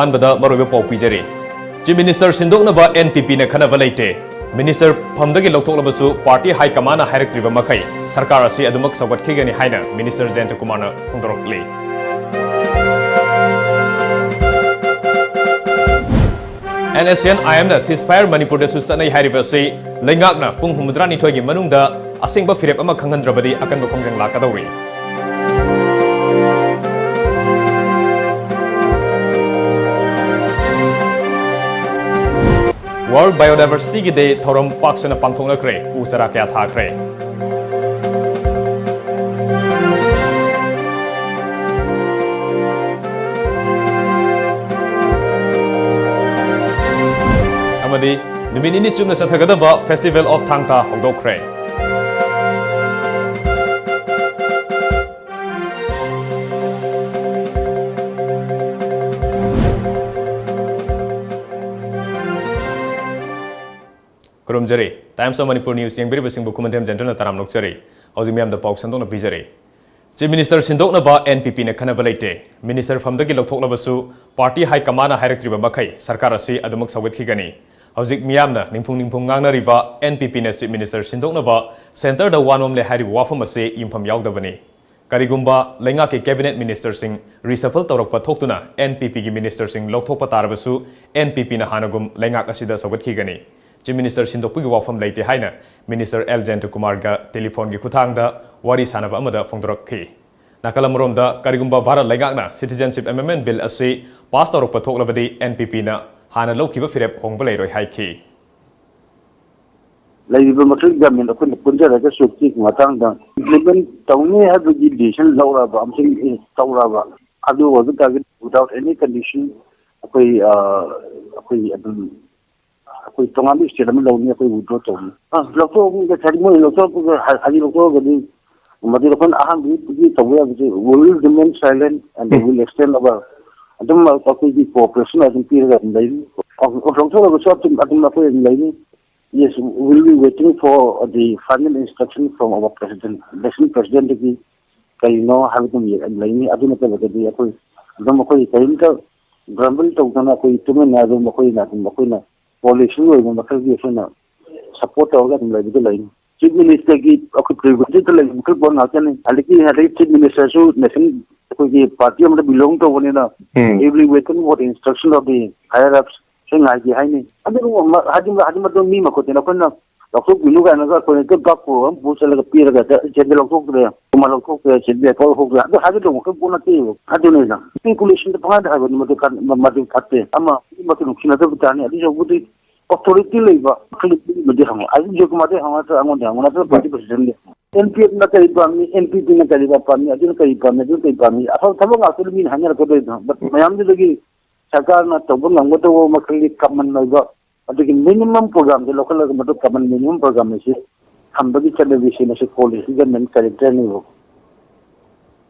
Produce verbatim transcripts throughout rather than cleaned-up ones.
ꯑꯍꯥꯟꯕꯗ ꯃꯔꯨꯑꯣꯏꯕ ꯄꯥꯎ ꯄꯤꯖꯔꯤ꯫ Chief Minister ꯁꯤꯟꯗꯣꯛꯅꯕ N P P ꯅ ꯈꯟꯅꯕ ꯂꯩꯇꯦ꯫ Minister ꯐꯝꯗꯒꯤ ꯂꯧꯊꯣꯛꯂꯕꯁꯨ party high command ꯅ ꯍꯥꯏꯔꯛꯇ꯭ꯔꯤꯕ ꯃꯈꯩ ꯁꯔꯀꯥꯔ ꯑꯁꯤ ꯑꯗꯨꯃꯛ ꯁꯧꯒꯠꯈꯤꯒꯅꯤ ꯍꯥꯏꯅ Minister ꯖꯌꯟꯇ ꯀꯨꯃꯥꯔꯅ ꯐꯣꯡꯗꯣꯔꯛꯂꯤ꯫ N S C N I M ꯅ ceasefire ꯃꯅꯤꯄꯨꯔꯗꯁꯨ ꯆꯠꯅꯩ ꯍꯥꯏꯔꯤꯕ ꯑꯁꯤ ꯂꯩꯉꯥꯛꯅ ꯄꯨꯡ ꯍꯨꯝꯐꯨꯇꯔꯥꯅꯤꯊꯣꯏꯒꯤ ꯃꯅꯨꯡꯗ ꯑꯁꯦꯡꯕ ꯐꯤꯔꯦꯞ ꯑꯃ ꯈꯪꯍꯟꯗ꯭ꯔꯕꯗꯤ ꯑꯀꯟꯕ ꯈꯣꯡꯖꯪ ꯂꯥꯛꯀꯗꯧꯔꯤ꯫ World Biodiversity ꯒꯤ Day ꯊꯧꯔꯝ ꯄꯥꯛ ꯁꯟꯅ ꯄꯥꯡꯊꯣꯛꯅꯈ꯭ꯔꯦ, ꯎ ꯆꯥꯔꯥ ꯀꯌꯥ ꯊꯥꯈ꯭ꯔꯦ꯫ ꯑꯃꯗꯤ ꯅꯨꯃꯤꯠ ꯅꯤꯅꯤ ꯆꯨꯞꯅ ꯆꯠꯊꯒꯗꯕ Festival of Thang Tha ꯍꯧꯗꯣꯛꯈ꯭ꯔꯦ꯫ ꯈꯨꯔꯨꯝꯖꯔꯤ꯫ Times of Manipur News ꯌꯦꯡꯕꯤꯔꯤꯕꯁꯤꯡꯕꯨ ꯈꯨꯃꯟꯊꯦꯝ ꯖꯦꯟꯇ꯭ꯔꯅ ꯇꯔꯥꯝꯅ ꯑꯣꯛꯆꯔꯤ꯫ ꯍꯧꯖꯤꯛ ꯃꯤꯌꯥꯝꯗ ꯄꯥꯎ ꯁꯟꯗꯣꯛꯅ ꯄꯤꯖꯔꯤ꯫ Chief Minister ꯁꯤꯟꯗꯣꯛꯅꯕ N P P ꯅ ꯈꯟꯅꯕ ꯂꯩꯇꯦ꯫ Minister ꯐꯝꯗꯒꯤ ꯂꯧꯊꯣꯛꯂꯕꯁꯨ party high command ꯅ ꯍꯥꯏꯔꯛꯇ꯭ꯔꯤꯕ ꯃꯈꯩ ꯁꯔꯀꯥꯔ ꯑꯁꯤ ꯑꯗꯨꯃꯛ ꯁꯧꯒꯠꯈꯤꯒꯅꯤ꯫ ꯍꯧꯖꯤꯛ ꯃꯤꯌꯥꯝꯅ ꯅꯤꯡꯐꯨꯡ ꯅꯤꯡꯐꯨꯡ ꯉꯥꯡꯅꯔꯤꯕ N P P ꯅ Chief Minister ꯁꯤꯟꯗꯣꯛꯅꯕ centre ꯗ ꯋꯥ ꯅꯣꯝꯂꯦ ꯍꯥꯏꯔꯤꯕ ꯋꯥꯐꯝ ꯑꯁꯤ ꯌꯨꯝꯐꯝ ꯌꯥꯎꯗꯕꯅꯤ꯫ ꯀꯔꯤꯒꯨꯝꯕ ꯂꯩꯉꯥꯛꯀꯤ cabinet minister ꯁꯤꯡ reshuffle ꯇꯧꯔꯛꯄ ꯊꯣꯛꯇꯨꯅ N P P ꯒꯤ minister ꯁꯤꯡ ꯂꯧꯊꯣꯛꯄ ꯇꯥꯔꯕꯁꯨ, N P P ꯅ ꯍꯥꯟꯅꯒꯨꯝ ꯂꯩꯉꯥꯛ ꯑꯁꯤꯗ ꯁꯧꯒꯠꯈꯤꯒꯅꯤ꯫ Chief Minister ꯁꯤꯟꯗꯣꯛꯄꯒꯤ ꯋꯥꯐꯝ ꯂꯩꯇꯦ ꯍꯥꯏꯅ Minister ꯑꯦꯜ ꯖꯌꯟꯇꯀꯨꯃꯥꯔꯒ telephone ꯒꯤ ꯈꯨꯠꯊꯥꯡꯗ ꯋꯥꯔꯤ ꯁꯥꯅꯕ ꯑꯃꯗ ꯐꯣꯡꯗꯣꯔꯛꯈꯤ꯫ ꯅꯥꯀꯜ ꯑꯃꯔꯣꯝꯗ, ꯀꯔꯤꯒꯨꯝꯕ ꯚꯥꯔꯠ ꯂꯩꯉꯥꯛꯅ Citizenship Amendment Bill ꯑꯁꯤ pass ꯇꯧꯔꯛꯄ ꯊꯣꯛꯂꯕꯗꯤ, N P P ꯅ ꯍꯥꯟꯅ ꯂꯧꯈꯤꯕ ꯐꯤꯔꯦꯞ ꯍꯣꯡꯕ ꯂꯩꯔꯣꯏ ꯍꯥꯏꯈꯤ꯫ ꯂꯩꯔꯤꯕ ꯃꯈꯩ government ꯑꯩꯈꯣꯏꯅ ꯄꯨꯟꯖꯔꯒ ꯁꯨꯛꯀꯤ ꯃꯇꯥꯡꯗ implement ꯇꯧꯅꯤ ꯍꯥꯏꯕꯒꯤ decision ꯂꯧꯔꯕ ꯑꯃꯁꯨꯡ ꯇꯧꯔꯕ, ꯑꯗꯨ ꯑꯣꯏꯕ ꯇꯥꯔꯒꯗꯤ without any condition ꯑꯩꯈꯣꯏ, ꯑ, ꯑꯩꯈꯣꯏ ꯑꯗꯨꯝ, ꯑꯩꯈꯣꯏ ꯇꯣꯉꯥꯟꯕ state ꯑꯃ ꯂꯧꯅꯤ, ꯑꯩꯈꯣꯏ withdraw ꯇꯧꯅꯤ꯫ ꯑ, ꯂꯧꯊꯣꯛꯑꯒ ꯉꯁꯥꯏꯒꯤ ꯃꯣꯏ ꯂꯧꯊꯣꯛꯑꯒ ꯍ-, ꯍꯧꯖꯤꯛ ꯂꯧꯊꯣꯛꯑꯒꯗꯤ ꯃꯗꯨꯗ ꯑꯩꯈꯣꯏꯅ ꯑꯍꯥꯟꯕꯒꯤ ꯇꯧꯕ ꯌꯥꯕꯁꯦ, we will remain silent and we will extend our, ꯑꯗꯨꯝ ꯑꯩꯈꯣꯏꯒꯤ cooperation ꯑꯗꯨꯝ ꯄꯤꯔꯒ ꯑꯗꯨꯝ ꯂꯩꯅꯤ꯫ ꯂꯧꯊꯣꯛꯑꯒꯁꯨ ꯑꯗꯨꯝ, ꯑꯗꯨꯝ ꯑꯩꯈꯣꯏ ꯑꯗꯨꯝ ꯂꯩꯅꯤ꯫ Yes, we will be waiting for the final instruction from our president, election president ꯗꯒꯤ ꯀꯔꯤꯅꯣ ꯍꯥꯏꯕꯗꯨ ꯂꯩꯅꯤ꯫ ꯑꯗꯨ ꯅꯠꯇꯕꯗꯗꯤ ꯑꯩꯈꯣꯏ ꯑꯗꯨꯝ, ꯑꯩꯈꯣꯏ ꯀꯔꯤꯝꯇ ꯒ꯭ꯔꯝꯕꯜ ꯇꯧꯗꯅ ꯑꯩꯈꯣꯏ ꯇꯨꯃꯤꯟꯅ ꯑꯗꯨꯝ ꯃꯈꯣꯏꯅ ꯑꯗꯨꯝ ꯃꯈꯣꯏꯅ ꯄꯣꯂꯤꯁꯤ ꯑꯣꯏꯕ ꯃꯈꯜꯒꯤ ꯑꯩꯈꯣꯏꯅ ꯁꯄꯣꯔꯠ ꯇꯧꯔꯒ ꯑꯗꯨꯝ ꯂꯩꯕꯗ ꯂꯩꯅꯤ꯫ ꯆꯤꯐ ꯃꯤꯅꯤꯁꯇꯔꯒꯤ ꯑꯩꯈꯣꯏ ꯄ꯭ꯔꯤꯚꯤꯂꯦꯖꯇ ꯂꯩꯕ ꯃꯈꯜ ꯄꯣꯠ ꯉꯥꯛꯇꯅꯤ꯫ ꯑꯗꯒꯤ ꯑꯗꯩ ꯆꯤꯐ ꯃꯤꯅꯤꯁꯇꯔꯁꯨ ꯅꯦꯁꯅꯦꯜ ꯑꯩꯈꯣꯏꯒꯤ ꯄꯥꯔꯇꯤ ꯑꯃꯗ ꯕꯤꯂꯣꯡ ꯇꯧꯕꯅꯤꯅ ꯎꯝ꯫ He will wait for the instruction of the higher ups ꯁꯣꯏ ꯉꯥꯏꯒꯦ ꯍꯥꯏꯅꯤ꯫ ꯑꯗꯨꯕꯨ ꯃ-, ꯍꯥꯏꯗꯤ, ꯍꯥꯏꯗꯤ ꯃꯗꯨ ꯃꯤ ꯃꯈꯨꯠꯇꯅ ꯑꯩꯈꯣꯏꯅ ꯂꯧꯊꯣꯛꯄꯤꯅꯨ ꯀꯥꯏꯅꯒ ꯑꯩꯈꯣꯏꯅ ꯍꯦꯛꯇ ꯕꯥꯛꯄꯨ ꯑꯃ ꯄꯨ ꯆꯠꯂꯒ ꯄꯤꯔꯒ ꯍꯦꯛꯇ ꯁꯦꯟꯗ ꯂꯧꯊꯣꯛꯇ꯭ꯔꯦ, ꯑꯃ ꯂꯧꯊꯣꯛꯇ꯭ꯔꯦ, ꯁꯦꯟꯗ ꯂꯧꯊꯣꯛꯇ꯭ꯔꯦ, ꯑꯗꯨ ꯍꯥꯏꯒꯗꯧꯕ ꯈꯛ ꯄꯣꯠ ꯅꯠꯇꯦꯕ꯫ ꯑꯗꯨꯅꯤꯅ ꯏꯁꯄꯤꯀꯨꯂꯦꯁꯟꯗ ꯄꯪꯍꯥꯏꯗ ꯍꯥꯏꯕꯅꯤ ꯃꯗꯨ ꯀꯥꯟ-, ꯃ-, ꯃꯗꯨ ꯐꯠꯇꯦ꯫ ꯑꯃ ꯃꯗꯨ ꯅꯨꯡꯁꯤꯅꯗꯕ ꯇꯥꯔꯅꯤ꯫ ꯑꯗꯨ ꯁꯔꯨꯛꯄꯨꯗꯤ ꯑꯣꯊꯣꯔꯤꯇꯤ ꯂꯩꯕ ꯃꯈꯜ ꯑꯃꯗꯤ ꯍꯪꯉꯣ꯫ ꯑꯗꯨ ꯖꯣꯏ ꯀꯨꯃꯥꯔꯗꯤ ꯍꯪꯉꯣ ꯅꯠꯇ꯭ꯔꯒ ꯑꯩꯉꯣꯟꯗ ꯍꯪꯉꯣ ꯅꯠꯇ꯭ꯔꯒ ꯄꯥꯔꯇꯤ ꯄ꯭ꯔꯁꯤꯗꯦꯟꯗ꯫ ꯑꯦꯟ ꯄꯤ ꯑꯦꯐꯅ ꯀꯔꯤ ꯄꯥꯝꯃꯤ, ꯑꯦꯟ ꯄꯤ ꯄꯤꯅ ꯀꯔꯤ ꯄꯥꯝꯃꯤ, ꯑꯗꯨꯅ ꯀꯔꯤ ꯄꯥꯝꯃꯤ, ꯑꯗꯨꯅ ꯀꯔꯤ ꯄꯥꯝꯃꯤ, ꯑꯐꯕ ꯊꯕꯛ ꯉꯥꯛꯇꯅꯤ ꯃꯤꯅ ꯍꯥꯏꯅꯔꯛꯀꯗꯣꯏꯗꯣ꯫ But ꯃꯌꯥꯝꯗꯨꯗꯒꯤ ꯁꯔꯀꯥꯔꯅ ꯇꯧꯕ ꯉꯝꯒꯗꯧꯕ ꯃꯈꯜꯒꯤ ꯀꯃꯟ ꯑꯣꯏꯕ ꯑꯗꯨꯒꯤ ꯃꯤꯅꯤꯃꯝ ꯄ꯭ꯔꯣꯒ꯭ꯔꯥꯝꯁꯦ ꯂꯧꯈꯠꯂꯒ ꯃꯗꯨ ꯀꯃꯟ ꯃꯤꯅꯤꯃꯝ ꯄ꯭ꯔꯣꯒ꯭ꯔꯥꯝ ꯑꯁꯤ ꯊꯝꯕꯒꯤ ꯆꯠꯅꯕꯤꯁꯤ ꯃꯁꯤ ꯀꯣꯂꯦꯖ ꯒꯃꯦꯟ ꯀꯦꯔꯦꯛꯇꯔꯅꯦꯕ꯫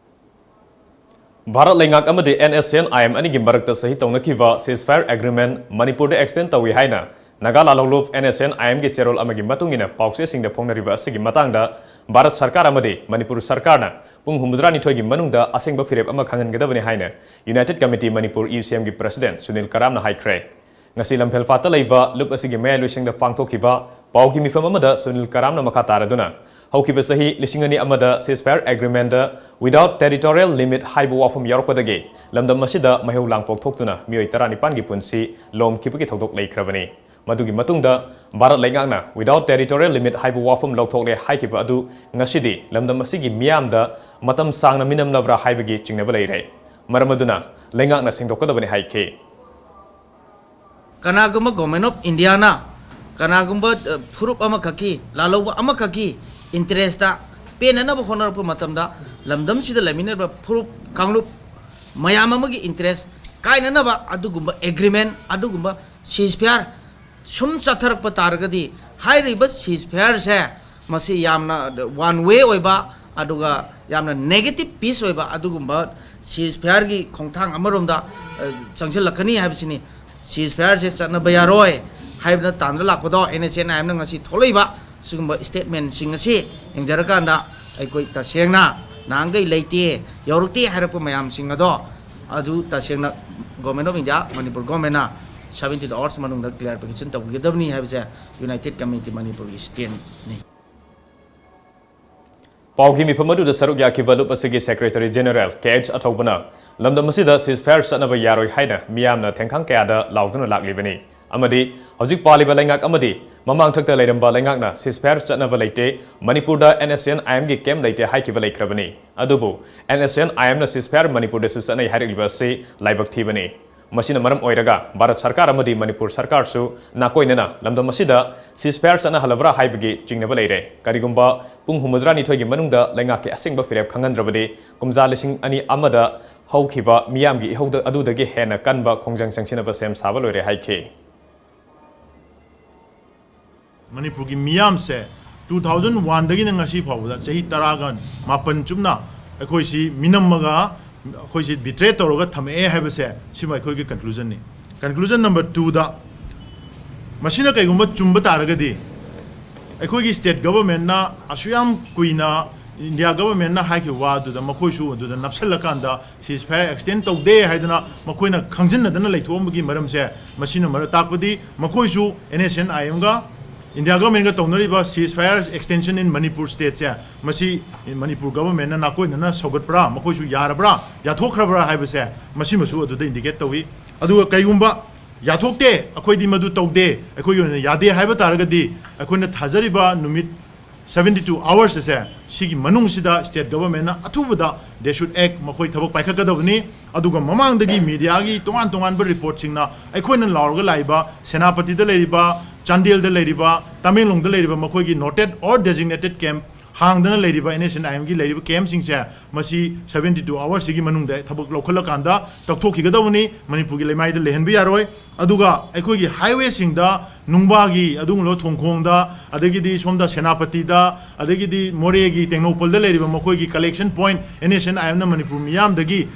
ꯚꯥꯔꯠ ꯂꯩꯉꯥꯛ ꯑꯃꯗꯤ N S N I M ꯑꯅꯤꯒꯤ ꯃꯔꯛꯇ ꯁꯍꯤ ꯇꯧꯅꯈꯤꯕ ceasefire agreement ꯃꯅꯤꯄꯨꯔꯗ ꯑꯦꯛꯁꯇꯦꯟ ꯇꯧꯏ ꯍꯥꯏꯅ ꯅꯥꯒꯥ ꯂꯥꯜꯍꯧꯂꯨꯞ ꯑꯦꯟ ꯑꯦꯁ ꯑꯦꯟ ꯑꯥꯏ ꯑꯦꯝꯒꯤ ꯆꯦꯔꯣꯜ ꯑꯃꯒꯤ ꯃꯇꯨꯡ ꯏꯟꯅ ꯄꯥꯎꯆꯦꯁꯤꯡꯗ ꯐꯣꯡꯅꯔꯤꯕ ꯑꯁꯤꯒꯤ ꯃꯇꯥꯡꯗ ꯚꯥꯔꯠ ꯁꯔꯀꯥꯔ ꯑꯃꯗꯤ ꯃꯅꯤꯄꯨꯔ ꯁꯔꯀꯥꯔꯅ ꯄꯨꯡ ꯍꯨꯝꯐꯨꯇꯔꯥꯅꯤꯊꯣꯏꯒꯤ ꯃꯅꯨꯡꯗ ꯑꯁꯦꯡꯕ ꯐꯤꯔꯦꯞ ꯑꯃ ꯈꯪꯍꯟꯒꯗꯕꯅꯤ ꯍꯥꯏꯅ ꯌꯨꯅꯥꯏꯇꯦꯗ ꯀꯃꯤꯇꯤ ꯃꯅꯤꯄꯨꯔ, ꯌꯨ ꯁꯤ ꯑꯦꯝꯒꯤ ꯄ꯭ꯔꯁꯤꯗꯦꯟꯠ ꯁꯨꯅꯤꯜ ꯀꯔꯥꯝꯅ ꯍꯥꯏꯈ꯭ꯔꯦ꯫ ꯉꯁꯤ ꯂꯝꯐꯦꯜꯄꯥꯠꯇ ꯂꯩꯕ ꯂꯨꯞ ꯑꯁꯤꯒꯤ ꯃꯌꯥꯏ ꯂꯣꯏꯁꯪꯗ ꯄꯥꯡꯊꯣꯛꯈꯤꯕ ꯄꯥꯎꯒꯤ ꯃꯤꯐꯝ ꯑꯃꯗ ꯁꯨꯅꯤꯜ ꯀꯔꯥꯝꯅ ꯃꯈꯥ ꯇꯥꯔꯗꯨꯅ, ꯍꯧꯈꯤꯕ ꯆꯍꯤ ꯂꯤꯁꯤꯡ ꯑꯅꯤ ꯑꯃꯗ ceasefire agreement without territorial limit ꯍꯥꯏꯕ ꯋꯥꯐꯝ ꯌꯥꯎꯔꯛꯄꯗꯒꯤ ꯂꯝꯗꯝ ꯑꯁꯤꯗ ꯃꯩꯍꯧ ꯂꯥꯡ ꯄꯣꯛꯊꯣꯛꯇꯨꯅ ꯃꯤꯑꯣꯏ ꯇꯔꯥꯅꯤꯄꯥꯟꯒꯤ ꯄꯨꯟꯁꯤ ꯂꯣꯝꯈꯤꯕꯒꯤ ꯊꯧꯗꯣꯛ ꯂꯩꯈ꯭ꯔꯕꯅꯤ꯫ ꯃꯗꯨꯒꯤ ꯃꯇꯨꯡꯗ ꯚꯥꯔꯠ ꯂꯩꯉꯥꯛꯅ without territorial limit ꯍꯥꯏꯕ ꯋꯥꯐꯝ ꯂꯧꯊꯣꯛꯂꯦ ꯍꯥꯏꯈꯤꯕ ꯑꯗꯨ ꯉꯁꯤꯗꯤ ꯂꯝꯗꯝ ꯑꯁꯤꯒꯤ ꯃꯤꯌꯥꯝꯗ ꯃꯇꯝ ꯁꯥꯡꯅ ꯃꯤꯅꯝꯂꯕ꯭ꯔꯥ ꯍꯥꯏꯕꯒꯤ ꯆꯤꯡꯅꯕ ꯂꯩꯔꯦ꯫ ꯃꯔꯝ ꯑꯗꯨꯅ ꯂꯩꯉꯥꯛꯅ ꯁꯦꯡꯗꯣꯛꯀꯗꯕꯅꯤ ꯍꯥꯏꯈꯤ꯫ ꯀꯅꯥꯒꯨꯝꯕ Government of Indiaꯅ ꯀꯅꯥꯒꯨꯝꯕ, ꯑ, ꯐꯨꯔꯨꯞ ꯑꯃꯈꯛꯀꯤ, ꯂꯥꯜꯍꯧꯕ ꯑꯃꯈꯛꯀꯤ interestꯇ ꯄꯦꯟꯅꯅꯕ ꯍꯣꯠꯅꯔꯛꯄ ꯃꯇꯝꯗ, ꯂꯝꯗꯝꯁꯤꯗ ꯂꯩꯃꯤꯟꯅꯔꯤꯕ ꯐꯨꯔꯨꯞ ꯀꯥꯡꯂꯨꯞ ꯃꯌꯥꯝ ꯑꯃꯒꯤ interest ꯀꯥꯏꯅꯅꯕ ꯑꯗꯨꯒꯨꯝꯕ agreement, ꯑꯗꯨꯒꯨꯝꯕ ceasefire ꯁꯨꯝ ꯆꯠꯊꯔꯛꯄ ꯇꯥꯔꯒꯗꯤ, ꯍꯥꯏꯔꯤꯕ ceasefireꯁꯦ ꯃꯁꯤ ꯌꯥꯝꯅ one way ꯑꯣꯏꯕ, ꯑꯗꯨꯒ ꯌꯥꯝꯅ negative peace ꯑꯣꯏꯕ ꯑꯗꯨꯒꯨꯝꯕ ceasefireꯒꯤ ꯈꯣꯡꯊꯥꯡ ꯑꯃꯔꯣꯝꯗ, ꯑ, ꯆꯪꯁꯤꯜꯂꯛꯀꯅꯤ ꯍꯥꯏꯕꯁꯤꯅꯤ꯫ Ceasefireꯁꯦ ꯆꯠꯅꯕ ꯌꯥꯔꯣꯏ ꯍꯥꯏꯕꯅ ꯇꯥꯟꯗꯨꯅ ꯂꯥꯛꯄꯗꯣ ꯑꯦꯟ ꯑꯦꯁ ꯑꯦꯟ ꯑꯥꯏ ꯑꯦꯝꯅ ꯉꯁꯤ ꯊꯣꯛꯂꯛꯏꯕ ꯁꯤꯒꯨꯝꯕ statementꯁꯤꯡ ꯑꯁꯤ ꯌꯦꯡꯖꯔꯀꯥꯟꯗ, ꯑꯩꯈꯣꯏ ꯇꯁꯦꯡꯅ ꯅꯍꯥꯟꯈꯩ ꯂꯩꯇꯦ, ꯌꯧꯔꯛꯇꯦ ꯍꯥꯏꯔꯛꯄ ꯃꯌꯥꯝꯁꯤꯡ ꯑꯗꯣ, ꯑꯗꯨ ꯇꯁꯦꯡꯅ Government of India, Manipur Government ꯅ seventy two hours ꯃꯅꯨꯡꯗ clarification ꯇꯧꯕꯤꯒꯗꯕꯅꯤ ꯍꯥꯏꯕꯁꯦ United Community ꯃꯅꯤꯄꯨꯔꯒꯤ stand ꯅꯤ꯫ ꯄꯥꯎꯒꯤ ꯃꯤꯐꯝ ꯑꯗꯨꯗ ꯁꯔꯨꯛ ꯌꯥꯈꯤꯕ ꯂꯨꯞ ꯑꯁꯤꯒꯤ Secretary General ꯀꯦ ꯑꯩꯆ ꯑꯊꯧꯕꯅ ꯂꯝꯗꯝ ꯑꯁꯤꯗ ceasefire ꯆꯠꯅꯕ ꯌꯥꯔꯣꯏ ꯍꯥꯏꯅ ꯃꯤꯌꯥꯝꯅ ꯊꯦꯡꯈꯥꯡ ꯀꯌꯥꯗ ꯂꯥꯎꯗꯨꯅ ꯂꯥꯛꯂꯤꯕꯅꯤ ꯑꯃꯗꯤ ꯍꯧꯖꯤꯛ ꯄꯥꯜꯂꯤꯕ ꯂꯩꯉꯥꯛ ꯑꯃꯗꯤ ꯃꯃꯥꯡꯊꯛꯇ ꯂꯩꯔꯝꯕ ꯂꯩꯉꯥꯛꯅ ceasefire ꯆꯠꯅꯕ ꯂꯩꯇꯦ, ꯃꯅꯤꯄꯨꯔꯗ NSCN-IM-ꯒꯤ camp ꯂꯩꯇꯦ ꯍꯥꯏꯈꯤꯕ ꯂꯩꯈ꯭ꯔꯕꯅꯤ꯫ ꯑꯗꯨꯕꯨ NSCN-IM-ꯅ ceasefire ꯃꯅꯤꯄꯨꯔꯗꯁꯨ ꯆꯠꯅꯩ ꯍꯥꯏꯔꯛꯂꯤꯕ ꯑꯁꯤ ꯂꯥꯏꯕꯛ ꯊꯤꯕꯅꯤ꯫ ꯃꯁꯤꯅ ꯃꯔꯝ ꯑꯣꯏꯔꯒ ꯚꯥꯔꯠ ꯁꯔꯀꯥꯔ ꯑꯃꯗꯤ ꯃꯅꯤꯄꯨꯔ ꯁꯔꯀꯥꯔꯁꯨ ꯅꯥꯀꯣꯏꯅꯅ ꯂꯝꯗꯝ ꯑꯁꯤꯗ ceasefire ꯆꯠꯅꯍꯜꯂꯕ꯭ꯔꯥ ꯍꯥꯏꯕꯒꯤ ꯆꯤꯡꯅꯕ ꯂꯩꯔꯦ꯫ ꯀꯔꯤꯒꯨꯝꯕ ꯄꯨꯡ ꯍꯨꯝꯐꯨꯇꯔꯥꯅꯤꯊꯣꯏꯒꯤ ꯃꯅꯨꯡꯗ ꯂꯩꯉꯥꯛꯀꯤ ꯑꯁꯦꯡꯕ ꯐꯤꯔꯦꯞ ꯈꯪꯍꯟꯗ꯭ꯔꯕꯗꯤ ꯀꯨꯝꯖꯥ ꯂꯤꯁꯤꯡ ꯑꯅꯤ ꯑꯃꯗ ꯍꯧꯈꯤꯕ ꯃꯤꯌꯥꯝꯒꯤ ꯏꯍꯧꯗ ꯑꯗꯨꯗꯒꯤ ꯍꯦꯟꯅ ꯀꯟꯕ ꯈꯣꯡꯖꯪ ꯆꯪꯁꯤꯟꯅꯕ ꯁꯦꯝ ꯁꯥꯕ ꯂꯣꯏꯔꯦ ꯍꯥꯏꯈꯤ꯫ ꯃꯅꯤꯄꯨꯔꯒꯤ ꯃꯤꯌꯥꯝꯁꯦ two thousand one ꯗꯒꯤꯅ ꯉꯁꯤ ꯐꯥꯎꯕꯗ ꯆꯍꯤ ꯇꯔꯥꯒ ꯃꯥꯄꯟ ꯆꯨꯞꯅ ꯑꯩꯈꯣꯏꯁꯤ ꯃꯤꯅꯝꯃꯒ ꯑꯩꯈꯣꯏꯁꯤ betray ꯇꯧꯔꯒ ꯊꯝꯃꯛꯑꯦ ꯍꯥꯏꯕꯁꯦ ꯁꯤꯃ ꯑꯩꯈꯣꯏꯒꯤ conclusion ꯅꯤ꯫ Conclusion number two ꯗ ꯃꯁꯤꯅ ꯀꯩꯒꯨꯝꯕ ꯆꯨꯝꯕ ꯇꯥꯔꯒꯗꯤ ꯑꯩꯈꯣꯏꯒꯤ state government ꯅ ꯑꯁꯨꯛ ꯌꯥꯝ ꯀꯨꯏꯅ India government ꯅ ꯍꯥꯏꯈꯤꯕ ꯋꯥ ꯑꯗꯨꯗ ꯃꯈꯣꯏꯁꯨ ꯑꯗꯨꯗ ꯅꯞꯁꯜꯂꯀꯥꯟꯗ ceasefire extend ꯇꯧꯗꯦ ꯍꯥꯏꯗꯅ ꯃꯈꯣꯏꯅ ꯈꯪꯖꯤꯟꯅꯗꯅ ꯂꯩꯊꯣꯛꯑꯝꯕꯒꯤ ꯃꯔꯝꯁꯦ ꯃꯁꯤꯅ ꯃꯔꯝ ꯇꯥꯛꯄꯗꯤ ꯃꯈꯣꯏꯁꯨ NSCN-IM ꯒ India government ꯒ ꯇꯧꯅꯔꯤꯕ ceasefire extension in Manipur state ꯁꯦ ꯃꯁꯤ ꯃꯅꯤꯄꯨꯔ government ꯅ ꯅꯥꯀꯣꯏꯅꯅ ꯁꯧꯒꯠꯄ꯭ꯔꯥ, ꯃꯈꯣꯏꯁꯨ ꯌꯥꯔꯕ꯭ꯔꯥ, ꯌꯥꯊꯣꯛꯈ꯭ꯔꯕ꯭ꯔꯥ ꯍꯥꯏꯕꯁꯦ ꯃꯁꯤꯃꯁꯨ ꯑꯗꯨꯗ indicate ꯇꯧꯏ꯫ ꯑꯗꯨꯒ ꯀꯔꯤꯒꯨꯝꯕ ꯌꯥꯊꯣꯛꯇꯦ, ꯑꯩꯈꯣꯏꯗꯤ ꯃꯗꯨ ꯇꯧꯗꯦ, ꯑꯩꯈꯣꯏꯒꯤ ꯑꯣꯏꯅ ꯌꯥꯗꯦ ꯍꯥꯏꯕ ꯇꯥꯔꯒꯗꯤ ꯑꯩꯈꯣꯏꯅ ꯊꯥꯖꯔꯤꯕ ꯅꯨꯃꯤꯠ seventy two hours ꯑꯁꯦ ꯁꯤꯒꯤ ꯃꯅꯨꯡꯁꯤꯗ state government ꯅ ꯑꯊꯨꯕꯗ they should act, ꯃꯈꯣꯏ ꯊꯕꯛ ꯄꯥꯏꯈꯠꯀꯗꯕꯅꯤ꯫ ꯑꯗꯨꯒ ꯃꯃꯥꯡꯗꯒꯤ media ꯒꯤ ꯇꯣꯉꯥꯟ ꯇꯣꯉꯥꯟꯕ report ꯁꯤꯡꯅ ꯑꯩꯈꯣꯏꯅ ꯂꯥꯎꯔꯒ ꯂꯥꯛꯏꯕ ꯁꯦꯅꯥꯄꯇꯤꯗ ꯂꯩꯔꯤꯕ, ꯆꯥꯟꯗꯦꯜꯗ ꯂꯩꯔꯤꯕ, ꯇꯃꯦꯡꯂꯣꯡꯗ ꯂꯩꯔꯤꯕ ꯃꯈꯣꯏꯒꯤ noted or designated camp ꯍꯥꯡꯗꯅ ꯂꯩꯔꯤꯕ NSCN-IM ꯒꯤ ꯂꯩꯔꯤꯕ camp ꯁꯤꯡꯁꯦ ꯃꯁꯤ seventy two hours ꯁꯤꯒꯤ ꯃꯅꯨꯡꯗ ꯊꯕꯛ ꯂꯧꯈꯠꯂꯀꯥꯟꯗ ꯇꯧꯊꯣꯛꯈꯤꯒꯗꯕꯅꯤ꯫ ꯃꯅꯤꯄꯨꯔꯒꯤ ꯂꯩꯃꯥꯏꯗ ꯂꯩꯍꯟꯕ ꯌꯥꯔꯣꯏ꯫ ꯑꯗꯨꯒ ꯑꯩꯈꯣꯏꯒꯤ highway ꯁꯤꯡꯗ, ꯅꯨꯡꯕꯥꯒꯤ, ꯑꯗꯨꯒꯨꯝꯂꯕ ꯊꯣꯡꯈꯣꯡꯗ, ꯑꯗꯒꯤꯗꯤ ꯁꯣꯝꯗ ꯁꯦꯅꯥꯄꯇꯤꯗ, ꯑꯗꯒꯤꯗꯤ ꯃꯣꯔꯦꯒꯤ ꯇꯦꯡꯅꯧꯄꯜꯗ ꯂꯩꯔꯤꯕ ꯃꯈꯣꯏꯒꯤ collection point, NSCN-IM ꯅ ꯃꯅꯤꯄꯨꯔ ꯃꯤꯌꯥꯝꯗꯒꯤ,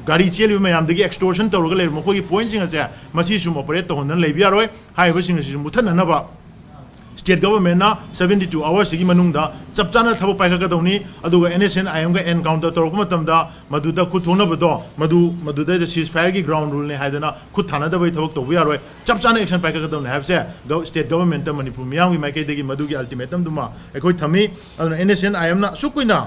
ꯒꯥꯔꯤ ꯆꯦꯜꯂꯤꯕ ꯃꯌꯥꯝꯗꯒꯤ extortion ꯇꯧꯔꯒ ꯂꯩꯔꯤꯕ ꯃꯈꯣꯏꯒꯤ point ꯁꯤꯡ ꯑꯁꯦ ꯃꯁꯤ ꯁꯨꯝ operate ꯇꯧꯍꯟꯗꯅ ꯂꯩꯕ ꯌꯥꯔꯣꯏ꯫ ꯍꯥꯏꯔꯤꯕꯁꯤꯡ ꯑꯁꯤꯁꯨ ꯃꯨꯠꯊꯠꯅꯅꯕ ꯁ꯭ꯇꯦꯠ ꯒꯚꯔꯟꯃꯦꯟꯠꯅ seventy two ꯑꯋꯥꯔꯁꯤꯒꯤ ꯃꯅꯨꯡꯗ ꯆꯞ ꯆꯥꯅ ꯊꯕꯛ ꯄꯥꯏꯈꯠꯀꯗꯧꯅꯤ꯫ ꯑꯗꯨꯒ NSCN-IMꯒ encounter ꯇꯧꯔꯛꯄ ꯃꯇꯝꯗ ꯃꯗꯨꯗ ꯈꯨꯠ ꯊꯣꯛꯅꯕꯗꯣ, ꯃꯗꯨ, ꯃꯗꯨꯗꯩꯗ ceasefire-ꯒꯤ ground rule-ꯅꯦ ꯍꯥꯏꯗꯅ ꯈꯨꯠ ꯊꯥꯅꯗꯕꯒꯤ ꯊꯕꯛ ꯇꯧꯕ ꯌꯥꯔꯣꯏ꯫ ꯆꯞ ꯆꯥꯅ action ꯄꯥꯏꯈꯠꯀꯗꯧꯅꯤ ꯍꯥꯏꯕꯁꯦ ꯒꯚ-, ꯁ꯭ꯇꯦꯠ ꯒꯚꯔꯟꯃꯦꯟꯠꯇ ꯃꯅꯤꯄꯨꯔ ꯃꯤꯌꯥꯝꯒꯤ ꯃꯥꯏꯀꯩꯗꯒꯤ ꯃꯗꯨꯒꯤ ultimatum-ꯗꯨꯃ ꯑꯩꯈꯣꯏ ꯊꯝꯃꯤ꯫ ꯑꯗꯨꯅ NSCN-IMꯅ ꯑꯁꯨꯛ ꯀꯨꯏꯅ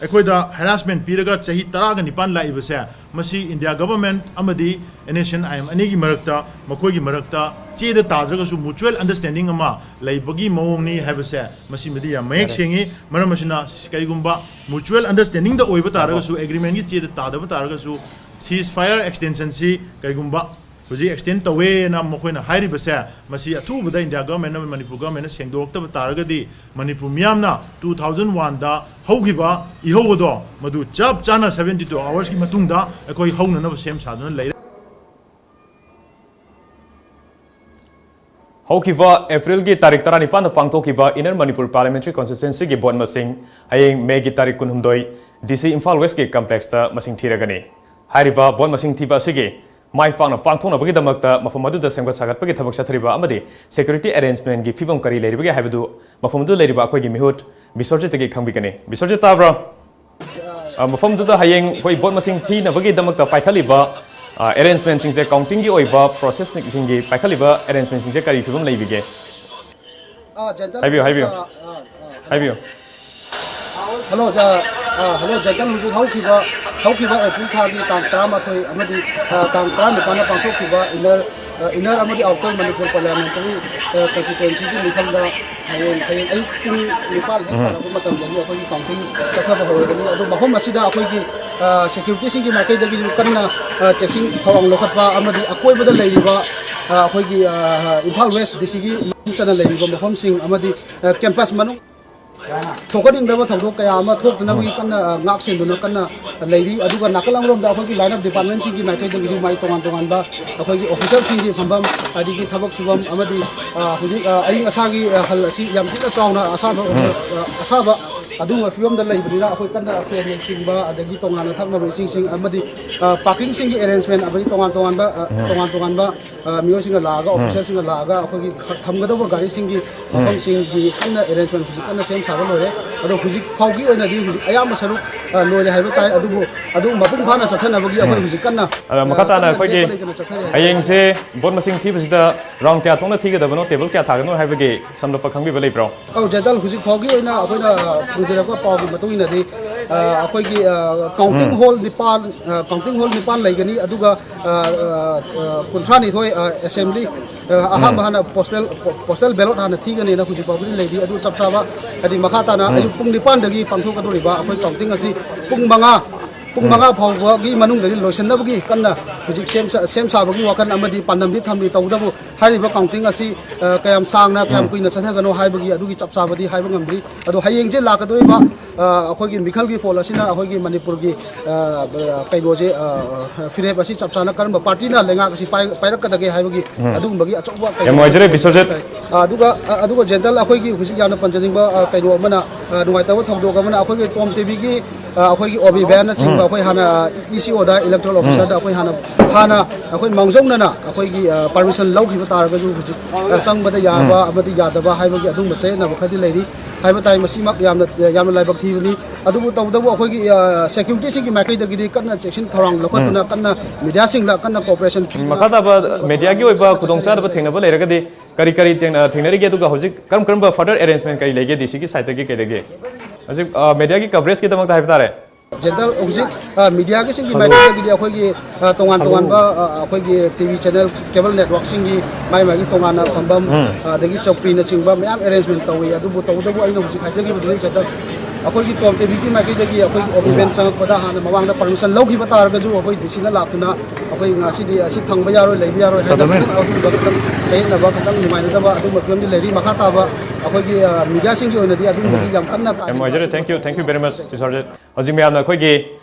ꯑꯩꯈꯣꯏꯗ harassment ꯄꯤꯔꯒ ꯆꯍꯤ ꯇꯔꯥꯒ ꯅꯤꯄꯥꯟ ꯂꯥꯛꯏꯕꯁꯦ, ꯃꯁꯤ ꯏꯟꯗꯤꯌꯥ ꯒꯚꯔꯟꯃꯦꯟꯠ ꯑꯃꯗꯤ NSCN-IM ꯑꯅꯤꯒꯤ ꯃꯔꯛꯇ, ꯃꯈꯣꯏꯒꯤ ꯃꯔꯛꯇ ꯆꯦꯗ ꯇꯥꯗ꯭ꯔꯒꯁꯨ mutual understanding ꯑꯃ ꯂꯩꯕꯒꯤ ꯃꯑꯣꯡꯅꯤ ꯍꯥꯏꯕꯁꯦ, ꯃꯁꯤꯃꯗꯤ ꯌꯥꯝ ꯃꯌꯦꯛ ꯌꯥꯔꯦ꯫ ꯁꯦꯡꯉꯤ꯫ ꯃꯔꯝ ꯑꯁꯤꯅ, ꯀꯔꯤꯒꯨꯝꯕ mutual understanding-ꯗ ꯑꯣꯏꯕ ꯇꯥꯔꯒꯁꯨ, ꯑꯍꯣ꯫ Agreement-ꯒꯤ ꯆꯦꯗ ꯇꯥꯗꯕ ꯇꯥꯔꯒꯁꯨ, ceasefire extension-ꯁꯤ ꯀꯔꯤꯒꯨꯝꯕ ꯍꯧꯖꯤꯛ extend ꯇꯧꯋꯦꯅ ꯃꯈꯣꯏꯅ ꯍꯥꯏꯔꯤꯕꯁꯦ, ꯃꯁꯤ ꯑꯊꯨꯕꯗ ꯏꯟꯗꯤꯌꯥ ꯒꯚꯔꯟꯃꯦꯟꯠ ꯑꯃꯗꯤ ꯃꯅꯤꯄꯨꯔ ꯒꯚꯔꯟꯃꯦꯟꯠꯅ ꯁꯦꯡꯗꯣꯔꯛꯇꯕ ꯇꯥꯔꯒꯗꯤ, ꯃꯅꯤꯄꯨꯔ ꯃꯤꯌꯥꯝꯅ two thousand one-ꯗ ꯍꯧꯈꯤꯕ ꯏꯍꯧ ꯑꯗꯣ, ꯃꯗꯨ ꯆꯞ ꯆꯥꯅ seventy two hours-ꯀꯤ ꯃꯇꯨꯡꯗ ꯑꯩꯈꯣꯏ ꯍꯧꯅꯅꯕ ꯁꯦꯝ ꯁꯥꯗꯨꯅ ꯂꯩꯔꯦ꯫ ꯍꯧꯈꯤꯕ ꯑꯦꯄ꯭ꯔꯤꯜꯒꯤ ꯇꯥꯔꯤꯛ ꯇꯔꯥꯅꯤꯄꯥꯟꯗ ꯄꯥꯡꯊꯣꯛꯈꯤꯕ Inner Manipur Parliamentary Constituency-ꯒꯤ vote ꯃꯁꯤꯡ ꯍꯌꯦꯡ May-ꯒꯤ ꯇꯥꯔꯤꯛ ꯀꯨꯟꯍꯨꯝꯗꯣꯏ DC ꯏꯝꯐꯥꯜ West-ꯀꯤ complex-ꯇ ꯃꯁꯤꯡ ꯊꯤꯔꯒꯅꯤ꯫ ꯍꯥꯏꯔꯤꯕ vote ꯃꯁꯤꯡ ꯊꯤꯕ ꯑꯁꯤꯒꯤ ꯃꯥꯏ ꯄꯥꯛꯅ ꯄꯥꯡꯊꯣꯛꯅꯕꯒꯤꯗꯃꯛꯇ ꯃꯐꯝ ꯑꯗꯨꯗ ꯁꯦꯝꯒꯠ ꯁꯥꯒꯠꯄꯒꯤ ꯊꯕꯛ ꯆꯠꯊꯔꯤꯕ ꯑꯃꯗꯤ security arrangement-ꯒꯤ ꯐꯤꯕꯝ ꯀꯔꯤ ꯂꯩꯔꯤꯕꯒꯦ ꯍꯥꯏꯕꯗꯨ ꯃꯐꯝ ꯑꯗꯨꯗ ꯂꯩꯔꯤꯕ ꯑꯩꯈꯣꯏꯒꯤ ꯃꯤꯍꯨꯠ ꯕꯤꯁ꯭ꯋꯖꯤꯠꯇꯒꯤ ꯈꯪꯕꯤꯒꯅꯤ꯫ ꯕꯤꯁ꯭ꯋꯖꯤꯠ, ꯇꯥꯕ꯭ꯔꯣ? ꯑ, ꯃꯐꯝꯗꯨꯗ ꯍꯌꯦꯡ ꯑꯩꯈꯣꯏ vote ꯃꯁꯤꯡ ꯊꯤꯅꯕꯒꯤꯗꯃꯛꯇ ꯄꯥꯏꯈꯠꯂꯤꯕ, ꯑ, arrangement-ꯁꯤꯡꯁꯦ, counting-ꯒꯤ ꯑꯣꯏꯕ process-ꯁꯤꯡꯒꯤ ꯄꯥꯏꯈꯠꯂꯤꯕ arrangement-ꯁꯤꯡꯁꯦ ꯀꯔꯤ ꯐꯤꯕꯝ ꯂꯩꯕꯤꯒꯦ? ꯑ, ꯖꯦꯟꯇꯜ, ꯍꯥꯏꯕꯤꯌꯨ, ꯍꯥꯏꯕꯤꯌꯨ꯫ ꯑ, ꯑ, ꯑ, ꯍꯥꯏꯕꯤꯌꯨ꯫ ꯍꯜꯂꯣ, ꯑ, ꯑ, ꯍꯜꯂꯣ, ꯖꯦꯟꯇꯜ, ꯍꯧꯖꯤꯛ ꯍꯧꯈꯤꯕ, ꯍꯧꯈꯤꯕ ꯑꯦꯄ꯭ꯔꯤꯜ ꯊꯥꯒꯤ ꯇꯥꯡ ꯇꯔꯥꯃꯥꯊꯣꯏ ꯑꯃꯗꯤ, ꯑ, ꯇꯥꯡ ꯇꯔꯥꯅꯤꯄꯥꯟꯗ ꯄꯥꯡꯊꯣꯛꯈꯤꯕ Inner, ꯑ, Inner ꯑꯃꯗꯤ Outer Manipur Parliamentary, ꯑ, Constituency-ꯒꯤ ꯃꯤꯐꯝꯗ ꯍꯌꯦꯡ, ꯍꯌꯦꯡ ꯑꯌꯨꯛ ꯄꯨꯡ ꯅꯤꯄꯥꯟ ꯍꯦꯛ ꯎꯝ꯫ ꯇꯥꯔꯛꯄ ꯃꯇꯝꯗꯒꯤ ꯑꯩꯈꯣꯏꯒꯤ counting ꯆꯠꯊꯕ ꯍꯧꯔꯒꯅꯤ꯫ ꯑꯗꯣ ꯃꯐꯝ ꯑꯁꯤꯗ ꯑꯩꯈꯣꯏꯒꯤ, ꯑ, security-ꯁꯤꯡꯒꯤ ꯃꯥꯏꯀꯩꯗꯒꯤꯁꯨ ꯀꯟꯅ, ꯑ, checking ꯊꯧꯔꯥꯡ ꯂꯧꯈꯠꯄ ꯑꯃꯗꯤ ꯑꯀꯣꯏꯕꯗ ꯂꯩꯔꯤꯕ, ꯑ, ꯑꯩꯈꯣꯏꯒꯤ, ꯑ, ꯏꯝꯐꯥꯜ West DC-ꯒꯤ ꯃꯅꯨꯡ ꯆꯟꯅ ꯂꯩꯔꯤꯕ ꯃꯐꯝꯁꯤꯡ ꯑꯃꯗꯤ, ꯑ, campus ꯃꯅꯨꯡ ꯊꯣꯛꯍꯟꯅꯤꯡꯗꯕ ꯊꯧꯗꯣꯛ ꯀꯌꯥ ꯑꯃ ꯊꯣꯛꯇꯅꯕꯒꯤ ꯀꯟꯅ, ꯑ, ꯉꯥꯛ ꯁꯦꯟꯗꯨꯅ ꯀꯟꯅ ꯂꯩꯔꯤ꯫ ꯑꯗꯨꯒ ꯅꯥꯀꯜ ꯑꯃꯔꯣꯝꯗ ꯑꯩꯈꯣꯏꯒꯤ line of departmentꯁꯤꯡꯒꯤ ꯃꯥꯏꯀꯩꯗꯒꯤꯁꯨ ꯃꯥꯏ ꯇꯣꯉꯥꯟ ꯇꯣꯉꯥꯟꯕ ꯑꯩꯈꯣꯏꯒꯤ officerꯁꯤꯡꯒꯤ ꯐꯝꯐꯝ, ꯑꯗꯒꯤ ꯊꯕꯛ ꯁꯨꯐꯝ ꯑꯃꯗꯤ, ꯑ, ꯍꯧꯖꯤꯛ, ꯑ, ꯑꯏꯪ ꯑꯁꯥꯒꯤ, ꯑ, ꯍꯜ ꯑꯁꯤ ꯌꯥꯝ ꯊꯤꯅ ꯆꯥꯎꯅ ꯑꯁꯥꯕ, ꯑ, ꯑꯁꯥꯕ ꯑꯗꯨꯒꯨꯝꯕ ꯐꯤꯕꯝꯗ ꯂꯩꯕꯅꯤꯅ ꯑꯩꯈꯣꯏ ꯀꯟꯅ fan ꯅꯆꯤꯡꯕ ꯑꯗꯒꯤ ꯇꯣꯉꯥꯟꯅ ꯊꯛꯅꯕ ꯏꯁꯤꯡꯁꯤꯡ ꯑꯃꯗꯤ, ꯑ, parkingꯁꯤꯡꯒꯤ arrangement ꯑꯃꯗꯤ ꯇꯣꯉꯥꯟ ꯇꯣꯉꯥꯟꯕ, ꯑ, ꯇꯣꯉꯥꯟ ꯇꯣꯉꯥꯟꯕ ꯑ, ꯃꯤꯑꯣꯏꯁꯤꯡꯅ ꯂꯥꯛꯑꯒ, officerꯁꯤꯡꯅ ꯂꯥꯛꯑꯒ ꯑꯩꯈꯣꯏꯒꯤ ꯈ-, ꯊꯝꯒꯗꯧꯕ ꯒꯥꯔꯤꯁꯤꯡꯒꯤ ꯃꯐꯝꯁꯤꯡꯒꯤ ꯀꯟꯅ arrangement ꯍꯧꯖꯤꯛ ꯀꯟꯅ ꯁꯦꯝ ꯁꯥꯕ ꯂꯣꯏꯔꯦ꯫ ꯑꯗꯣ ꯍꯧꯖꯤꯛ ꯐꯥꯎꯒꯤ ꯑꯣꯏꯅꯗꯤ ꯍꯧꯖꯤꯛ ꯑꯌꯥꯝꯕ ꯁꯔꯨꯛ, ꯑ, ꯂꯣꯏꯔꯦ ꯍꯥꯏꯕ ꯇꯥꯏ꯫ ꯑꯗꯨꯕꯨ ꯑꯗꯨ ꯃꯄꯨꯡ ꯐꯥꯅ ꯆꯠꯊꯅꯕꯒꯤ ꯑꯩꯈꯣꯏ ꯍꯧꯖꯤꯛ ꯀꯟꯅ, ꯑꯗ ꯃꯈꯥ ꯑ, ꯇꯥꯅ ꯀꯟꯅ ꯑꯩꯈꯣꯏꯒꯤ ꯂꯦꯞꯄ ꯂꯩꯇꯅ ꯆꯠꯊꯔꯤ ꯍꯥꯏꯕ ꯇꯥꯏ꯫ ꯍꯌꯦꯡꯁꯦ vote ꯃꯁꯤꯡ ꯊꯤꯕꯁꯤꯗ round ꯀꯌꯥ ꯊꯣꯛꯅ ꯊꯤꯒꯗꯕꯅꯣ, table ꯀꯌꯥ ꯊꯥꯒꯅꯣ ꯍꯥꯏꯕꯒꯤ ꯁꯝꯂꯞꯄ ꯈꯪꯕꯤꯕ ꯂꯩꯕ꯭ꯔꯣ? ꯑꯧ, ꯖꯦꯟꯗꯜ, ꯍꯧꯖꯤꯛ ꯐꯥꯎꯒꯤ ꯑꯣꯏꯅ ꯑꯩꯈꯣꯏꯅ, ꯑ, ꯐꯪꯖꯔꯛꯄ ꯄꯥꯎꯒꯤ ꯃꯇꯨꯡ ꯏꯟꯅꯗꯤ, ꯑ, ꯑꯩꯈꯣꯏꯒꯤ, ꯑ, counting hall ꯅꯤꯄꯥꯟ, ꯑ, counting hall ꯅꯤꯄꯥꯟ ꯂꯩꯒꯅꯤ꯫ ꯑꯗꯨꯒ ꯑ, ꯑ, ꯑ, ꯀꯨꯟꯊ꯭ꯔꯥꯅꯤꯊꯣꯏ, ꯑ, assembly, ꯑ, ꯑꯍꯥꯟꯕ ꯍꯥꯟꯅ postal, ꯄꯣ-, postal ballot ꯍꯥꯟꯅ ꯊꯤꯒꯅꯤꯅ ꯍꯧꯖꯤꯛ ꯐꯥꯎꯕꯗꯤ ꯂꯩꯔꯤ꯫ ꯑꯗꯨ ꯆꯞ ꯆꯥꯕ, ꯍꯥꯏꯗꯤ ꯃꯈꯥ ꯇꯥꯅ ꯑꯌꯨꯛ ꯄꯨꯡ ꯅꯤꯄꯥꯟꯗꯒꯤ ꯄꯥꯡꯊꯣꯛꯀꯗꯧꯔꯤꯕ ꯑꯩꯈꯣꯏ counting ꯑꯁꯤ ꯄꯨꯡ ꯃꯉꯥ, ꯄꯨꯡ ꯃꯉꯥ ꯐꯥꯎꯕꯒꯤ ꯃꯅꯨꯡꯗꯗꯤ ꯂꯣꯏꯁꯤꯟꯅꯕꯒꯤ ꯀꯟꯅ ꯍꯧꯖꯤꯛ ꯁꯦꯝ ꯁꯥ-, ꯁꯦꯝ ꯁꯥꯕꯒꯤ ꯋꯥꯈꯜ ꯑꯃꯗꯤ ꯄꯥꯟꯗꯝꯗꯤ ꯊꯝꯂꯤ꯫ ꯇꯧꯕꯇꯕꯨ ꯍꯥꯏꯔꯤꯕ counting ꯑꯁꯤ, ꯑ, ꯀꯌꯥꯝ ꯁꯥꯡꯅ, ꯀꯌꯥꯝ ꯀꯨꯏꯅ ꯆꯠꯊꯒꯅꯣ ꯍꯥꯏꯕꯒꯤ ꯑꯗꯨꯒꯤ ꯆꯞ ꯆꯥꯕꯗꯤ ꯍꯥꯏꯕ ꯉꯝꯗ꯭ꯔꯤ꯫ ꯑꯗꯣ ꯍꯌꯦꯡꯁꯦ ꯂꯥꯛꯀꯗꯧꯔꯤꯕ, ꯑ, ꯑꯩꯈꯣꯏꯒꯤ ꯃꯤꯈꯜꯒꯤ ꯐꯣꯜ ꯑꯁꯤꯅ ꯑꯩꯈꯣꯏꯒꯤ ꯃꯅꯤꯄꯨꯔꯒꯤ, ꯑ, ꯀꯩꯅꯣꯁꯦ, ꯑ, ꯐꯤꯔꯦꯞ ꯑꯁꯤ ꯆꯞ ꯆꯥꯅ ꯀꯔꯝꯕ partyꯅ ꯂꯩꯉꯥꯛ ꯑꯁꯤ ꯄꯥꯏ-, ꯄꯥꯏꯔꯛꯀꯗꯒꯦ ꯍꯥꯏꯕꯒꯤ ꯑꯗꯨꯒꯨꯝꯕꯒꯤ ꯑꯆꯧꯕ ꯌꯥꯝ ꯀꯩꯅꯣ ꯅꯨꯡꯉꯥꯏꯖꯔꯦ, ꯕꯤꯁ꯭ꯋꯖꯤꯠ꯫ ꯑ, ꯑꯗꯨꯒ, ꯑ, ꯑꯗꯨꯒ ꯖꯦꯟꯗꯜ, ꯑꯩꯈꯣꯏꯒꯤ ꯍꯧꯖꯤꯛ ꯌꯥꯝꯅ ꯄꯟꯖꯅꯤꯡꯕ, ꯑ, ꯀꯩꯅꯣ ꯑꯃꯅ, ꯑ, ꯅꯨꯡꯉꯥꯏꯇꯕ ꯊꯧꯗꯣꯛ ꯑꯃꯅ ꯑꯩꯈꯣꯏꯒꯤ ꯇꯣꯝ ꯇꯤꯚꯤꯒꯤ, ꯑ, ꯑꯩꯈꯣꯏꯒꯤ ꯑꯣꯕꯤ ꯕꯦꯟꯅꯆꯤꯡꯕ ꯑꯩꯈꯣꯏ ꯍꯥꯟꯅ, ꯑ, ECOꯗ, electoral officerꯗ ꯑꯩꯈꯣꯏ ꯍꯥꯟꯅ, ꯍꯥꯟꯅ ꯑꯩꯈꯣꯏ ꯃꯥꯡꯖꯧꯅꯅ ꯑꯩꯈꯣꯏꯒꯤ, ꯑ, permission ꯂꯧꯈꯤꯕ ꯇꯥꯔꯒꯁꯨ ꯍꯧꯖꯤꯛ, ꯑ, ꯆꯪꯕꯗ ꯌꯥꯕ ꯑꯃꯗꯤ ꯌꯥꯗꯕ ꯍꯥꯏꯕꯒꯤ ꯑꯗꯨꯒꯨꯝꯕ ꯆꯌꯦꯠꯅꯕ ꯈꯔꯗꯤ ꯂꯩꯔꯤ ꯍꯥꯏꯕ ꯇꯥꯏ꯫ ꯃꯁꯤꯃꯛ ꯌꯥꯝꯅ, ꯌꯥꯝꯅ ꯂꯥꯏꯕꯛ ꯊꯤꯕꯅꯤ꯫ ꯑꯗꯨꯕꯨ ꯇꯧꯕꯇꯕꯨ ꯑꯩꯈꯣꯏꯒꯤ, ꯑ, securityꯁꯤꯡꯒꯤ ꯃꯥꯏꯀꯩꯗꯒꯤꯗꯤ ꯀꯟꯅ ꯆꯦꯛꯁꯤꯟ ꯊꯧꯔꯥꯡ ꯂꯧꯈꯠꯇꯨꯅ ꯀꯟꯅ mediaꯁꯤꯡꯗ ꯀꯟꯅ cooperation ꯄꯤꯗꯨꯅ ꯃꯈꯥ ꯇꯥꯕ mediaꯒꯤ ꯑꯣꯏꯕ ꯀꯟꯅ ꯈꯨꯗꯣꯡꯆꯥꯗꯕ ꯆꯠꯊꯔꯤ ꯍꯥꯏꯕ ꯊꯦꯡꯅꯕ ꯂꯩꯔꯒꯗꯤ ꯀꯔꯤ ꯀꯔꯤ ꯊꯦꯡꯅ-, ꯊꯦꯡꯅꯔꯤꯒꯦ? ꯑꯗꯨꯒ ꯍꯧꯖꯤꯛ ꯀꯔꯝ ꯀꯔꯝꯕ further arrangement ꯀꯔꯤ ꯂꯩꯒꯦ DCꯒꯤ sideꯇꯒꯤ ꯀꯩꯗꯒꯤ? ꯍꯧꯖꯤꯛ, ꯑ, mediaꯒꯤ coverageꯀꯤꯗꯃꯛꯇ ꯍꯥꯏꯕ ꯇꯥꯔꯦ꯫ ꯖꯦꯟꯗꯜ, ꯍꯧꯖꯤꯛ, ꯑ, mediaꯒꯤ ꯁꯤꯡꯒꯤ ꯃꯥꯏꯀꯩꯗꯒꯤꯗꯤ ꯑꯩꯈꯣꯏꯒꯤ, ꯑ, ꯇꯣꯉꯥꯟ ꯇꯣꯉꯥꯟꯕ, ꯑ, ꯑꯩꯈꯣꯏꯒꯤ TV channel, cable networkꯁꯤꯡꯒꯤ ꯃꯥꯏ ꯃꯥꯏꯒꯤ ꯇꯣꯉꯥꯟꯅ ꯐꯝꯐꯝ, ꯑ, ꯑꯗꯒꯤ ꯆꯧꯀ꯭ꯔꯤꯅꯆꯤꯡꯕ ꯃꯌꯥꯝ arrangement ꯇꯧꯏ꯫ ꯑꯗꯨꯕꯨ ꯇꯧꯕꯇꯕꯨ ꯑꯩꯅ ꯍꯧꯖꯤꯛ ꯍꯥꯏꯖꯈꯤꯕꯗꯨꯅꯤ ꯖꯦꯟꯗꯜ, ꯑꯩꯈꯣꯏꯒꯤ ꯇꯣꯝ ꯇꯤꯚꯤꯒꯤ ꯃꯥꯏꯀꯩꯗꯒꯤ ꯑꯩꯈꯣꯏꯒꯤ ꯑꯣꯕꯤ ꯕꯦꯟ ꯆꯪꯉꯛꯄꯗ ꯍꯥꯟꯅ ꯃꯃꯥꯡꯗ permission ꯂꯧꯈꯤꯕ ꯇꯥꯔꯒꯁꯨ ꯑꯩꯈꯣꯏ DCꯅ ꯂꯥꯛꯇꯨꯅ ꯑꯩꯈꯣꯏ ꯉꯁꯤꯗꯤ ꯑꯁꯤ ꯊꯝꯕ ꯌꯥꯔꯣꯏ, ꯂꯩꯕ ꯌꯥꯔꯣꯏ ꯍꯥꯏꯅ ꯈꯤꯇꯪ ꯑꯗꯨꯒꯨꯝꯕ ꯈꯤꯇꯪ ꯆꯌꯦꯠꯅꯕ, ꯈꯤꯇꯪ ꯅꯨꯡꯉꯥꯏꯅꯗꯕ ꯑꯗꯨꯒꯨꯝꯕ ꯐꯤꯕꯝꯗꯤ ꯂꯩꯔꯤ꯫ ꯃꯈꯥ ꯇꯥꯕ ꯑꯩꯈꯣꯏꯒꯤ ꯃꯤꯗꯤꯌꯥꯁꯤꯡꯒꯤ ꯑꯣꯏꯅꯗꯤ ꯑꯗꯨꯒꯨꯝꯕꯒꯤ ꯌꯥꯝ ꯀꯟꯅ ꯌꯥꯝ ꯅꯨꯡꯉꯥꯏꯖꯔꯦ꯫ Thank you, thank you very much, ꯕꯤꯁ꯭ꯋꯔꯖꯤꯠ꯫ ꯍꯧꯖꯤꯛ ꯃꯌꯥꯝꯅ ꯑꯩꯈꯣꯏꯒꯤ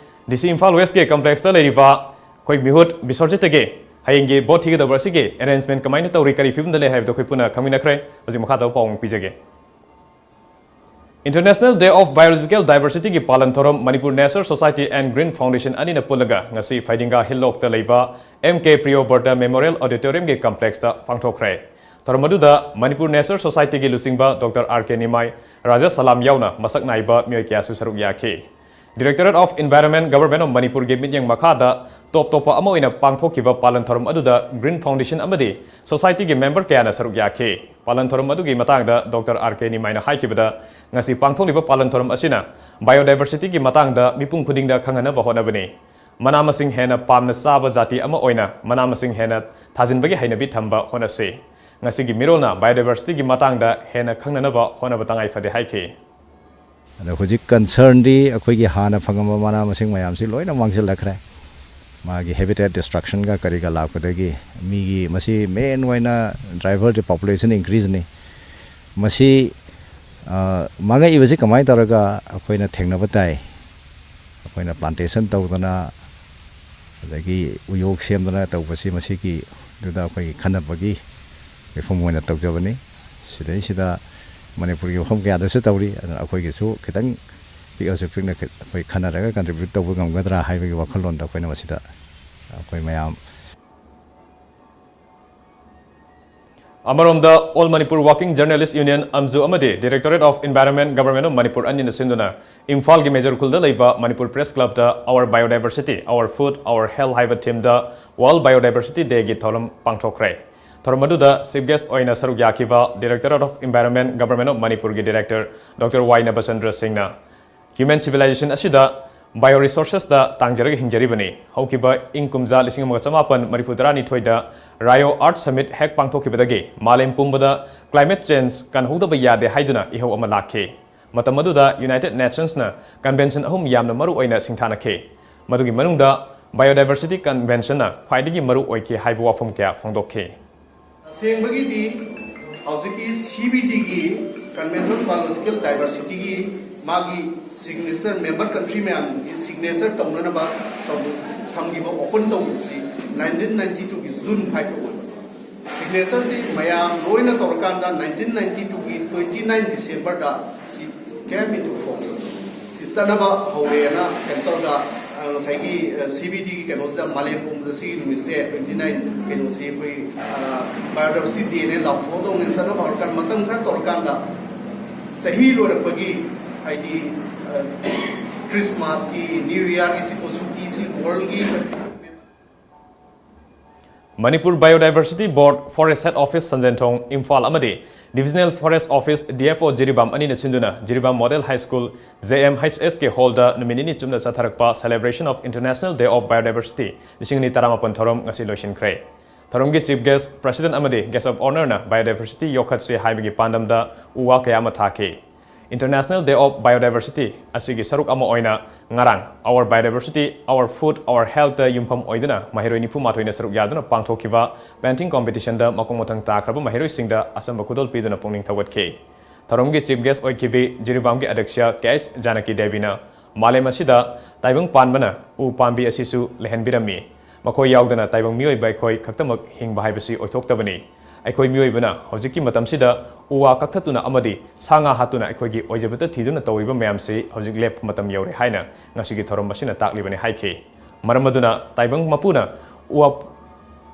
D C ꯏꯝꯐꯥꯜ ꯋꯦꯁꯀꯤ complexꯇ ꯂꯩꯔꯤꯕ ꯑꯩꯈꯣꯏ ꯃꯤꯍꯨꯠ ꯕꯤꯁ꯭ꯋꯔꯖꯤꯠꯇꯒꯤ ꯍꯌꯦꯡꯒꯤ ꯚꯣꯠ ꯊꯤꯒꯗꯕ ꯑꯁꯤꯒꯤ arrangement ꯀꯃꯥꯏꯅ ꯇꯧꯔꯤ, ꯀꯔꯤ ꯐꯤꯕꯝꯗ ꯂꯩ ꯍꯥꯏꯕꯗꯨ ꯑꯩꯈꯣꯏ ꯄꯨꯟꯅ ꯈꯪꯃꯤꯟꯅꯈ꯭ꯔꯦ꯫ ꯍꯧꯖꯤꯛ ꯃꯈꯥ ꯇꯥꯕ ꯄꯥꯎ ꯑꯃꯨꯛ ꯄꯤꯖꯒꯦ꯫ International Day of Biological Diversityꯒꯤ ꯄꯥꯂꯟ ꯊꯧꯔꯝ Manipur Nature Society and Green Foundation ꯑꯅꯤꯅ ꯄꯨꯜꯂꯒ ꯉꯁꯤ ꯐꯩꯗꯤꯡꯒꯥ ꯍꯤꯜꯂꯣꯛꯇ ꯂꯩꯕ M K Priyobrata Memorial Auditoriumꯒꯤ complexꯇ ꯄꯥꯡꯊꯣꯛꯈ꯭ꯔꯦ꯫ ꯊꯧꯔꯝ ꯑꯗꯨꯗ Manipur Nature Societyꯒꯤ ꯂꯨꯆꯤꯡꯕ Doctor R K ꯅꯤꯃꯥꯏ, ꯔꯥꯖꯦꯁ ꯁꯂꯥꯝ ꯌꯥꯎꯅ ꯃꯁꯛ ꯅꯥꯏꯕ ꯃꯤꯑꯣꯏ ꯀꯌꯥꯁꯨ ꯁꯔꯨꯛ ꯌꯥꯈꯤ꯫ Directorate of Environment, Government of ꯃꯅꯤꯄꯨꯔꯒꯤ ꯃꯤꯠꯌꯦꯡ ꯃꯈꯥꯗ ꯇꯣꯞ ꯇꯣꯞꯄ ꯑꯃ ꯑꯣꯏꯅ ꯄꯥꯡꯊꯣꯛꯈꯤꯕ ꯄꯥꯂꯟ ꯊꯧꯔꯝ ꯑꯗꯨꯗ Green Foundation ꯑꯃꯗꯤ Societyꯒꯤ member ꯀꯌꯥꯅ ꯁꯔꯨꯛ ꯌꯥꯈꯤ꯫ ꯄꯥꯂꯟ ꯊꯧꯔꯝ ꯑꯗꯨꯒꯤ ꯃꯇꯥꯡꯗ Doctor R K ꯅꯤꯃꯥꯏꯅ ꯍꯥꯏꯈꯤꯕꯗ, ꯉꯁꯤ ꯄꯥꯡꯊꯣꯛꯂꯤꯕ ꯄꯥꯂꯟ ꯊꯧꯔꯝ ꯑꯁꯤꯅ Biodiversityꯒꯤ ꯃꯇꯥꯡꯗ ꯃꯤꯄꯨꯝ ꯈꯨꯗꯤꯡꯗ ꯈꯪꯍꯟꯅꯕ ꯍꯣꯠꯅꯕꯅꯤ꯫ ꯃꯅꯥ ꯃꯁꯤꯡ ꯍꯦꯟꯅ ꯄꯥꯝꯅ ꯆꯥꯕ ꯖꯥꯇꯤ ꯑꯃ ꯑꯣꯏꯅ ꯃꯅꯥ ꯃꯁꯤꯡ ꯍꯦꯟꯅ ꯊꯥꯖꯤꯟꯕꯒꯤ ꯍꯩꯅꯕꯤ ꯊꯝꯕ ꯍꯣꯠꯅꯁꯤ꯫ ꯉꯁꯤꯒꯤ ꯃꯤꯔꯣꯜꯅ Biodiversityꯒꯤ ꯃꯇꯥꯡꯗ ꯍꯦꯟꯅ ꯈꯪꯅꯅꯕ ꯍꯣꯠꯅꯕ ꯇꯉꯥꯏ ꯐꯗꯦ ꯍꯥꯏꯈꯤ꯫ ꯑꯗꯣ ꯍꯧꯖꯤꯛ concernꯗꯤ ꯑꯩꯈꯣꯏꯒꯤ ꯍꯥꯟꯅ ꯐꯪꯉꯝꯕ ꯃꯅꯥ ꯃꯁꯤꯡ ꯃꯌꯥꯝꯁꯤ ꯂꯣꯏꯅ ꯃꯥꯡꯁꯤꯜꯂꯛꯈ꯭ꯔꯦ꯫ ꯃꯥꯒꯤ habitat destructionꯒ ꯀꯔꯤꯒ ꯂꯥꯛꯄꯗꯒꯤ ꯃꯤꯒꯤ, ꯃꯁꯤ main ꯑꯣꯏꯅ driverꯗꯤ population increaseꯅꯤ꯫ ꯃꯁꯤ, ꯑ, ꯃꯥꯡꯉꯛꯏꯕꯁꯤ ꯀꯃꯥꯏꯅ ꯇꯧꯔꯒ ꯑꯩꯈꯣꯏꯅ ꯊꯦꯡꯅꯕ ꯇꯥꯏ? ꯑꯩꯈꯣꯏꯅ plantation ꯇꯧꯗꯅ, ꯑꯗꯒꯤ ꯎꯌꯣꯛ ꯁꯦꯝꯗꯅ ꯇꯧꯕꯁꯤ, ꯃꯁꯤꯒꯤꯗꯨꯗ ꯑꯩꯈꯣꯏꯒꯤ ꯈꯟꯅꯕꯒꯤ ꯃꯤꯐꯝ ꯑꯣꯏꯅ ꯇꯧꯖꯕꯅꯤ꯫ ꯁꯤꯗꯩꯁꯤꯗ ꯃꯅꯤꯄꯨꯔꯒꯤ ꯃꯐꯝ ꯀꯌꯥꯗꯁꯨ ꯇꯧꯔꯤ꯫ ꯑꯗꯨꯅ ꯑꯩꯈꯣꯏꯒꯤꯁꯨ ꯈꯤꯇꯪ ꯄꯤꯛꯑꯁꯨ ꯄꯤꯛꯅ ꯑꯩꯈꯣꯏ ꯈꯟꯅꯔꯒ contribute ꯇꯧꯕ ꯉꯝꯒꯗ꯭ꯔꯥ ꯍꯥꯏꯕꯒꯤ ꯋꯥꯈꯜꯂꯣꯟꯗ ꯑꯩꯈꯣꯏꯅ ꯃꯁꯤꯗ ꯑꯩꯈꯣꯏ ꯃꯌꯥꯝ ꯑꯃꯔꯣꯝꯗ, All Manipur Working Journalist Union, ꯑꯝꯖꯨ, ꯑꯃꯗꯤ Directorate of Environment, Government of Manipur ꯑꯅꯤꯅ ꯁꯤꯟꯗꯨꯅ ꯏꯝꯐꯥꯜꯒꯤ ꯃꯦꯖꯔ ꯈꯨꯜꯗ ꯂꯩꯕ Manipur Press Clubꯇ Our Biodiversity, Our Food, Our Health ꯍꯥꯏꯕ themeꯗ World Biodiversity Dayꯒꯤ ꯊꯧꯔꯝ ꯄꯥꯡꯊꯣꯛꯈ꯭ꯔꯦ꯫ ꯊꯧꯔꯝ ꯑꯗꯨꯗ chief guest ꯑꯣꯏꯅ ꯁꯔꯨꯛ ꯌꯥꯈꯤꯕ Directorate of Environment, Government of ꯃꯅꯤꯄꯨꯔꯒꯤ Director Doctor ꯋꯥꯏ ꯅꯕꯆꯟꯗ꯭ꯔ ꯁꯤꯡꯅ Human civilization ꯑꯁꯤꯗ bioresourcesꯇ ꯇꯥꯡꯖꯔꯒ ꯍꯤꯡꯖꯔꯤꯕꯅꯤ꯫ ꯍꯧꯈꯤꯕ ꯏꯪ ꯀꯨꯝꯖꯥ ꯂꯤꯁꯤꯡ ꯑꯃꯒ ꯆꯃꯥꯄꯟ ꯃꯔꯤꯐꯨ ꯇꯔꯥꯅꯤꯊꯣꯏꯗ Rio Earth Summit ꯍꯦꯛ ꯄꯥꯡꯊꯣꯛꯈꯤꯕꯗꯒꯤ ꯃꯥꯂꯦꯝ ꯄꯨꯝꯕꯗ climate change ꯀꯟꯍꯧꯗꯕ ꯌꯥꯗꯦ ꯍꯥꯏꯗꯨꯅ ꯏꯍꯧ ꯑꯃ ꯂꯥꯛꯈꯤ꯫ ꯃꯇꯝ ꯑꯗꯨꯗ United Nationsꯅ convention ꯑꯍꯨꯝ ꯌꯥꯝꯅ ꯃꯔꯨ ꯑꯣꯏꯅ ꯁꯤꯡꯊꯥꯅꯈꯤ꯫ ꯃꯗꯨꯒꯤ ꯃꯅꯨꯡꯗ Biodiversity Conventionꯅ ꯈ꯭ꯋꯥꯏꯗꯒꯤ ꯃꯔꯨ ꯑꯣꯏꯈꯤ ꯍꯥꯏꯕ ꯋꯥꯐꯝ ꯀꯌꯥ ꯐꯣꯡꯗꯣꯛꯈꯤ꯫ ꯇꯁꯦꯡꯕꯒꯤꯗꯤ ꯍꯧꯖꯤꯛꯀꯤ ꯁꯤ ꯕꯤ ꯗꯤꯒꯤ Convention on Biological Diversityꯒꯤ ꯃꯥꯒꯤ signature, member country ꯃꯌꯥꯝꯒꯤ signature ꯇꯧꯅꯅꯕ ꯇꯧ-, ꯊꯝꯈꯤꯕ, open ꯇꯧꯈꯤꯕꯁꯤ nineteen ninety twoꯒꯤ June fiveꯇ ꯑꯣꯏꯕ꯫ Signatureꯁꯤ ꯃꯌꯥꯝ ꯂꯣꯏꯅ ꯇꯧꯔꯀꯥꯟꯗ nineteen ninety twoꯒꯤ twenty nine Decemberꯗ ꯁꯤ came into force꯫ ꯁꯤ ꯆꯠꯅꯕ ꯍꯧꯔꯦꯅ ꯀꯩꯅꯣ ꯇꯧꯔꯒ, ꯑ, ꯉꯁꯥꯏꯒꯤ, ꯑ, ꯁꯤ ꯕꯤ ꯗꯤꯒꯤ ꯀꯩꯅꯣꯁꯤꯗ, ꯃꯥꯂꯦꯝ ꯄꯨꯝꯕꯗ ꯁꯤꯒꯤ ꯅꯨꯃꯤꯠꯁꯦ, twenty nine ꯀꯩꯅꯣꯁꯤ ꯑꯩꯈꯣꯏ, ꯑ, Biodiversity Dayꯅꯦ ꯂꯥꯎꯊꯣꯛꯑꯗꯧꯅꯦ꯫ ꯆꯠꯅꯕ ꯍꯧꯔꯀꯥꯟꯗ, ꯃꯇꯝ ꯈꯔ ꯇꯧꯔꯀꯥꯟꯗ ꯆꯍꯤ ꯂꯣꯏꯔꯛꯄꯒꯤ, ꯍꯥꯏꯗꯤ, ꯑ, Christmasꯀꯤ, New Yearꯒꯤ ꯁꯤ ꯁꯨꯇꯤꯁꯤ worldꯒꯤ Manipur Biodiversity Board, Forest Head Office ꯁꯟꯖꯦꯟꯊꯣꯡ, Imphal ꯑꯃꯗꯤ Divisional Forest Office, D F O, Jiribam ꯑꯅꯤꯅ ꯁꯤꯟꯗꯨꯅ Jiribam Model High School, J M H S K hallꯗ ꯅꯨꯃꯤꯠ ꯅꯤꯅꯤ ꯆꯨꯞꯅ ꯆꯠꯊꯔꯛꯄ Celebration of International Day of Biodiversity ꯂꯤꯁꯤꯡ ꯑꯅꯤ ꯇꯔꯥꯃꯥꯄꯟ ꯊꯧꯔꯝ ꯉꯁꯤ ꯂꯣꯏꯁꯤꯟꯈ꯭ꯔꯦ꯫ ꯊꯧꯔꯝꯒꯤ Chief Guest, President ꯑꯃꯗꯤ Guest of Honourꯅ Biodiversity ꯌꯣꯛꯈꯠꯁꯤ ꯍꯥꯏꯕꯒꯤ ꯄꯥꯟꯗꯝꯗ ꯎ ꯋꯥ ꯀꯌꯥ ꯑꯃ ꯊꯥꯈꯤ꯫ International Day of Biodiversity ꯑꯁꯤꯒꯤ ꯁꯔꯨꯛ ꯑꯃ ꯑꯣꯏꯅ ꯉꯔꯥꯡ Our Biodiversity, Our Food, Our Healthꯇ ꯌꯨꯝꯐꯝ ꯑꯣꯏꯗꯨꯅ ꯃꯍꯩꯔꯣꯏ ꯅꯤꯐꯨ ꯃꯥꯊꯣꯏꯅ ꯁꯔꯨꯛ ꯌꯥꯗꯨꯅ ꯄꯥꯡꯊꯣꯛꯈꯤꯕ painting competitionꯗ ꯃꯈꯣꯡ ꯃꯊꯪ ꯇꯥꯈ꯭ꯔꯕ ꯃꯍꯩꯔꯣꯏꯁꯤꯡꯗ ꯑꯆꯝꯕ ꯈꯨꯗꯣꯜ ꯄꯤꯗꯨꯅ ꯄꯨꯛꯅꯤꯡ ꯊꯧꯒꯠꯈꯤ꯫ ꯊꯧꯔꯝꯒꯤ Chief Guest ꯑꯣꯏꯈꯤꯕꯤ ꯖꯤꯔꯤꯕꯥꯝꯒꯤ ꯑꯗ꯭ꯌꯛꯁ ꯀꯦ ꯑꯩꯆ ꯖꯥꯅꯀꯤ ꯗꯦꯕꯤꯅ ꯃꯥꯂꯦꯝ ꯑꯁꯤꯗ ꯇꯥꯏꯕꯪ ꯄꯥꯟꯕꯅ ꯎ ꯄꯥꯝꯕꯤ ꯑꯁꯤꯁꯨ ꯂꯩꯍꯟꯕꯤꯔꯝꯃꯤ꯫ ꯃꯈꯣꯏ ꯌꯥꯎꯗꯅ ꯇꯥꯏꯕꯪ ꯃꯤꯑꯣꯏꯕ ꯑꯩꯈꯣꯏ ꯈꯛꯇꯃꯛ ꯍꯤꯡꯕ ꯍꯥꯏꯕꯁꯤ ꯑꯣꯏꯊꯣꯛꯇꯕꯅꯤ꯫ ꯑꯩꯈꯣꯏ ꯃꯤꯑꯣꯏꯕꯅ ꯍꯧꯖꯤꯛꯀꯤ ꯃꯇꯝꯁꯤꯗ ꯎ ꯋꯥ ꯀꯛꯊꯠꯇꯨꯅ ꯑꯃꯗꯤ ꯁꯥ ꯉꯥ ꯍꯥꯠꯇꯨꯅ ꯑꯩꯈꯣꯏꯒꯤ ꯑꯣꯏꯖꯕꯇ ꯊꯤꯗꯨꯅ ꯇꯧꯔꯤꯕ ꯃꯌꯥꯝꯁꯤ ꯍꯧꯖꯤꯛ ꯂꯦꯞꯄ ꯃꯇꯝ ꯌꯧꯔꯦ ꯍꯥꯏꯅ ꯉꯁꯤꯒꯤ ꯊꯧꯔꯝ ꯑꯁꯤꯅ ꯇꯥꯛꯂꯤꯕꯅꯤ ꯍꯥꯏꯈꯤ꯫ ꯃꯔꯝ ꯑꯗꯨꯅ ꯇꯥꯏꯕꯪ ꯃꯄꯨꯅ ꯎ ꯋꯥ,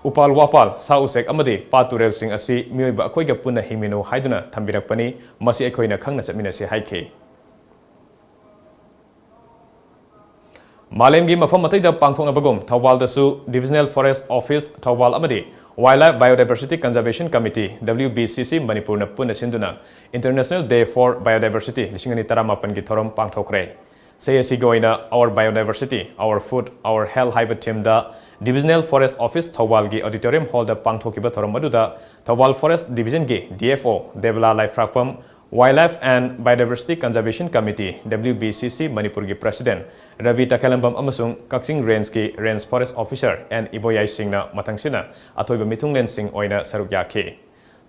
ꯎꯄꯥꯜ ꯋꯥꯄꯥꯜ, ꯁꯥ ꯎꯆꯦꯛ ꯑꯃꯗꯤ ꯄꯥꯠ ꯇꯨꯔꯦꯜꯁꯤꯡ ꯑꯁꯤ ꯃꯤꯑꯣꯏꯕ ꯑꯩꯈꯣꯏꯒ ꯄꯨꯟꯅ ꯍꯤꯡꯃꯤꯟꯅꯧ ꯍꯥꯏꯗꯨꯅ ꯊꯝꯕꯤꯔꯛꯄꯅꯤ, ꯃꯁꯤ ꯑꯩꯈꯣꯏꯅ ꯈꯪꯅ ꯆꯠꯃꯤꯟꯅꯁꯤ ꯍꯥꯏꯈꯤ꯫ ꯃꯥꯂꯦꯝꯒꯤ ꯃꯐꯝ ꯑꯇꯩꯗ ꯄꯥꯡꯊꯣꯛꯅꯕꯒꯨꯝ ꯊꯧꯕꯥꯜꯗꯁꯨ Divisional Forest Office ꯊꯧꯕꯥꯜ ꯑꯃꯗꯤ Wildlife Biodiversity Conservation Committee, W B C C, ꯃꯅꯤꯄꯨꯔꯅ ꯄꯨꯟꯅ ꯁꯤꯟꯗꯨꯅ International Day for Biodiversity ꯂꯤꯁꯤꯡ ꯑꯅꯤ ꯇꯔꯥꯃꯥꯄꯟꯒꯤ ꯊꯧꯔꯝ ꯄꯥꯡꯊꯣꯛꯈ꯭ꯔꯦ꯫ ꯆꯍꯤ ꯑꯁꯤꯒꯤ ꯑꯣꯏꯅ Our Biodiversity, Our Food, Our Health ꯍꯥꯏꯕ themeꯗ Divisional Forest Office ꯊꯧꯕꯥꯜꯒꯤ auditorium hallꯗ ꯄꯥꯡꯊꯣꯛꯈꯤꯕ ꯊꯧꯔꯝ ꯑꯗꯨꯗ Thoubal Forest Divisionꯒꯤ D F O ꯗꯦꯕꯂꯥ ꯂꯥꯏꯐ꯭ꯔꯥꯛꯄꯝ, Wildlife and Biodiversity Conservation Committee, W B C C, ꯃꯅꯤꯄꯨꯔꯒꯤ President ꯔꯕꯤ ꯇꯈꯦꯂꯝꯕꯝ ꯑꯃꯁꯨꯡ ꯀꯛꯆꯤꯡ Rangeꯀꯤ Range Forest Officer N ꯏꯕꯣꯌꯥꯏ ꯁꯤꯡꯅ ꯃꯊꯪꯁꯤꯠꯅ ꯑꯊꯣꯏꯕ ꯃꯤꯊꯨꯡꯂꯦꯟꯁꯤꯡ ꯑꯣꯏꯅ ꯁꯔꯨꯛ ꯌꯥꯈꯤ꯫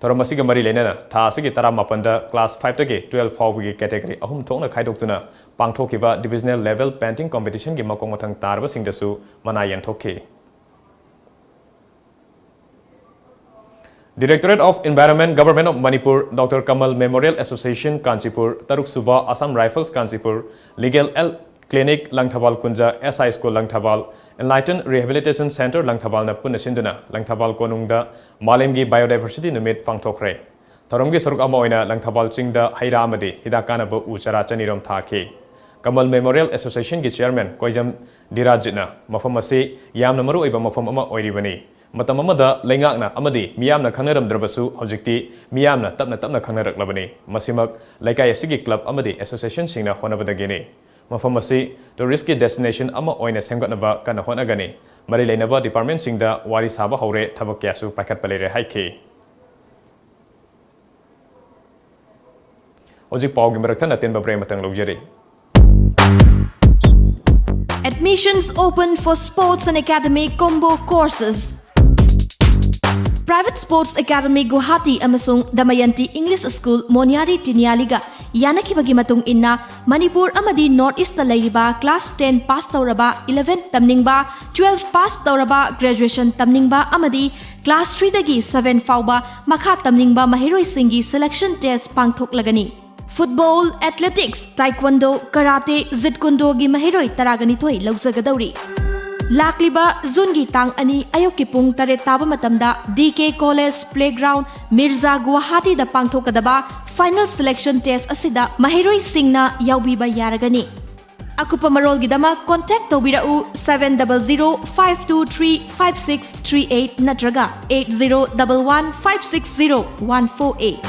ꯊꯧꯔꯝ ꯑꯁꯤꯒ ꯃꯔꯤ ꯂꯩꯅꯅ ꯊꯥ ꯑꯁꯤꯒꯤ ꯇꯔꯥꯃꯥꯄꯟꯗ class five ꯇꯒꯤ twelve ꯐꯥꯎꯕꯒꯤ category ꯑꯍꯨꯝ ꯊꯣꯛꯅ ꯈꯥꯏꯗꯣꯛꯇꯨꯅ ꯄꯥꯡꯊꯣꯛꯈꯤꯕ divisional level painting competition ꯒꯤ ꯃꯀꯣꯛ ꯃꯊꯪ ꯇꯥꯔꯕꯁꯤꯡꯗꯁꯨ ꯃꯅꯥ ꯌꯦꯟꯊꯣꯛꯈꯤ꯫ Directorate of Environment, Government of Manipur, Doctor Kamal Memorial Association, Kanchipur, ꯇꯔꯨꯛ ꯁꯨꯕ Assam Rifles, Kanchipur, Legal Aid Clinic, Langthabal ꯀꯨꯟꯖ, S I School, Langthabal, Enlighten Rehabilitation Centre, ꯂꯪꯊꯕꯥꯜꯅ ꯄꯨꯟꯅ ꯁꯤꯟꯗꯨꯅ ꯂꯪꯊꯕꯥꯜ ꯀꯣꯅꯨꯡꯗ ꯃꯥꯂꯦꯝꯒꯤ Biodiversity ꯅꯨꯃꯤꯠ ꯄꯥꯡꯊꯣꯛꯈ꯭ꯔꯦ꯫ ꯊꯧꯔꯝꯒꯤ ꯁꯔꯨꯛ ꯑꯃ ꯑꯣꯏꯅ ꯂꯪꯊꯕꯥꯜ ꯆꯤꯡꯗ ꯍꯩ ꯔꯥ ꯑꯃꯗꯤ ꯍꯤꯗꯥꯛ ꯀꯥꯟꯅꯕ ꯎ ꯆꯥꯔꯥ ꯆꯅꯤꯔꯣꯝ ꯊꯥꯈꯤ꯫ ꯀꯃꯜ Memorial Association ꯒꯤ chairman ꯀꯣꯏꯖꯝ ꯙꯤꯔꯥꯖꯤꯠꯅ ꯃꯐꯝ ꯑꯁꯤ ꯌꯥꯝꯅ ꯃꯔꯨꯑꯣꯏꯕ ꯃꯐꯝ ꯑꯃ ꯑꯣꯏꯔꯤꯕꯅꯤ꯫ ꯃꯇꯝ ꯑꯃꯗ ꯂꯩꯉꯥꯛꯅ ꯑꯃꯗꯤ ꯃꯤꯌꯥꯝꯅ ꯈꯪꯅꯔꯝꯗ꯭ꯔꯕꯁꯨ, ꯍꯧꯖꯤꯛꯇꯤ ꯃꯤꯌꯥꯝꯅ ꯇꯞꯅ ꯇꯞꯅ ꯈꯪꯅꯔꯛꯂꯕꯅꯤ꯫ ꯃꯁꯤꯃꯛ ꯂꯩꯀꯥꯏ ꯑꯁꯤꯒꯤ club ꯑꯃꯗꯤ association ꯁꯤꯡꯅ ꯍꯣꯠꯅꯕꯗꯒꯤꯅꯤ꯫ ꯃꯐꯝ ꯑꯁꯤ tourist ꯀꯤ destination ꯑꯃ ꯑꯣꯏꯅ ꯁꯦꯝꯒꯠꯅꯕ ꯀꯟꯅ ꯍꯣꯠꯅꯒꯅꯤ꯫ ꯃꯔꯤ ꯂꯩꯅꯕ department ꯁꯤꯡꯗ ꯋꯥꯔꯤ ꯁꯥꯕ ꯍꯧꯔꯦ, ꯊꯕꯛ ꯀꯌꯥꯁꯨ ꯄꯥꯏꯈꯠꯄ ꯂꯩꯔꯦ ꯍꯥꯏꯈꯤ꯫ ꯍꯧꯖꯤꯛ ꯄꯥꯎꯒꯤ ꯃꯔꯛ ꯊꯠꯅ ꯑꯇꯦꯟꯕ break ꯑꯃꯇꯪ ꯂꯧꯖꯔꯤ꯫ Admissions open for sports and academic combo courses. Private Sports Academy Guwahati ꯑꯃꯁꯨꯡ Damayanti English School ꯃꯣꯅꯤꯌꯥꯔꯤ ꯇꯤꯅꯤꯌꯥꯂꯤꯒ ꯌꯥꯅꯈꯤꯕꯒꯤ ꯃꯇꯨꯡ ꯏꯟꯅ, ꯃꯅꯤꯄꯨꯔ ꯑꯃꯗꯤ North East ꯇ ꯂꯩꯔꯤꯕ class ten pass ꯇꯧꯔꯕ, eleven ꯇꯝꯅꯤꯡꯕ, twelve pass ꯇꯧꯔꯕ, graduation ꯇꯝꯅꯤꯡꯕ ꯑꯃꯗꯤ class three ꯗꯒꯤ seven ꯐꯥꯎꯕ ꯃꯈꯥ ꯇꯝꯅꯤꯡꯕ ꯃꯍꯩꯔꯣꯏꯁꯤꯡꯒꯤ selection test ꯄꯥꯡꯊꯣꯛꯂꯒꯅꯤ꯫ Football, athletics, taekwondo, karate, jeet kune do ꯒꯤ ꯃꯍꯩꯔꯣꯏ ꯇꯔꯥꯒ ꯅꯤꯊꯣꯏ ꯂꯧꯖꯒꯗꯧꯔꯤ꯫ ꯂꯥꯛꯂꯤꯕ June ꯒꯤ ꯇꯥꯡ ꯑꯅꯤ ꯑꯌꯨꯛꯀꯤ ꯄꯨꯡ ꯇꯔꯦꯠ ꯇꯥꯕ ꯃꯇꯝꯗ D K College Playground, Mirza, ꯒꯨꯋꯥꯍꯥꯇꯤꯗ ꯄꯥꯡꯊꯣꯛꯀꯗꯕ final selection test ꯑꯁꯤꯗ ꯃꯍꯩꯔꯣꯏꯁꯤꯡꯅ ꯌꯥꯎꯕꯤꯕ ꯌꯥꯔꯒꯅꯤ꯫ ꯑꯀꯨꯞꯄ ꯃꯔꯣꯜꯒꯤꯗꯃꯛ contact ꯇꯧꯕꯤꯔꯛꯎ seven double zero five two three five six three eight ꯅꯠꯇ꯭ꯔꯒ eight zero double one five six zero one four eight꯫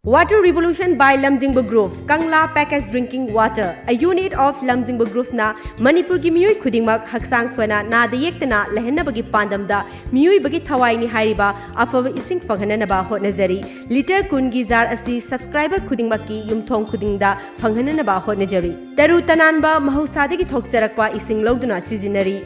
Water Revolution by Lamjingba Group, Kangla Packaged Drinking Water, a unit of Lamjingba Groupꯅ ꯃꯅꯤꯄꯨꯔꯒꯤ ꯃꯤꯑꯣꯏ ꯈꯨꯗꯤꯡꯃꯛ ꯍꯛꯆꯥꯡ ꯐꯅ ꯅꯥꯗ ꯌꯦꯛꯇꯅ ꯂꯩꯍꯟꯅꯕꯒꯤ ꯄꯥꯟꯗꯝꯗ ꯃꯤꯑꯣꯏꯕꯒꯤ ꯊꯋꯥꯏꯅꯤ ꯍꯥꯏꯔꯤꯕ ꯑꯐꯕ ꯏꯁꯤꯡ ꯐꯪꯍꯟꯅꯅꯕ ꯍꯣꯠꯅꯖꯔꯤ꯫ ꯂꯤꯇꯔ ꯀꯨꯟꯒꯤ ꯖꯥꯔ ꯑꯁꯤ subscriber ꯈꯨꯗꯤꯡꯃꯛꯀꯤ ꯌꯨꯝꯊꯣꯡ ꯈꯨꯗꯤꯡꯗ ꯐꯪꯍꯟꯅꯅꯕ ꯍꯣꯠꯅꯖꯔꯤ꯫ ꯇꯔꯨ ꯇꯅꯥꯟꯕ ꯃꯍꯧꯁꯥꯗꯒꯤ ꯊꯣꯛꯆꯔꯛꯄ ꯏꯁꯤꯡ ꯂꯧꯗꯨꯅ ꯁꯤꯖꯤꯟꯅꯔꯤ꯫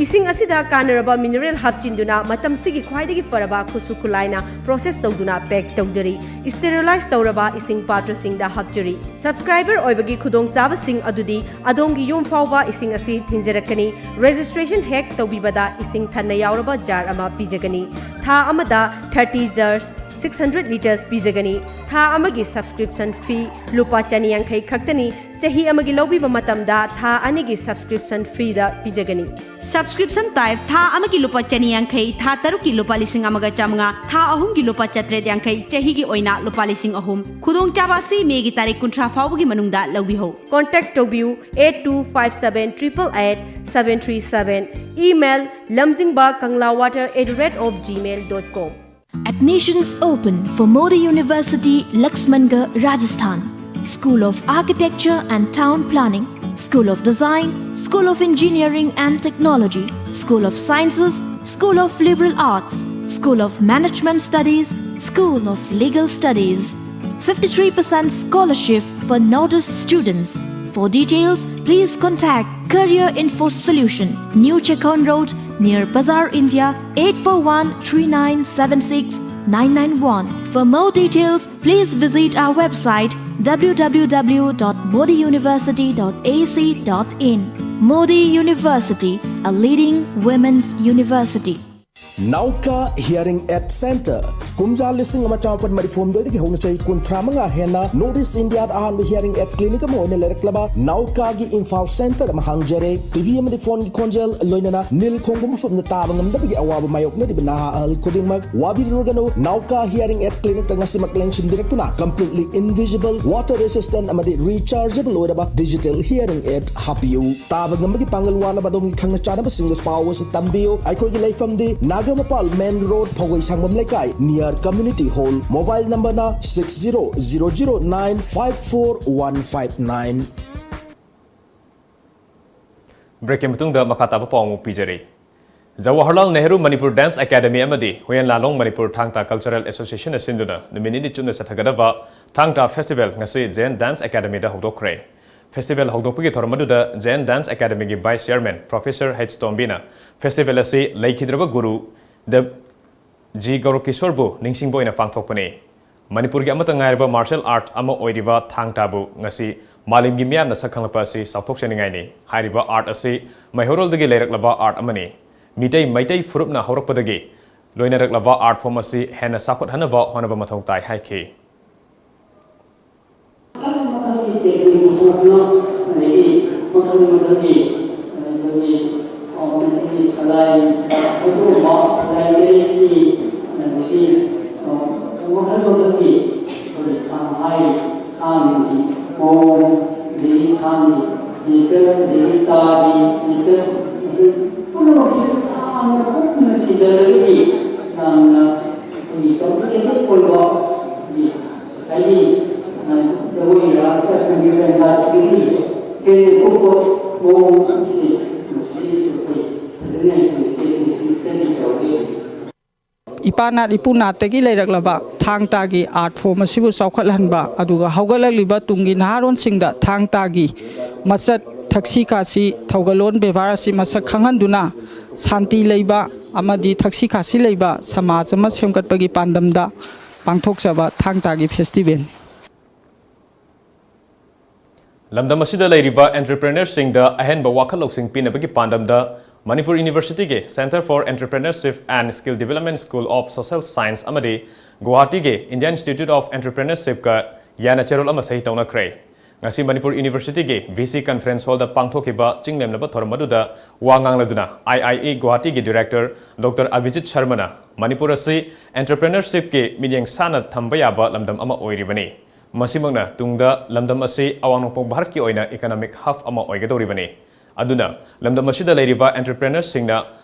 ꯏꯁꯤꯡ ꯑꯁꯤꯗ ꯀꯥꯟꯅꯔꯕ mineral ꯍꯥꯞꯆꯤꯟꯗꯨꯅ ꯃꯇꯝꯁꯤꯒꯤ ꯈ꯭ꯋꯥꯏꯗꯒꯤ ꯐꯔꯕ ꯈꯨꯠꯁꯨ ꯈꯨꯠꯂꯥꯏꯅ process ꯇꯧꯗꯨꯅ pack ꯇꯧꯖꯔꯤ꯫ Sterilize ꯇꯧꯔꯕ ꯏꯁꯤꯡ ꯄꯥꯇ꯭ꯔꯁꯤꯡꯗ ꯍꯥꯞꯆꯔꯤ꯫ Subscriber ꯑꯣꯏꯕꯒꯤ ꯈꯨꯗꯣꯡꯆꯥꯕꯁꯤꯡ ꯑꯗꯨꯗꯤ ꯑꯗꯣꯝꯒꯤ ꯌꯨꯝ ꯐꯥꯎꯕ ꯏꯁꯤꯡ ꯑꯁꯤ ꯊꯤꯟꯖꯔꯛꯀꯅꯤ꯫ Registration ꯍꯦꯛ ꯇꯧꯕꯤꯕꯗ ꯏꯁꯤꯡ ꯊꯟꯅ ꯌꯥꯎꯔꯕ ꯖꯥꯔ ꯑꯃ ꯄꯤꯖꯒꯅꯤ꯫ ꯊꯥ ꯑꯃꯗ thirty jars, six hundred litres ꯄꯤꯖꯒꯅꯤ꯫ ꯊꯥ ꯑꯃꯒꯤ subscription fee ꯂꯨꯄꯥ ꯆꯅꯤ ꯌꯥꯡꯈꯩ ꯈꯛꯇꯅꯤ꯫ ꯆꯍꯤ ꯑꯃꯒꯤ ꯂꯧꯕꯤꯕ ꯃꯇꯝꯗ ꯊꯥ ꯑꯅꯤꯒꯤ subscription freeꯗ ꯄꯤꯖꯒꯅꯤ꯫ Subscription type ꯊꯥ ꯑꯃꯒꯤ ꯂꯨꯄꯥ ꯆꯅꯤ ꯌꯥꯡꯈꯩ, ꯊꯥ ꯇꯔꯨꯛꯀꯤ ꯂꯨꯄꯥ ꯂꯤꯁꯤꯡ ꯑꯃꯒ ꯆꯥꯃꯉꯥ, ꯊꯥ ꯑꯍꯨꯝꯒꯤ ꯂꯨꯄꯥ ꯆꯥꯇ꯭ꯔꯦꯠ ꯌꯥꯡꯈꯩ, ꯆꯍꯤꯒꯤ ꯑꯣꯏꯅ ꯂꯨꯄꯥ ꯂꯤꯁꯤꯡ ꯑꯍꯨꯝ꯫ ꯈꯨꯗꯣꯡꯆꯥꯕ ꯑꯁꯤ ꯃꯦꯒꯤ ꯇꯥꯔꯤꯛ ꯀꯨꯟꯊ꯭ꯔꯥ ꯐꯥꯎꯕꯒꯤ ꯃꯅꯨꯡꯗ ꯂꯧꯕꯤꯍꯧ꯫ Contact ꯇꯧꯕꯤꯌꯨ eight two five seven triple eight seven three seven, email lamjingba kangla water at the rate of gmail dot com. Admissions open for Modi University, Laxmangarh, Rajasthan. School of Architecture and Town Planning, School of Design, School of Engineering and Technology, School of Sciences, School of Liberal Arts, School of Management Studies, School of Legal Studies. Fifty-three percent scholarship for NODIS students. For details, please contact Career Info Solution, New Checkon Road, near Bazaar India, eight four one three nine seven six nine nine one. For more details, please visit our website www.modiuniversity.ac.in. Modi University, a leading women's university. Nauka Hearing Aid Center. ꯀꯨꯝꯖꯥ ꯂꯤꯁꯤꯡ ꯑꯃ ꯆꯥꯃꯥꯄꯟ ꯃꯔꯤꯐꯨ ꯍꯨꯝꯗꯣꯏꯗꯒꯤ ꯍꯧꯅ ꯆꯍꯤ ꯀꯨꯟꯊ꯭ꯔꯥ ꯃꯉꯥ ꯍꯦꯟꯅ North East India ꯗ ꯑꯍꯥꯟꯕ hearing aid clinic ꯑꯃ ꯑꯣꯏꯅ ꯂꯩꯔꯛꯂꯕ ꯅꯥꯎꯀꯥꯒꯤ ꯏꯝꯐꯥꯜ center ꯑꯃ ꯍꯥꯡꯖꯔꯦ꯫ ꯇꯤ ꯚꯤ ꯑꯃꯗꯤ phone ꯒꯤ ꯈꯣꯟꯖꯦꯜ, ꯂꯣꯏꯅꯅ ꯅꯤꯜ ꯈꯣꯡꯕ ꯃꯐꯝꯗ ꯇꯥꯕ ꯉꯝꯗꯕꯒꯤ ꯑꯋꯥꯕ ꯃꯥꯌꯣꯛꯅꯔꯤꯕ ꯅꯍꯥ ꯑꯍꯜ ꯈꯨꯗꯤꯡꯃꯛ ꯋꯥꯕꯤꯔꯨꯔꯒꯅꯨ꯫ ꯅꯥꯎꯀꯥ Hearing Aid Clinic ꯇ ꯉꯁꯤꯃꯛ ꯂꯦꯡꯁꯤꯟꯕꯤꯔꯛꯇꯨꯅ completely invisible, water resistant ꯑꯃꯗꯤ rechargeable ꯑꯣꯏꯔꯕ digital hearing aid ꯍꯥꯞꯄꯤꯌꯨ꯫ ꯇꯥꯕ ꯉꯝꯕꯒꯤ ꯄꯥꯡꯒꯜ ꯋꯥꯠꯂꯕ ꯑꯗꯣꯝꯒꯤ ꯈꯪꯅ ꯆꯥꯟꯅꯕꯁꯤꯡꯗꯁꯨ ꯄꯥꯎ ꯑꯁꯤ ꯇꯝꯕꯤꯌꯨ꯫ ꯑꯩꯈꯣꯏꯒꯤ ꯂꯩꯐꯝꯗꯤ ꯅꯥꯒꯥ ꯈꯥꯒꯃꯄꯥꯜ main road, ꯐꯧꯒꯩ ꯁꯪꯕꯝ ꯂꯩꯀꯥꯏ, near community hall. Mobile number ꯅ six zero zero zero nine five four one five nine. Break ꯀꯤ ꯃꯇꯨꯡꯗ ꯃꯈꯥ ꯇꯥꯕ ꯄꯥꯎ ꯑꯃꯨꯛ ꯄꯤꯖꯔꯤ꯫ ꯖꯋꯥꯍꯔꯂꯥꯜ ꯅꯦꯍꯔꯨ ꯃꯅꯤꯄꯨꯔ Dance Academy ꯑꯃꯗꯤ ꯍꯨꯌꯦꯟ ꯂꯥꯂꯣꯡ ꯃꯅꯤꯄꯨꯔ ꯊꯥꯡ ꯇꯥ Cultural Association ꯅ ꯁꯤꯟꯗꯨꯅ ꯅꯨꯃꯤꯠ ꯅꯤꯅꯤ ꯆꯨꯞꯅ ꯆꯠꯊꯒꯗꯕ ꯊꯥꯡ ꯇꯥ Festival ꯉꯁꯤ Jain Dance Academy ꯗ ꯍꯧꯗꯣꯛꯈ꯭ꯔꯦ꯫ Festival ꯍꯧꯗꯣꯛꯄꯒꯤ ꯊꯧꯔꯝ ꯑꯗꯨꯗ Jain Dance Academy ꯒꯤ Vice Chairman Professor H ꯇꯣꯝꯕꯤꯅ festival ꯑꯁꯤ ꯂꯩꯈꯤꯗ꯭ꯔꯕ ꯒꯨꯔꯨ ꯗꯦꯕ ꯖꯤ ꯒꯧꯔꯀꯤꯁꯣꯔꯕꯨ ꯅꯤꯡꯁꯤꯡꯕ ꯑꯣꯏꯅ ꯄꯥꯡꯊꯣꯛꯄꯅꯤ꯫ ꯃꯅꯤꯄꯨꯔꯒꯤ ꯑꯃꯠꯇ ꯉꯥꯏꯔꯕ martial art ꯑꯃ ꯑꯣꯏꯔꯤꯕ ꯊꯥꯡ ꯇꯥꯕꯨ ꯉꯁꯤ ꯃꯥꯂꯦꯝꯒꯤ ꯃꯤꯌꯥꯝꯅ ꯁꯛ ꯈꯪꯂꯛꯄ ꯑꯁꯤ ꯆꯥꯎꯊꯣꯛꯆꯅꯤꯡꯉꯥꯏꯅꯤ꯫ ꯍꯥꯏꯔꯤꯕ art ꯑꯁꯤ ꯃꯩꯍꯧꯔꯣꯜꯗꯒꯤ ꯂꯩꯔꯛꯂꯕ art ꯑꯃꯅꯤ꯫ ꯃꯤꯇꯩ ꯃꯩꯇꯩ ꯐꯨꯔꯨꯞꯅ ꯍꯧꯔꯛꯄꯗꯒꯤ ꯂꯣꯏꯅꯔꯛꯂꯕ art form ꯑꯁꯤ ꯍꯦꯟꯅ ꯆꯥꯎꯈꯠꯍꯟꯅꯕ ꯍꯣꯠꯅꯕ ꯃꯊꯧ ꯇꯥꯏ ꯍꯥꯏꯈꯤ꯫ ꯃꯈꯜ ꯃꯈꯜꯒꯤ technique ꯄꯨꯊꯣꯛꯇꯨꯅ, ꯑꯗꯒꯤ ꯃꯈꯜ ꯃꯈꯜꯒꯤ ꯑꯩꯈꯣꯏꯒꯤ, ꯑ, ꯃꯩꯇꯩꯒꯤ ꯁꯂꯥꯏ, ꯍꯧꯗꯣꯛꯄ ꯁꯂꯥꯏ ꯇꯔꯦꯠꯀꯤ, ꯑꯗꯒꯤ, ꯑ, ꯃꯈꯜ ꯃꯈꯜꯒꯤ ꯑꯩꯈꯣꯏꯒꯤ ꯊꯥꯡ ꯍꯥꯏ, ꯊꯥꯡꯒꯤ ꯃꯑꯣꯡ, ꯑꯗꯒꯤ ꯊꯥꯡꯒꯤ nature, ꯑꯗꯒꯤ ꯇꯥꯒꯤ nature, ꯃꯁꯤ ꯄꯨꯝꯅꯃꯛꯁꯤ ꯌꯥꯝꯅ ꯀꯨꯞꯅ ꯊꯤꯖꯤꯜꯂꯒꯗꯤ ꯌꯥꯝꯅ ꯑꯩꯈꯣꯏꯒꯤ complicated ꯑꯣꯏꯕ ꯑꯩꯈꯣꯏꯒꯤ ꯉꯁꯥꯏꯒꯤ, ꯑ, ꯖꯒꯣꯏ ꯔꯥꯁ ꯁꯪꯒꯤꯠ ꯔꯪꯒꯥꯁꯤꯗꯒꯤ ꯍꯦꯟꯅ ꯀꯨꯞꯄ ꯃꯑꯣꯡ ꯑꯃꯁꯤ ꯃꯁꯤꯗꯩꯁꯤꯗ ꯑꯩꯈꯣꯏ ꯐꯖꯅ ꯑꯩꯈꯣꯏ technical study ꯇꯧꯔꯒ ꯏꯄꯥ ꯅꯥꯠ ꯏꯄꯨ ꯅꯥꯠꯇꯒꯤ ꯂꯩꯔꯛꯂꯕ ꯊꯥꯡ ꯇꯥꯒꯤ art form ꯑꯁꯤꯕꯨ ꯆꯥꯎꯈꯠꯍꯟꯕ, ꯑꯗꯨꯒ ꯍꯧꯒꯠꯂꯛꯂꯤꯕ ꯇꯨꯡꯒꯤ ꯅꯍꯥꯔꯣꯟꯁꯤꯡꯗ ꯊꯥꯡ ꯇꯥꯒꯤ ꯃꯆꯠ, ꯊꯛꯁꯤ ꯈꯥꯁꯤ, ꯊꯧꯒꯜꯂꯣꯟ ꯕꯦꯕꯥꯔ ꯑꯁꯤ ꯃꯁꯛ ꯈꯪꯍꯟꯗꯨꯅ ꯁꯥꯟꯇꯤ ꯂꯩꯕ ꯑꯃꯗꯤ ꯊꯛꯁꯤ ꯈꯥꯁꯤ ꯂꯩꯕ ꯁꯃꯥꯖ ꯑꯃ ꯁꯦꯝꯒꯠꯄꯒꯤ ꯄꯥꯟꯗꯝꯗ ꯄꯥꯡꯊꯣꯛꯆꯕ ꯊꯥꯡ ꯇꯥꯒꯤ festival ꯅꯤ꯫ ꯂꯝꯗꯝ ꯑꯁꯤꯗ ꯂꯩꯔꯤꯕ entrepreneur ꯁꯤꯡꯗ ꯑꯍꯦꯟꯕ ꯋꯥꯈꯜ ꯂꯧꯁꯤꯡ ꯄꯤꯅꯕꯒꯤ ꯄꯥꯟꯗꯝꯗ ꯃꯅꯤꯄꯨꯔ University ꯒꯤ Centre for Entrepreneurship and Skill Development School of Social Science ꯑꯃꯗꯤ ꯒꯨꯋꯥꯍꯥꯇꯤꯒꯤ Indian Institute of Entrepreneurship ꯀ ꯌꯥꯅ ꯆꯦꯔꯣꯜ ꯑꯃ ꯁꯍꯤ ꯇꯧꯅꯈ꯭ꯔꯦ꯫ ꯉꯁꯤ ꯃꯅꯤꯄꯨꯔ University ꯒꯤ V C Conference Hall ꯗ ꯄꯥꯡꯊꯣꯛꯈꯤꯕ ꯆꯤꯡꯂꯦꯝꯅꯕ ꯊꯧꯔꯝ ꯑꯗꯨꯗ ꯋꯥ ꯉꯥꯡꯂꯗꯨꯅ I I E ꯒꯨꯋꯥꯍꯥꯇꯤꯒꯤ Director Doctor Abhijit Sharma ꯅ ꯃꯅꯤꯄꯨꯔ ꯑꯁꯤ entrepreneurship ꯀꯤ ꯃꯤꯠꯌꯦꯡ ꯁꯥꯟꯅ ꯊꯝꯕ ꯌꯥꯕ ꯂꯝꯗꯝ ꯑꯃ ꯑꯣꯏꯔꯤꯕꯅꯤ꯫ ꯃꯁꯤꯃꯛꯅ ꯇꯨꯡꯗ ꯂꯝꯗꯝ ꯑꯁꯤ ꯑꯋꯥꯡ ꯅꯣꯡꯄꯣꯛ ꯚꯥꯔꯠꯀꯤ ꯑꯣꯏꯅ economic hub ꯑꯃ ꯑꯣꯏꯒꯗꯧꯔꯤꯕꯅꯤ꯫ ꯑꯗꯨꯅ ꯂꯝꯗꯝ ꯑꯁꯤꯗ ꯂꯩꯔꯤꯕ entrepreneur ꯁꯤꯡꯅ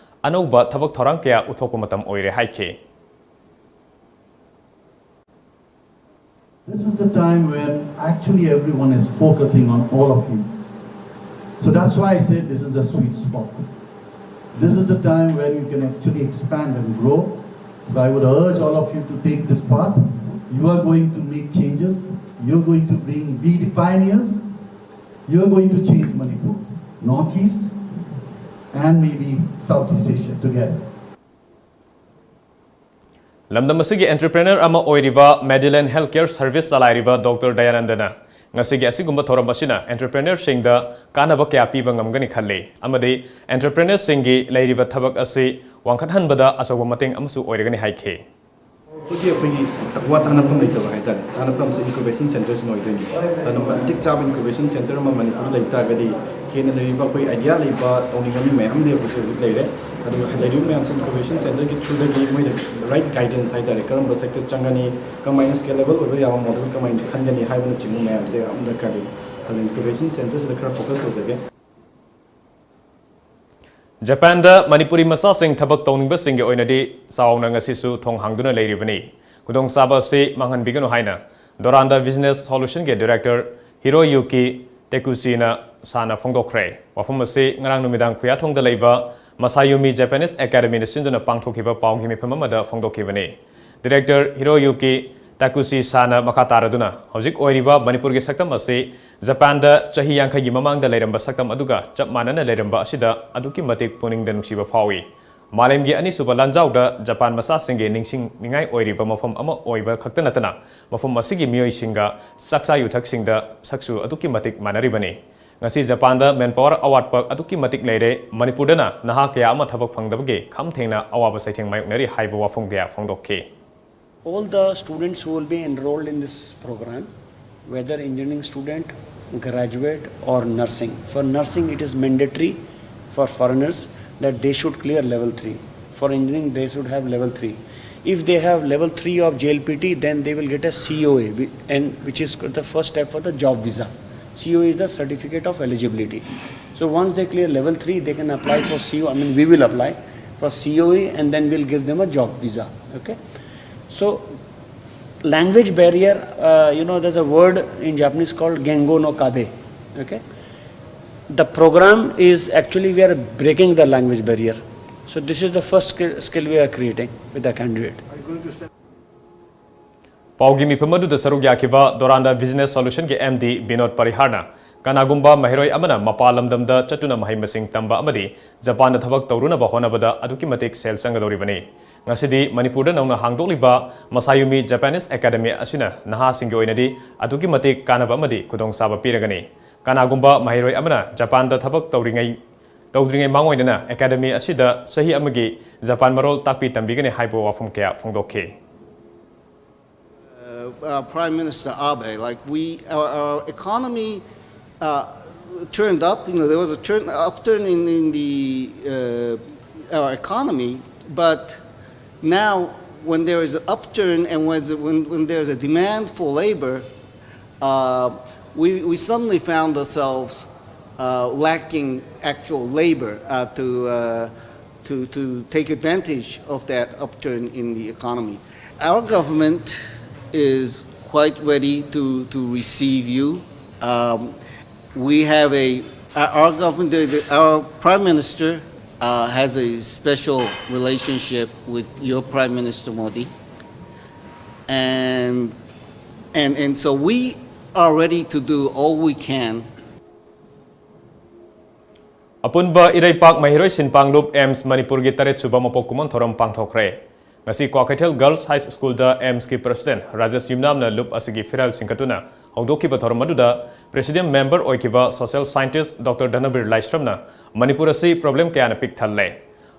ꯑꯅꯧꯕ ꯊꯕꯛ ꯊꯧꯔꯥꯡ ꯀꯌꯥ ꯎꯠꯊꯣꯛꯄ ꯃꯇꯝ ꯑꯣꯏꯔꯦ ꯍꯥꯏꯈꯤ꯫ This is the time when actually everyone is focusing on all of you. So that's why I said this is a sweet spot. This is the time where you can actually expand and grow. So I would urge all of you to take this path. You are going to make changes. You're going to bring, be the pioneers. You're going to change Manipur, Northeast, and maybe Southeast Asia together. ꯂꯝꯗꯝ ꯑꯁꯤꯒꯤ entrepreneur ꯑꯃ ꯑꯣꯏꯔꯤꯕ Medillion Healthcare Service ꯆꯂꯥꯏꯔꯤꯕ doctor ꯗꯌꯥꯅꯟꯗꯅ ꯉꯁꯤꯒꯤ ꯑꯁꯤꯒꯨꯝꯕ ꯊꯧꯔꯝ ꯑꯁꯤꯅ entrepreneurꯁꯤꯡꯗ ꯀꯥꯟꯅꯕ ꯀꯌꯥ ꯄꯤꯕ ꯉꯝꯒꯅꯤ ꯈꯜꯂꯤ ꯑꯃꯗꯤ entrepreneurꯁꯤꯡꯒꯤ ꯂꯩꯔꯤꯕ ꯊꯕꯛ ꯑꯁꯤ ꯋꯥꯡꯈꯠꯍꯟꯕꯗ ꯑꯆꯧꯕ ꯃꯇꯦꯡ ꯑꯃꯁꯨ ꯑꯣꯏꯔꯒꯅꯤ ꯍꯥꯏꯈꯤ꯫ ꯑꯩꯈꯣꯏꯒꯤ ꯑꯩꯈꯣꯏꯒꯤ ꯋꯥ ꯇꯥꯟꯅꯐꯝ ꯂꯩꯇꯕ ꯍꯥꯏꯇꯥꯔꯦ꯫ ꯇꯥꯟꯅꯐꯝꯁꯦ incubation centreꯁꯤꯅ ꯑꯣꯏꯗꯣꯏꯅꯤ꯫ ꯑꯗꯨꯅ ꯃꯇꯤꯛ ꯆꯥꯕ incubation centre ꯑꯃ ꯃꯅꯤꯄꯨꯔꯗ ꯂꯩ ꯇꯥꯔꯒꯗꯤ ꯍꯦꯟꯅ ꯂꯩꯔꯤꯕ ꯑꯩꯈꯣꯏ idea ꯂꯩꯕ ꯇꯧꯅꯤꯡꯕ ꯃꯤ ꯃꯌꯥꯝꯗꯤ ꯑꯩꯈꯣꯏꯁꯦ ꯍꯧꯖꯤꯛ ꯂꯩꯔꯦ꯫ ꯑꯗꯨꯒ ꯂꯩꯔꯤꯕ ꯃꯌꯥꯝꯁꯦ incubation centreꯒꯤ throughꯗꯒꯤ ꯃꯣꯏꯗ right guidance ꯍꯥꯏꯇꯥꯔꯦ, ꯀꯔꯝꯕ sector ꯆꯪꯒꯅꯤ, ꯀꯃꯥꯏꯅ scalable ꯑꯣꯏꯕ ꯌꯥꯕ model ꯀꯃꯥꯏꯅ ꯈꯟꯒꯅꯤ ꯍꯥꯏꯕꯅꯆꯤꯡꯕ ꯃꯌꯥꯝꯁꯦ ꯌꯥꯝ ꯗꯔꯀꯥꯔ ꯂꯩ꯫ ꯑꯗꯨꯅ incubation centreꯁꯤꯗ ꯈꯔ focus ꯇꯧꯖꯒꯦ꯫ ꯖꯄꯥꯟꯗ ꯃꯅꯤꯄꯨꯔꯤ ꯃꯆꯥꯁꯤꯡ ꯊꯕꯛ ꯇꯧꯅꯤꯡꯕꯁꯤꯡꯒꯤ ꯑꯣꯏꯅꯗꯤ ꯆꯥꯎꯅ ꯉꯁꯤꯁꯨ ꯊꯣꯡ ꯍꯥꯡꯗꯨꯅ ꯂꯩꯔꯤꯕꯅꯤ꯫ ꯈꯨꯗꯣꯡꯆꯥꯕ ꯑꯁꯤ ꯃꯥꯡꯍꯟꯕꯤꯒꯅꯨ ꯍꯥꯏꯅ ꯗꯣꯔꯥꯟꯗ Business Solutionꯒꯤ director ꯍꯤꯔꯣꯌꯨꯀꯤ ꯇꯦꯀꯨꯆꯤꯅ ꯁꯥꯅ ꯐꯣꯡꯗꯣꯛꯈ꯭ꯔꯦ꯫ ꯋꯥꯐꯝ ꯑꯁꯤ ꯉꯔꯥꯡ ꯅꯨꯃꯤꯗꯥꯡ ꯈꯨꯌꯥꯊꯣꯡꯗ ꯂꯩꯕ ꯃꯁꯥꯌꯨꯃꯤ Japanese Academyꯅ ꯁꯤꯟꯗꯨꯅ ꯄꯥꯡꯊꯣꯛꯈꯤꯕ ꯄꯥꯎꯒꯤ ꯃꯤꯐꯝ ꯑꯃꯗ ꯐꯣꯡꯗꯣꯛꯈꯤꯕꯅꯤ꯫ Director ꯍꯤꯔꯣꯌꯨꯀꯤ ꯇꯥꯀꯨꯆꯤ ꯁꯥꯅ ꯃꯈꯥ ꯇꯥꯔꯗꯨꯅ ꯍꯧꯖꯤꯛ ꯑꯣꯏꯔꯤꯕ ꯃꯅꯤꯄꯨꯔꯒꯤ ꯁꯛꯇꯝ ꯑꯁꯤ ꯖꯄꯥꯟꯗ ꯆꯍꯤ ꯌꯥꯡꯈꯩꯒꯤ ꯃꯃꯥꯡꯗ ꯂꯩꯔꯝꯕ ꯁꯛꯇꯝ ꯑꯗꯨꯒ ꯆꯞ ꯃꯥꯟꯅꯅ ꯂꯩꯔꯝꯕ ꯑꯁꯤꯗ ꯑꯗꯨꯛꯀꯤ ꯃꯇꯤꯛ ꯄꯨꯛꯅꯤꯡꯗ ꯅꯨꯡꯁꯤꯕ ꯐꯥꯎꯏ꯫ ꯃꯥꯂꯦꯝꯒꯤ ꯑꯅꯤꯁꯨꯕ ꯂꯥꯟꯖꯥꯎꯗ ꯖꯄꯥꯟ ꯃꯆꯥꯁꯤꯡꯒꯤ ꯅꯤꯡꯁꯤꯡꯅꯤꯡꯉꯥꯏ ꯑꯣꯏꯔꯤꯕ ꯃꯐꯝ ꯑꯃ ꯑꯣꯏꯕ ꯈꯛꯇ ꯅꯠꯇꯅ ꯃꯐꯝ ꯑꯁꯤꯒꯤ ꯃꯤꯑꯣꯏꯁꯤꯡꯒ ꯆꯥꯛꯆꯥ ꯌꯨꯊꯛꯁꯤꯡꯗ ꯁꯛꯁꯨ ꯑꯗꯨꯛꯀꯤ ꯃꯇꯤꯛ ꯃꯥꯟꯅꯔꯤꯕꯅꯤ꯫ ꯉꯁꯤ ꯖꯄꯥꯟꯗ manpower ꯑꯋꯥꯠꯄ ꯑꯗꯨꯛꯀꯤ ꯃꯇꯤꯛ ꯂꯩꯔꯦ꯫ ꯃꯅꯤꯄꯨꯔꯗꯅ ꯅꯍꯥ ꯀꯌꯥ ꯑꯃ ꯊꯕꯛ ꯐꯪꯗꯕꯒꯤ ꯈꯝ ꯊꯦꯡꯅ ꯑꯋꯥꯕ ꯆꯩꯊꯦꯡ ꯃꯥꯌꯣꯛꯅꯔꯤ ꯍꯥꯏꯕ ꯋꯥꯐꯝ ꯀꯌꯥ ꯐꯣꯡꯗꯣꯛꯈꯤ꯫ All the students who will be enrolled in this program, whether engineering student, graduate or nursing. For nursing, it is mandatory for foreigners that they should clear level three. For engineering, they should have level three. If they have level three of J L P T, then they will get a C O A, whi- and which is the first step for the job visa. C O A is the certificate of eligibility. So once they clear level three, they can apply for C O A. I mean, we will apply. for C O E, and then we'll give them a job visa. Okay? So, language barrier, uh, you know, there's a word in Japanese called gengo no kabe. Okay? The program is actually, we are breaking the language barrier. So, this is the first skill, skill we are creating with the candidate. ꯄꯥꯎꯒꯤ ꯃꯤꯐꯝ ꯑꯗꯨꯗ ꯁꯔꯨꯛ ꯌꯥꯈꯤꯕ ꯗꯣꯔꯥꯟꯗ business ꯁꯣꯂꯨꯁꯟꯒꯤ M D Vinod ꯄꯔꯤꯍꯥꯔꯅ, ꯀꯅꯥꯒꯨꯝꯕ ꯃꯍꯩꯔꯣꯏ ꯑꯃꯅ ꯃꯄꯥꯟ ꯂꯝꯗꯝꯗ ꯆꯠꯇꯨꯅ ꯃꯍꯩ ꯃꯁꯤꯡ ꯇꯝꯕ ꯑꯃꯗꯤ ꯖꯄꯥꯟꯗ ꯊꯕꯛ ꯇꯧꯔꯨꯅꯕ ꯍꯣꯠꯅꯕꯗ ꯑꯗꯨꯛꯀꯤ ꯃꯇꯤꯛ ꯁꯦꯜ ꯆꯪꯒꯗꯧꯔꯤꯕꯅꯤ꯫ ꯉꯁꯤꯗꯤ ꯃꯅꯤꯄꯨꯔꯗ ꯅꯧꯅ ꯍꯥꯡꯗꯣꯛꯂꯤꯕ ꯃꯁꯥꯌꯨꯃꯤ ꯖꯄꯥꯅꯤꯁ ꯑꯦꯀꯥꯗꯃꯤ ꯑꯁꯤꯅ ꯅꯍꯥꯁꯤꯡꯒꯤ ꯑꯣꯏꯅꯗꯤ ꯑꯗꯨꯛꯀꯤ ꯃꯇꯤꯛ ꯀꯥꯟꯅꯕ ꯑꯃꯗꯤ ꯈꯨꯗꯣꯡꯆꯥꯕ ꯄꯤꯔꯒꯅꯤ꯫ ꯀꯅꯥꯒꯨꯝꯕ ꯃꯍꯩꯔꯣꯏ ꯑꯃꯅ ꯖꯄꯥꯟꯗ ꯊꯕꯛ ꯇꯧꯔꯤꯉꯩ ꯇꯧꯗ꯭ꯔꯤꯉꯩ ꯃꯥꯡꯑꯣꯏꯅꯅ ꯑꯦꯀꯥꯗꯃꯤ ꯑꯁꯤꯗ ꯆꯍꯤ ꯑꯃꯒꯤ ꯖꯄꯥꯟ ꯃꯔꯣꯜ ꯇꯥꯛꯄꯤ ꯇꯝꯕꯤꯒꯅꯤ ꯍꯥꯏꯕ ꯋꯥꯐꯝ ꯀꯌꯥ ꯐꯣꯡꯗꯣꯛꯈꯤ꯫ Uh, uh, Prime Minister Abe, like we, our, our economy uh, turned up. You know, there was a turn upturn in, in the uh, our economy, but now when there is an upturn and when when, when there's a demand for labor, uh, we we suddenly found ourselves uh, lacking actual labor uh, to uh, to, to take advantage of that upturn in the economy. Our government is quite ready to, to receive you. Um, we have a, our government, the, the, our prime minister uh, has a special relationship with your prime minister Modi. And, and, and so we are ready to do all we can ꯑꯄꯨꯟꯕ ꯏꯔꯩꯄꯥꯛ ꯃꯍꯩꯔꯣꯏ ꯁꯤꯟꯄꯥꯡꯂꯨꯞ AIMS ꯃꯅꯤꯄꯨꯔꯒꯤ ꯇꯔꯦꯠ ꯁꯨꯕ ꯃꯄꯣꯛ ꯀꯨꯝꯑꯣꯟ ꯊꯧꯔꯝ ꯄꯥꯡꯊꯣꯛꯈ꯭ꯔꯦ꯫ ꯉꯁꯤ Kwakeithel girls ꯍꯥꯏ ꯁ꯭ꯀꯨꯜꯗ ꯑꯦꯝꯁꯀꯤ ꯄ꯭ꯔꯁꯤꯗꯦꯟꯠ ꯔꯥꯖꯦꯁ ꯌꯨꯝꯅꯥꯝꯅ ꯂꯨꯞ ꯑꯁꯤꯒꯤ ꯐꯤꯔꯥꯜ ꯁꯤꯡꯀꯠꯇꯨꯅ ꯍꯧꯗꯣꯛꯈꯤꯕ ꯊꯧꯔꯝ ꯑꯗꯨꯗ ꯄ꯭ꯔꯦꯁꯤꯗꯦꯟꯠ ꯃꯦꯝꯕꯔ ꯑꯣꯏꯈꯤꯕ ꯁꯣꯁꯤꯌꯦꯜ ꯁꯥꯏꯟꯇꯤꯁ꯭ꯠ ꯗꯣꯛꯇꯔ ꯙꯅꯕꯤꯔ ꯂꯥꯏꯁ꯭ꯔꯝꯅ ꯃꯅꯤꯄꯨꯔ ꯑꯁꯤ ꯄ꯭ꯔꯣꯕ꯭ꯂꯦꯝ ꯀꯌꯥꯅ ꯄꯤꯛ ꯊꯜꯂꯦ,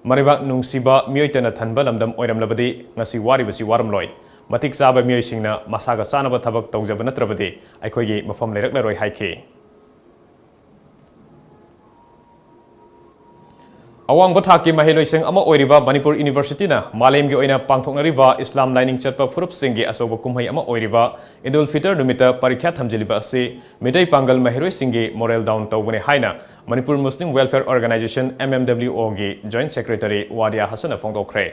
ꯃꯔꯩꯕꯥꯛ ꯅꯨꯡꯁꯤꯕ ꯃꯤꯑꯣꯏꯇꯅ ꯊꯟꯕ ꯂꯝꯗꯝ ꯑꯣꯏꯔꯝꯂꯕꯗꯤ ꯉꯁꯤ ꯋꯥꯔꯤꯕꯁꯤ ꯋꯥꯔꯝꯂꯣꯏ, ꯃꯇꯤꯛ ꯆꯥꯕ ꯃꯤꯑꯣꯏꯁꯤꯡꯅ ꯃꯁꯥꯒ ꯆꯥꯅꯕ ꯊꯕꯛ ꯇꯧꯖꯕ ꯅꯠꯇ꯭ꯔꯕꯗꯤ ꯑꯩꯈꯣꯏꯒꯤ ꯃꯐꯝ ꯂꯩꯔꯛꯂꯔꯣꯏ ꯍꯥꯏꯈꯤ꯫ ꯑꯋꯥꯡꯕ ꯊꯥꯛꯀꯤ ꯃꯍꯩꯂꯣꯏꯁꯪ ꯑꯃ ꯑꯣꯏꯔꯤꯕ ꯃꯅꯤꯄꯨꯔ ꯌꯨꯅꯤꯚꯔꯁꯤꯇꯤꯅ ꯃꯥꯂꯦꯝꯒꯤ ꯑꯣꯏꯅ ꯄꯥꯡꯊꯣꯛꯅꯔꯤꯕ ꯏꯁꯂꯥꯝ ꯂꯥꯏꯅꯤꯡ ꯆꯠꯄ ꯐꯨꯔꯨꯞꯁꯤꯡꯒꯤ ꯑꯆꯧꯕ ꯀꯨꯝꯍꯩ ꯑꯃ ꯑꯣꯏꯔꯤꯕ ꯏꯗꯨꯜ ꯐꯤꯇꯔ ꯅꯨꯃꯤꯠꯇ ꯄꯔꯤꯈ꯭ꯌꯥ ꯊꯝꯖꯤꯜꯂꯤꯕ ꯑꯁꯤ ꯃꯤꯇꯩ ꯄꯥꯡꯒꯜ ꯃꯍꯩꯔꯣꯏꯁꯤꯡꯒꯤ ꯃꯣꯔꯦꯜ ꯗꯥꯎꯟ ꯇꯧꯕꯅꯤ ꯍꯥꯏꯅ Manipur Muslim welfare organisation, M M W ꯑꯣꯒꯤ ꯖꯣꯏꯟꯠ ꯁꯦꯀ꯭ꯔꯦꯇꯔꯤ ꯋꯥꯗꯤꯌꯥ ꯍꯁꯟꯅ ꯐꯣꯡꯗꯣꯛꯈ꯭ꯔꯦ꯫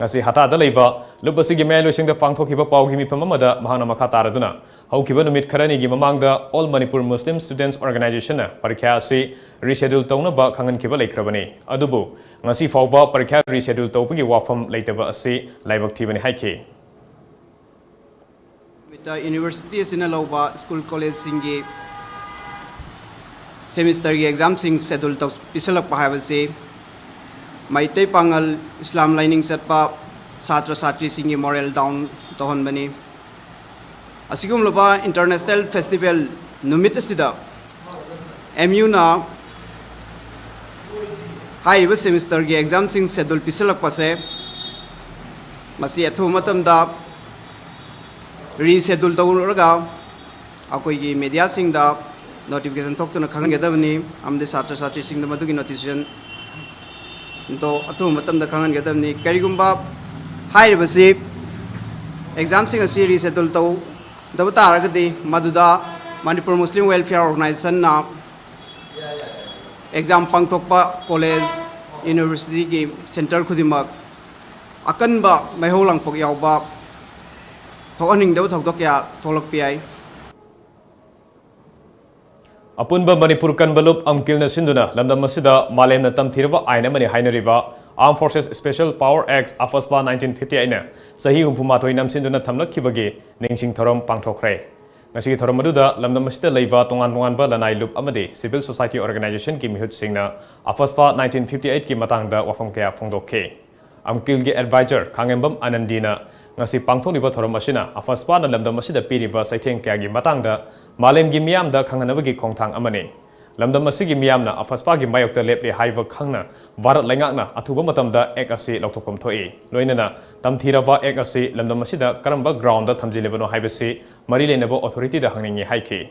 ꯉꯁꯤ ꯍꯇꯥꯗ ꯂꯩꯕ ꯂꯨꯞ ꯑꯁꯤꯒꯤ ꯃꯌꯥꯏꯂꯣꯏꯁꯪꯗ ꯄꯥꯡꯊꯣꯛꯈꯤꯕ ꯄꯥꯎꯒꯤ ꯃꯤꯐꯝ ꯑꯃꯗ ꯃꯍꯥꯛꯅ ꯃꯈꯥ ꯇꯥꯔꯗꯨꯅ, ꯍꯧꯈꯤꯕ ꯅꯨꯃꯤꯠ ꯈꯔꯅꯤꯒꯤ ꯃꯃꯥꯡꯗ All Manipur Muslim Students Organizationꯅ ꯄꯔꯤꯈ꯭ꯌꯥ ꯑꯁꯤ ꯔꯤꯁꯦꯗ꯭ꯌꯨꯜ ꯇꯧꯅꯕ ꯈꯪꯍꯟꯈꯤꯕ ꯂꯩꯈ꯭ꯔꯕꯅꯤ꯫ ꯑꯗꯨꯕꯨ ꯉꯁꯤ ꯐꯥꯎꯕ ꯄꯔꯤꯈ꯭ꯌꯥ ꯔꯤꯁꯦꯗ꯭ꯌꯨꯜ ꯇꯧꯕꯒꯤ ꯋꯥꯐꯝ ꯂꯩꯇꯕ ꯑꯁꯤ ꯂꯥꯏꯕꯛ ꯊꯤꯕꯅꯤ ꯍꯥꯏꯈꯤ꯫ ꯅꯨꯃꯤꯠꯇ ꯌꯨꯅꯤꯚꯔꯁꯤꯇꯤ ꯑꯁꯤꯅ ꯂꯧꯕ ꯁ꯭ꯀꯨꯜ ꯀꯣꯂꯦꯖꯁꯤꯡꯒꯤ ꯁꯦꯃꯤꯁꯇꯔꯒꯤ ꯑꯦꯛꯖꯥꯝꯁꯤꯡ ꯁꯦꯗ꯭ꯌꯨꯜ ꯇꯧ ꯄꯤꯁꯜꯂꯛꯄ ꯍꯥꯏꯕꯁꯤ ꯃꯩꯇꯩ ꯄꯥꯉꯜ ꯏꯁꯂꯥꯝ ꯂꯥꯏꯅꯤꯡ ꯆꯠꯄ ꯁꯥꯇ꯭ꯔ ꯁꯥꯇ꯭ꯔꯤꯁꯤꯡꯒꯤ ꯃꯣꯔꯦꯜ ꯗꯥꯎꯟ ꯇꯧꯍꯟꯕꯅꯤ꯫ ꯑꯁꯤꯒꯨꯝꯂꯕ ꯏꯟꯇꯔꯅꯦꯁꯅꯦꯜ ꯐꯦꯁꯇꯤꯚꯦꯜ ꯅꯨꯃꯤꯠ ꯑꯁꯤꯗ ꯑꯦꯝ ꯌꯨꯅ ꯍꯥꯏꯔꯤꯕ ꯁꯦꯃꯤꯁꯇꯔꯒꯤ ꯑꯦꯛꯖꯥꯝꯁꯤꯡ ꯁꯦꯗ꯭ꯌꯨꯜ ꯄꯤꯁꯜꯂꯛꯄꯁꯦ ꯃꯁꯤ ꯑꯊꯨꯕ ꯃꯇꯝꯗ ꯔꯤꯁꯦꯗ꯭ꯌꯨꯜ ꯇꯧꯔꯒ ꯑꯩꯈꯣꯏꯒꯤ ꯃꯦꯗꯤꯌꯥꯁꯤꯡꯗ ꯅꯣꯇꯤꯐꯤꯀꯦꯁꯟ ꯊꯣꯛꯇꯨꯅ ꯈꯪꯍꯟꯒꯗꯕꯅꯤ ꯑꯃꯗꯤ ꯁꯥꯇ꯭ꯔ ꯁꯥꯇ꯭ꯔꯤꯁꯤꯡꯗ ꯃꯗꯨꯒꯤ ꯅꯣꯇꯤꯐꯤꯀꯦꯁꯟꯗꯣ ꯑꯊꯨꯕ ꯃꯇꯝꯗ ꯈꯪꯍꯟꯒꯗꯕꯅꯤ꯫ ꯀꯔꯤꯒꯨꯝꯕ ꯍꯥꯏꯔꯤꯕꯁꯤ ꯑꯦꯛꯖꯥꯝꯁꯤꯡ ꯑꯁꯤ ꯔꯤꯁꯦꯗ꯭ꯌꯨꯜ ꯇꯧꯗꯕ ꯇꯥꯔꯒꯗꯤ ꯃꯗꯨꯗ ꯃꯅꯤꯄꯨꯔ ꯃꯨꯁꯂꯤꯝ ꯋꯦꯜꯐꯤꯌꯔ ꯑꯣꯔꯒꯅꯥꯏꯖꯦꯁꯟꯅ ꯑꯦꯛꯖꯥꯝ ꯄꯥꯡꯊꯣꯛꯄ ꯀꯣꯂꯦꯖ, ꯌꯨꯅꯤꯚꯔꯁꯤꯇꯤꯒꯤ ꯁꯦꯟꯇꯔ ꯈꯨꯗꯤꯡꯃꯛ ꯑꯀꯟꯕ ꯃꯩꯍꯧ ꯂꯥꯡꯄꯣꯛ ꯌꯥꯎꯕ ꯊꯣꯛꯍꯟꯅꯤꯡꯗꯕ ꯊꯧꯗꯣꯛ ꯀꯌꯥ ꯊꯣꯛꯂꯛꯄ ꯌꯥꯏ꯫ ꯑꯄꯨꯟꯕ ꯃꯅꯤꯄꯨꯔ ꯀꯟꯕ ꯂꯨꯞ ꯑꯝꯀꯤꯜꯅ ꯁꯤꯟꯗꯨꯅ ꯂꯝꯗꯝ ꯑꯁꯤꯗ ꯃꯥꯂꯦꯝꯅ ꯇꯝꯊꯤꯔꯕ ꯑꯥꯏꯟ ꯑꯃꯅꯤ ꯍꯥꯏꯅꯔꯤꯕ Armed Forces Special Power Act, AFSPA nineteen fifty eightꯅ ꯆꯍꯤ ꯍꯨꯝꯐꯨ ꯃꯥꯊꯣꯏ ꯅꯝꯁꯤꯟꯗꯨꯅ ꯊꯝꯂꯛꯈꯤꯕꯒꯤ ꯅꯤꯡꯁꯤꯡ ꯊꯧꯔꯝ ꯄꯥꯡꯊꯣꯛꯈ꯭ꯔꯦ꯫ ꯉꯁꯤꯒꯤ ꯊꯧꯔꯝ ꯑꯗꯨꯗ ꯂꯝꯗꯝ ꯑꯁꯤꯗ ꯂꯩꯕ ꯇꯣꯉꯥꯟ ꯇꯣꯉꯥꯟꯕ ꯂꯅꯥꯏ ꯂꯨꯞ ꯑꯃꯗꯤ civil society organizationꯒꯤ ꯃꯤꯍꯨꯠꯁꯤꯡꯅ AFSPA nineteen fifty eightꯀꯤ ꯃꯇꯥꯡꯗ ꯋꯥꯐꯝ ꯀꯌꯥ ꯐꯣꯡꯗꯣꯛꯈꯤ꯫ ꯑꯝꯀꯤꯜꯒꯤ ꯑꯦꯗꯚꯥꯏꯖꯔ ꯈꯥꯉꯦꯝꯕꯝ ꯑꯅꯟꯗꯤꯅ ꯉꯁꯤ ꯄꯥꯡꯊꯣꯛꯂꯤꯕ ꯊꯧꯔꯝ ꯑꯁꯤꯅ AFSPAꯅ ꯂꯝꯗꯝ ꯑꯁꯤꯗ ꯄꯤꯔꯤꯕ ꯆꯩꯊꯦꯡ ꯀꯌꯥꯒꯤ ꯃꯇꯥꯡꯗ ꯃꯥꯂꯦꯝꯒꯤ ꯃꯤꯌꯥꯝꯗ ꯈꯪꯍꯟꯅꯕꯒꯤ ꯈꯣꯡꯊꯥꯡ ꯑꯃꯅꯤ꯫ ꯂꯝꯗꯝ ꯑꯁꯤꯒꯤ ꯃꯤꯌꯥꯝꯅ AFSPAꯒꯤ ꯃꯥꯌꯣꯛꯇ ꯂꯦꯞꯂꯦ ꯍꯥꯏꯕ ꯈꯪꯅ ꯚꯥꯔꯠ ꯂꯩꯉꯥꯛꯅ ꯑꯊꯨꯕ ꯃꯇꯝꯗ ꯑꯦꯛ ꯑꯁꯤ ꯂꯧꯊꯣꯛꯐꯝ ꯊꯣꯛꯏ꯫ ꯂꯣꯏꯅꯅ ꯇꯝꯊꯤꯔꯕ ꯑꯦꯛ ꯑꯁꯤ ꯂꯝꯗꯝ ꯑꯁꯤꯗ ꯀꯔꯝꯕ ꯒ꯭ꯔꯥꯎꯟꯗ ꯊꯝꯖꯤꯜꯂꯤꯕꯅꯣ ꯍꯥꯏꯕꯁꯤ ꯃꯔꯤ ꯂꯩꯅꯕ ꯑꯣꯊꯣꯔꯤꯇꯤꯗ ꯍꯪꯅꯤꯡꯏ ꯍꯥꯏꯈꯤ꯫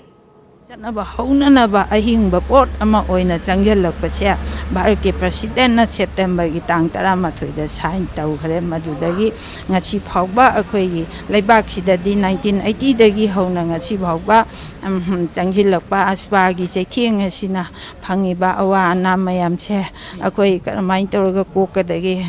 ꯆꯠꯅꯕ ꯍꯧꯅꯅꯕ ꯑꯍꯤꯡꯕ ꯄꯣꯠ ꯑꯃ ꯑꯣꯏꯅ ꯆꯪꯁꯤꯜꯂꯛꯄꯁꯦ ꯚꯥꯔꯠꯀꯤ ꯄ꯭ꯔꯁꯤꯗꯦꯟꯅ ꯁꯦꯞꯇꯦꯝꯕꯔꯒꯤ ꯇꯥꯡ ꯇꯔꯥꯃꯥꯊꯣꯏꯗ ꯁꯥꯏꯟ ꯇꯧꯈ꯭ꯔꯦ꯫ ꯃꯗꯨꯗꯒꯤ ꯉꯁꯤ ꯐꯥꯎꯕ ꯑꯩꯈꯣꯏꯒꯤ ꯂꯩꯕꯥꯛꯁꯤꯗꯗꯤ ꯅꯥꯏꯟꯇꯤꯟ ꯑꯩꯠꯇꯤꯗꯒꯤ ꯍꯧꯅ ꯉꯁꯤ ꯐꯥꯎꯕ, ꯎꯝ, ꯆꯪꯁꯤꯜꯂꯛꯄ ꯑꯁꯄꯥꯒꯤ ꯆꯩꯊꯦꯡ ꯑꯁꯤꯅ ꯐꯪꯉꯤꯕ ꯑꯋꯥ ꯑꯅꯥ ꯃꯌꯥꯝꯁꯦ ꯑꯩꯈꯣꯏ ꯀꯔꯝꯍꯥꯏꯅ ꯇꯧꯔꯒ ꯀꯣꯛꯀꯗꯒꯦ?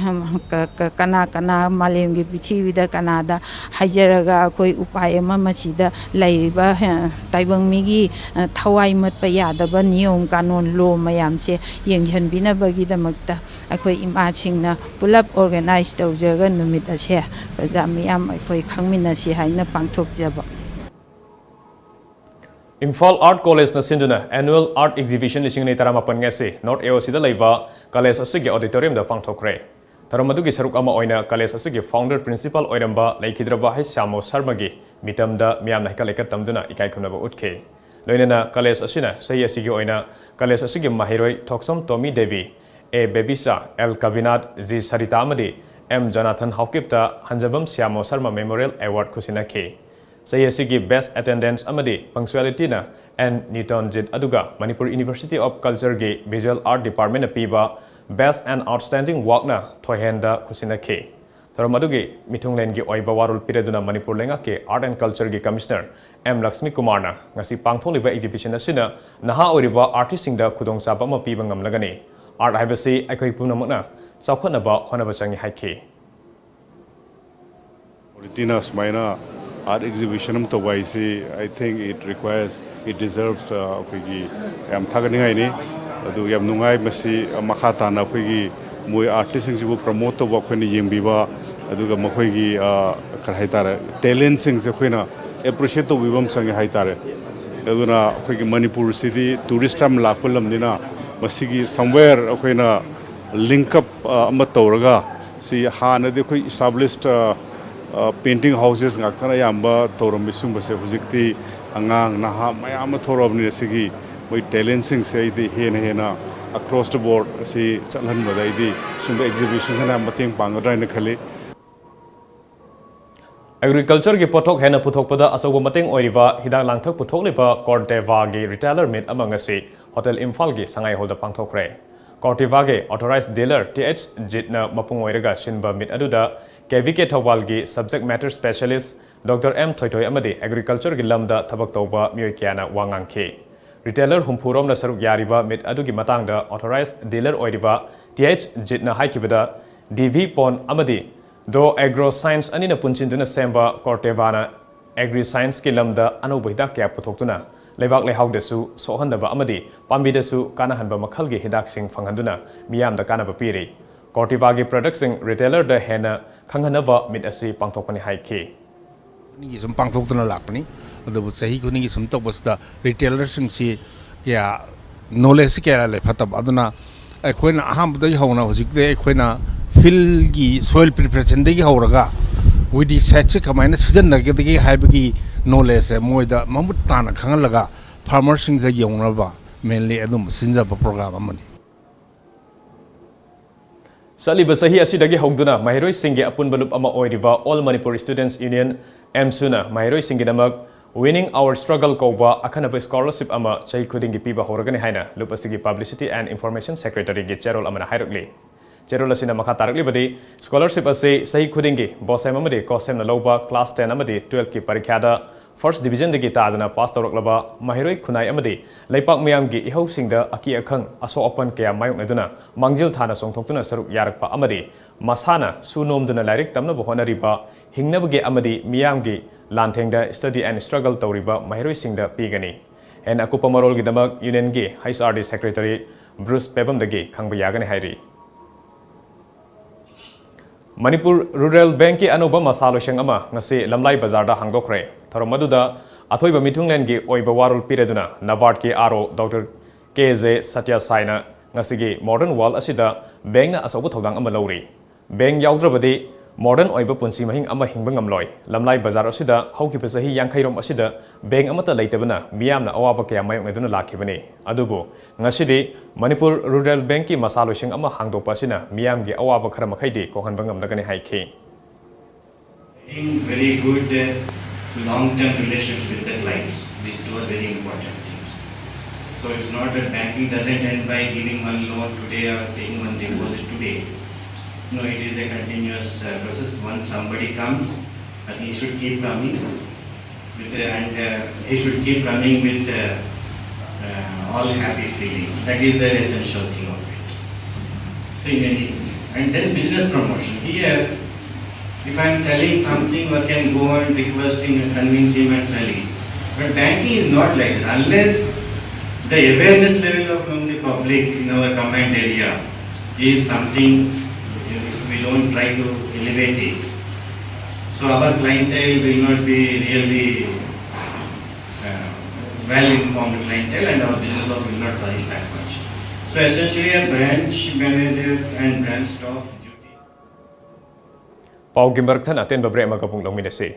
ꯀ-, ꯀ-, ꯀꯅꯥ ꯀꯅꯥ ꯃꯥꯂꯦꯝꯒꯤ ꯄ꯭ꯔꯤꯊꯤꯕꯤꯗ ꯀꯅꯥꯗ ꯍꯥꯏꯖꯔꯒ ꯑꯩꯈꯣꯏ ꯎꯄꯥꯏ ꯑꯃ ꯃꯁꯤꯗ ꯂꯩꯔꯤꯕ, ꯑ, ꯇꯥꯏꯕꯪ ꯃꯤꯒꯤ, ꯑ, ꯊꯋꯥꯏ ꯃꯠꯄ ꯌꯥꯗꯕ ꯅꯤꯌꯣꯝ ꯀꯥꯅꯣꯟ ꯂꯣ ꯃꯌꯥꯝꯁꯦ ꯌꯦꯡꯁꯤꯟꯕꯤꯅꯕꯒꯤꯗꯃꯛꯇ ꯑꯩꯈꯣꯏ ꯏꯃꯥꯁꯤꯡꯅ ꯄꯨꯂꯞ ꯑꯣꯔꯒꯅꯥꯏꯖ ꯇꯧꯖꯔꯒ ꯅꯨꯃꯤꯠ ꯑꯁꯦ ꯄ꯭ꯔꯖꯥ ꯃꯤꯌꯥꯝ ꯑꯩꯈꯣꯏ ꯈꯪꯃꯤꯟꯅꯁꯤ ꯍꯥꯏꯅ ꯄꯥꯡꯊꯣꯛꯆꯕ꯫ ꯏꯝꯐꯥꯜ ꯑꯥꯔꯠ ꯀꯣꯂꯦꯖꯅ ꯁꯤꯟꯗꯨꯅ Annual Art Exhibition ꯂꯤꯁꯤꯡ ꯑꯅꯤ ꯇꯔꯥꯃꯥꯄꯟ ꯑꯁꯤ North A O Cꯗ ꯂꯩꯕ ꯀꯣꯂꯦꯖ ꯑꯁꯤꯒꯤ ꯑꯣꯗꯤꯇꯣꯔꯤꯌꯝꯗ ꯄꯥꯡꯊꯣꯛꯈ꯭ꯔꯦ꯫ ꯊꯧꯔꯝ ꯑꯗꯨꯒꯤ ꯁꯔꯨꯛ ꯑꯃ ꯑꯣꯏꯅ ꯀꯣꯂꯦꯖ ꯑꯁꯤꯒꯤ ꯐꯥꯎꯟꯗꯔ ꯄ꯭ꯔꯤꯟꯁꯤꯄꯥꯜ ꯑꯣꯏꯔꯝꯕ ꯂꯩꯈꯤꯗ꯭ꯔꯕ ꯍꯩꯁ ꯁ꯭ꯌꯥꯃꯣ ꯁꯔꯃꯒꯤ ꯃꯤꯇꯝꯗ ꯃꯤꯌꯥꯝꯅ ꯍꯩꯀꯠ ꯂꯩꯀꯠ ꯇꯝꯗꯨꯅ ꯏꯀꯥꯏ ꯈꯨꯝꯅꯕ ꯎꯠꯈꯤ꯫ ꯂꯣꯏꯅꯅ ꯀꯣꯂꯦꯖ ꯑꯁꯤꯅ ꯆꯍꯤ ꯑꯁꯤꯒꯤ ꯑꯣꯏꯅ ꯀꯣꯂꯦꯖ ꯑꯁꯤꯒꯤ ꯃꯍꯩꯔꯣꯏ Thokchom Tomi Devi, A Bebisha, L Kabinath, G Sarita ꯑꯃꯗꯤ ꯑꯦꯝ ꯖꯣꯅꯥꯊꯟ ꯍꯥꯎꯀꯤꯞꯇ ꯍꯟꯖꯕꯝ ꯁ꯭ꯌꯥꯃꯣ ꯁꯔꯃ ꯃꯦꯃꯣꯔꯤꯌꯦꯜ ꯑꯦꯋꯥꯔꯗ ꯈꯨꯁꯤꯟꯅꯈꯤ꯫ ꯆꯍꯤ ꯑꯁꯤꯒꯤ Best Attendance ꯑꯃꯗꯤ Punctualityꯅ ꯑꯦꯟ ꯅꯤꯇꯣꯟꯖꯤꯠ, ꯑꯗꯨꯒ Manipur University of Cultureꯒꯤ Visual Art Departmentꯅ ꯄꯤꯕ Best and Outstanding Workꯅ ꯊꯣꯏꯍꯦꯟꯗ ꯈꯨꯠꯁꯤꯟꯅꯈꯤ꯫ ꯊꯧꯔꯝ ꯑꯗꯨꯒꯤ ꯃꯤꯊꯨꯡꯂꯦꯟꯒꯤ ꯑꯣꯏꯕ ꯋꯥꯔꯣꯜ ꯄꯤꯔꯗꯨꯅ ꯃꯅꯤꯄꯨꯔ ꯂꯩꯉꯥꯛꯀꯤ Art and Cultureꯒꯤ Commissioner M Lakshmi ꯀꯨꯃꯥꯔꯅ ꯉꯁꯤ ꯄꯥꯡꯊꯣꯛꯂꯤꯕ exhibition ꯑꯁꯤꯅ ꯅꯍꯥ ꯑꯣꯏꯔꯤꯕ artistꯁꯤꯡꯗ ꯈꯨꯗꯣꯡꯆꯥꯕ ꯑꯃ ꯄꯤꯕ ꯉꯝꯂꯒꯅꯤ꯫ Art ꯍꯥꯏꯕꯁꯤ ꯑꯩꯈꯣꯏ ꯄꯨꯝꯅꯃꯛꯅ ꯆꯥꯎꯈꯠꯅꯕ ꯍꯣꯠꯅꯕ ꯆꯪꯏ ꯍꯥꯏꯈꯤ꯫ Authorityꯅ ꯁꯨꯃꯥꯏꯅ art exhibition ꯑꯃ ꯇꯧꯕ ꯍꯥꯏꯁꯤ, I think it requires, it deserves, ꯑ, ꯑꯩꯈꯣꯏꯒꯤ ꯌꯥꯝ ꯊꯥꯒꯠꯅꯤꯡꯉꯥꯏꯅꯤ꯫ ꯑꯗꯨ ꯌꯥꯝ ꯅꯨꯡꯉꯥꯏ꯫ ꯃꯁꯤ ꯃꯈꯥ ꯇꯥꯅ ꯑꯩꯈꯣꯏꯒꯤ ꯃꯣꯏ artistꯁꯤꯡꯁꯤꯕꯨ promote ꯇꯧꯕ, ꯑꯩꯈꯣꯏꯅ ꯌꯦꯡꯕꯤꯕ, ꯑꯗꯨꯒ ꯃꯈꯣꯏꯒꯤ, ꯑ, ꯀꯔꯤ ꯍꯥꯏꯇꯥꯔꯦ, talentꯁꯤꯡꯁꯦ ꯑꯩꯈꯣꯏꯅ appreciate ꯇꯧꯕꯤꯕ ꯑꯃ ꯆꯪꯉꯦ ꯍꯥꯏꯇꯥꯔꯦ꯫ ꯑꯗꯨꯅ ꯑꯩꯈꯣꯏꯒꯤ ꯃꯅꯤꯄꯨꯔꯁꯤꯗꯤ tourist ꯌꯥꯝ ꯂꯥꯛꯄ ꯂꯝꯅꯤꯅ ꯃꯁꯤꯒꯤ somewhere ꯑꯩꯈꯣꯏꯅ link up, ꯑ, ꯑꯃ ꯇꯧꯔꯒ, ꯁꯤ ꯍꯥꯟꯅꯗꯤ ꯑꯩꯈꯣꯏ established, ꯑ, ꯑ, painting houses ꯉꯥꯛꯇꯅ ꯑꯌꯥꯝꯕ ꯇꯧꯔꯝꯃꯤ꯫ ꯁꯤꯒꯨꯝꯕꯁꯦ ꯍꯧꯖꯤꯛꯇꯤ ꯑꯉꯥꯡ ꯅꯍꯥ ꯃꯌꯥꯝ ꯑꯃ ꯊꯣꯛꯂꯛꯑꯕꯅꯤꯅ ꯁꯤꯒꯤ ꯃꯣꯏ talentꯁꯤꯡꯁꯦ ꯑꯩꯗꯤ ꯍꯦꯟꯅ ꯍꯦꯟꯅ across the board ꯑꯁꯤ ꯆꯠꯍꯟꯕꯗ ꯑꯩꯗꯤ ꯁꯤꯒꯨꯝꯕ exhibitionꯁꯤꯅ ꯌꯥꯝ ꯃꯇꯦꯡ ꯄꯥꯡꯒꯗ꯭ꯔꯥ ꯍꯥꯏꯅ ꯈꯜꯂꯤ꯫ ꯑꯦꯒ꯭ꯔꯤꯀꯜꯆꯔꯒꯤ ꯄꯣꯠꯊꯣꯛ ꯍꯦꯟꯅ ꯄꯨꯊꯣꯛꯄꯗ ꯑꯆꯧꯕ ꯃꯇꯦꯡ ꯑꯣꯏꯔꯤꯕ ꯍꯤꯗꯥꯛ ꯂꯥꯡꯊꯛ ꯄꯨꯊꯣꯛꯂꯤꯕ ꯀꯣꯔꯇꯦꯚꯥꯒꯤ retailer meet ꯑꯃ ꯉꯁꯤ ꯍꯣꯇꯦꯜ ꯏꯝꯐꯥꯜꯒꯤ ꯁꯉꯥꯏ ꯍꯣꯜꯗ ꯄꯥꯡꯊꯣꯛꯈ꯭ꯔꯦ꯫ ꯀꯣꯔꯇꯦꯚꯥꯒꯤ authorized dealer ꯇꯤ ꯑꯩꯆ ꯖꯤꯠꯅ ꯃꯄꯨꯡ ꯑꯣꯏꯔꯒ ꯁꯤꯟꯕ meet ꯑꯗꯨꯗ ꯀꯦ ꯚꯤ ꯀꯦ ꯊꯧꯕꯥꯜꯒꯤ subject matter specialist doctor M Thoithoi ꯑꯃꯗꯤ ꯑꯦꯒ꯭ꯔꯤꯀꯜꯆꯔꯒꯤ ꯂꯝꯗ ꯊꯕꯛ ꯇꯧꯕ ꯃꯤꯑꯣꯏ ꯀꯌꯥꯅ ꯋꯥ ꯉꯥꯡꯈꯤ꯫ Retailer ꯍꯨꯝꯐꯨ ꯔꯣꯝꯅ ꯁꯔꯨꯛ ꯌꯥꯔꯤꯕ meet ꯑꯗꯨꯒꯤ ꯃꯇꯥꯡꯗ authorized dealer ꯑꯣꯏꯔꯤꯕ T H ꯖꯤꯠꯅ ꯍꯥꯏꯈꯤꯕꯗ, D V pond ꯑꯃꯗꯤ ꯗꯣ ꯑꯦꯒ꯭ꯔꯣ ꯁꯥꯏꯟꯁ ꯑꯅꯤꯅ ꯄꯨꯟꯁꯤꯟꯗꯨꯅ ꯁꯦꯝꯕ ꯀꯣꯔꯇꯦꯚꯥꯅ ꯑꯦꯒ꯭ꯔꯤ ꯁꯥꯏꯟꯁꯀꯤ ꯂꯝꯗ ꯑꯅꯧꯕ ꯍꯤꯗꯥꯛ ꯀꯌꯥ ꯄꯨꯊꯣꯛꯇꯨꯅ ꯂꯩꯕꯥꯛ ꯂꯩꯍꯥꯎꯗꯁꯨ ꯁꯣꯛꯍꯟꯗꯕ ꯑꯃꯗꯤ ꯄꯥꯝꯕꯤꯗꯁꯨ ꯀꯥꯟꯅꯍꯟꯕ ꯃꯈꯜꯒꯤ ꯍꯤꯗꯥꯛꯁꯤꯡ ꯐꯪꯍꯟꯗꯨꯅ ꯃꯤꯌꯥꯝꯗ ꯀꯥꯟꯅꯕ ꯄꯤꯔꯤ꯫ ꯀꯣꯔꯇꯦꯚꯥꯒꯤ productꯁꯤꯡ retailerꯗ ꯍꯦꯟꯅ ꯈꯪꯍꯟꯅꯕ meet ꯑꯁꯤ ꯄꯥꯡꯊꯣꯛꯄꯅꯤ ꯍꯥꯏꯈꯤ꯫ ꯈꯨꯗꯤꯡꯒꯤ ꯁꯨꯝ ꯄꯥꯡꯊꯣꯛꯇꯨꯅ ꯂꯥꯛꯄꯅꯤ꯫ ꯑꯗꯨꯕꯨ ꯆꯍꯤ ꯈꯨꯗꯤꯡꯒꯤ ꯁꯨꯝ ꯇꯧꯕꯁꯤꯗ retailerꯁꯤꯡꯁꯤ ꯀꯌꯥ, knowledgeꯁꯤ ꯀꯌꯥ ꯂꯩ ꯐꯠꯇꯕ꯫ ꯑꯗꯨꯅ ꯑꯩꯈꯣꯏꯅ ꯑꯍꯥꯟꯕꯗꯒꯤ ꯍꯧꯅ ꯍꯧꯖꯤꯛꯇꯤ ꯑꯩꯈꯣꯏꯅ fieldꯒꯤ soil preparationꯗꯒꯤ ꯍꯧꯔꯒ weedicideꯁꯦ ꯀꯃꯥꯏꯅ ꯁꯤꯖꯤꯟꯅꯒꯗꯒꯦ ꯍꯥꯏꯕꯒꯤ knowledgeꯁꯦ ꯃꯣꯏꯗ ꯃꯃꯨꯠ ꯇꯥꯅ ꯈꯪꯍꯜꯂꯒ farmerꯁꯤꯡꯗ ꯌꯧꯅꯕ mainly ꯑꯗꯨꯝꯕ ꯁꯤꯟꯖꯕ program ꯑꯃꯅꯤ꯫ ꯆꯠꯂꯤꯕ ꯆꯍꯤ ꯑꯁꯤꯗꯒꯤ ꯍꯧꯗꯨꯅ ꯃꯍꯩꯔꯣꯏꯁꯤꯡꯒꯤ ꯑꯄꯨꯟꯕ ꯂꯨꯞ ꯑꯃ ꯑꯣꯏꯔꯤꯕ All Manipur Students Union, ꯑꯦꯝꯁꯨꯅ ꯃꯍꯩꯔꯣꯏꯁꯤꯡꯒꯤꯗꯃꯛ Winning Our Struggle ꯀꯧꯕ ꯑꯈꯟꯅꯕ scholarship ꯑꯃ ꯆꯍꯤ ꯈꯨꯗꯤꯡꯒꯤ ꯄꯤꯕ ꯍꯧꯔꯒꯅꯤ ꯍꯥꯏꯅ ꯂꯨꯞ ꯑꯁꯤꯒꯤ Publicity and Information Secretaryꯒꯤ ꯆꯦꯔꯣꯜ ꯑꯃꯅ ꯍꯥꯏꯔꯛꯂꯤ꯫ ꯆꯦꯔꯣꯜ ꯑꯁꯤꯅ ꯃꯈꯥ ꯇꯥꯔꯛꯂꯤꯕꯗꯤ, scholarship ꯑꯁꯤ ꯆꯍꯤ ꯈꯨꯗꯤꯡꯒꯤ BOSEM ꯑꯃꯗꯤ COSEMꯅ ꯂꯧꯕ class ten ꯑꯃꯗꯤ twelveꯀꯤ ꯄꯔꯤꯈ꯭ꯌꯥꯗ first divisionꯗꯒꯤ ꯇꯥꯗꯅ pass ꯇꯧꯔꯛꯂꯕ ꯃꯍꯩꯔꯣꯏ ꯈꯨꯟꯅꯥꯏ ꯑꯃꯗꯤ ꯂꯩꯄꯥꯛ ꯃꯤꯌꯥꯝꯒꯤ ꯏꯍꯧꯁꯤꯡꯗ ꯑꯀꯤ ꯑꯈꯪ, ꯑꯁꯣꯛ ꯑꯄꯟ ꯀꯌꯥ ꯃꯥꯌꯣꯛꯅꯗꯨꯅ ꯃꯥꯡꯖꯤꯜ ꯊꯥꯅ ꯆꯣꯡꯊꯣꯛꯇꯨꯅ ꯁꯔꯨꯛ ꯌꯥꯔꯛꯄ ꯑꯃꯗꯤ ꯃꯁꯥꯅ ꯁꯨ ꯅꯣꯝꯗꯨꯅ ꯂꯥꯏꯔꯤꯛ ꯇꯝꯅꯕ ꯍꯣꯠꯅꯔꯤꯕ, ꯍꯤꯡꯅꯕꯒꯤ ꯑꯃꯗꯤ ꯃꯤꯌꯥꯝꯒꯤ ꯂꯥꯟꯊꯦꯡꯗ study and struggle ꯇꯧꯔꯤꯕ ꯃꯍꯩꯔꯣꯏꯁꯤꯡꯗ ꯄꯤꯒꯅꯤ꯫ ꯍꯦꯟꯅ ꯑꯀꯨꯞꯄ ꯃꯔꯣꯜꯒꯤꯗꯃꯛ unionꯒꯤ H R D secretary Bruce ꯄꯦꯕꯝꯗꯒꯤ ꯈꯪꯕ ꯌꯥꯒꯅꯤ ꯍꯥꯏꯔꯤ꯫ ꯃꯅꯤꯄꯨꯔ ꯔꯨꯔꯦꯜ ꯕꯦꯡꯛꯀꯤ ꯑꯅꯧꯕ ꯃꯁꯥ ꯂꯣꯏꯁꯪ ꯑꯃ ꯉꯁꯤ ꯂꯝꯂꯥꯏ ꯕꯖꯥꯔꯗ ꯍꯥꯡꯗꯣꯛꯈ꯭ꯔꯦ꯫ ꯊꯧꯔꯝ ꯑꯗꯨꯗ ꯑꯊꯣꯏꯕ ꯃꯤꯊꯨꯡꯂꯦꯟꯒꯤ ꯑꯣꯏꯕ ꯋꯥꯔꯣꯜ ꯄꯤꯔꯗꯨꯅ ꯅꯕꯥꯔꯗꯀꯤ ꯑꯥꯔ ꯑꯣ ꯗꯣꯛꯇꯔ ꯀꯦ ꯖꯦ ꯁꯇ꯭ꯌ ꯁꯥꯏꯅ ꯉꯁꯤꯒꯤ modern world ꯑꯁꯤꯗ ꯕꯦꯡꯛꯅ ꯑꯆꯧꯕ ꯊꯧꯗꯥꯡ ꯑꯃ ꯂꯧꯔꯤ꯫ ꯕꯦꯡꯛ ꯌꯥꯎꯗ꯭ꯔꯕꯗꯤ modern ꯑꯣꯏꯕ ꯄꯨꯟꯁꯤ ꯃꯍꯤꯡ ꯑꯃ ꯍꯤꯡꯕ ꯉꯝꯂꯣꯏ꯫ ꯂꯝꯂꯥꯏ ꯕꯖꯥꯔ ꯑꯁꯤꯗ ꯍꯧꯈꯤꯕ ꯆꯍꯤ ꯌꯥꯡꯈꯩꯔꯣꯝ ꯑꯁꯤꯗ ꯕꯦꯡꯛ ꯑꯃꯠꯇ ꯂꯩꯇꯕꯅ ꯃꯤꯌꯥꯝꯅ ꯑꯋꯥꯕ ꯀꯌꯥ ꯃꯥꯌꯣꯛꯅꯗꯨꯅ ꯂꯥꯛꯈꯤꯕꯅꯤ꯫ ꯑꯗꯨꯕꯨ ꯉꯁꯤꯗꯤ ꯃꯅꯤꯄꯨꯔ ꯔꯨꯔꯦꯜ ꯕꯦꯡꯛꯀꯤ ꯃꯁꯥ ꯂꯣꯏꯁꯪ ꯑꯃ ꯍꯥꯡꯗꯣꯛꯄ ꯑꯁꯤꯅ ꯃꯤꯌꯥꯝꯒꯤ ꯑꯋꯥꯕ ꯈꯔ ꯃꯈꯩꯗꯤ ꯀꯣꯛꯍꯟꯕ ꯉꯝꯂꯒꯅꯤ ꯍꯥꯏꯈꯤ꯫ Very good uh, long-term relations with the clients. These two are very important things. So it's not that banking doesn't end by giving one loan today or taking one deposit today. No, it is a continuous uh, process. Once somebody comes, I think he should keep coming with uh, and uh, he should keep coming with uh, uh, all happy feelings. That is the essential thing of it. See, and then business promotion. Here, if I am selling something, I can go and requesting and convince him and selling. But banking is not like that. Unless the awareness level of the public in our combined area is something, if we don't try to elevate it, so our clientele will not be really uh, well informed clientele and our business also will not flourish that much. So essentially a branch manager and branch staff duty. ꯄꯥꯎꯒꯤ ꯃꯔꯛ ꯊꯠꯅ ꯑꯇꯦꯟꯕ break ꯑꯃꯒ ꯑꯃꯨꯛ ꯂꯧꯃꯤꯟꯅꯁꯤ꯫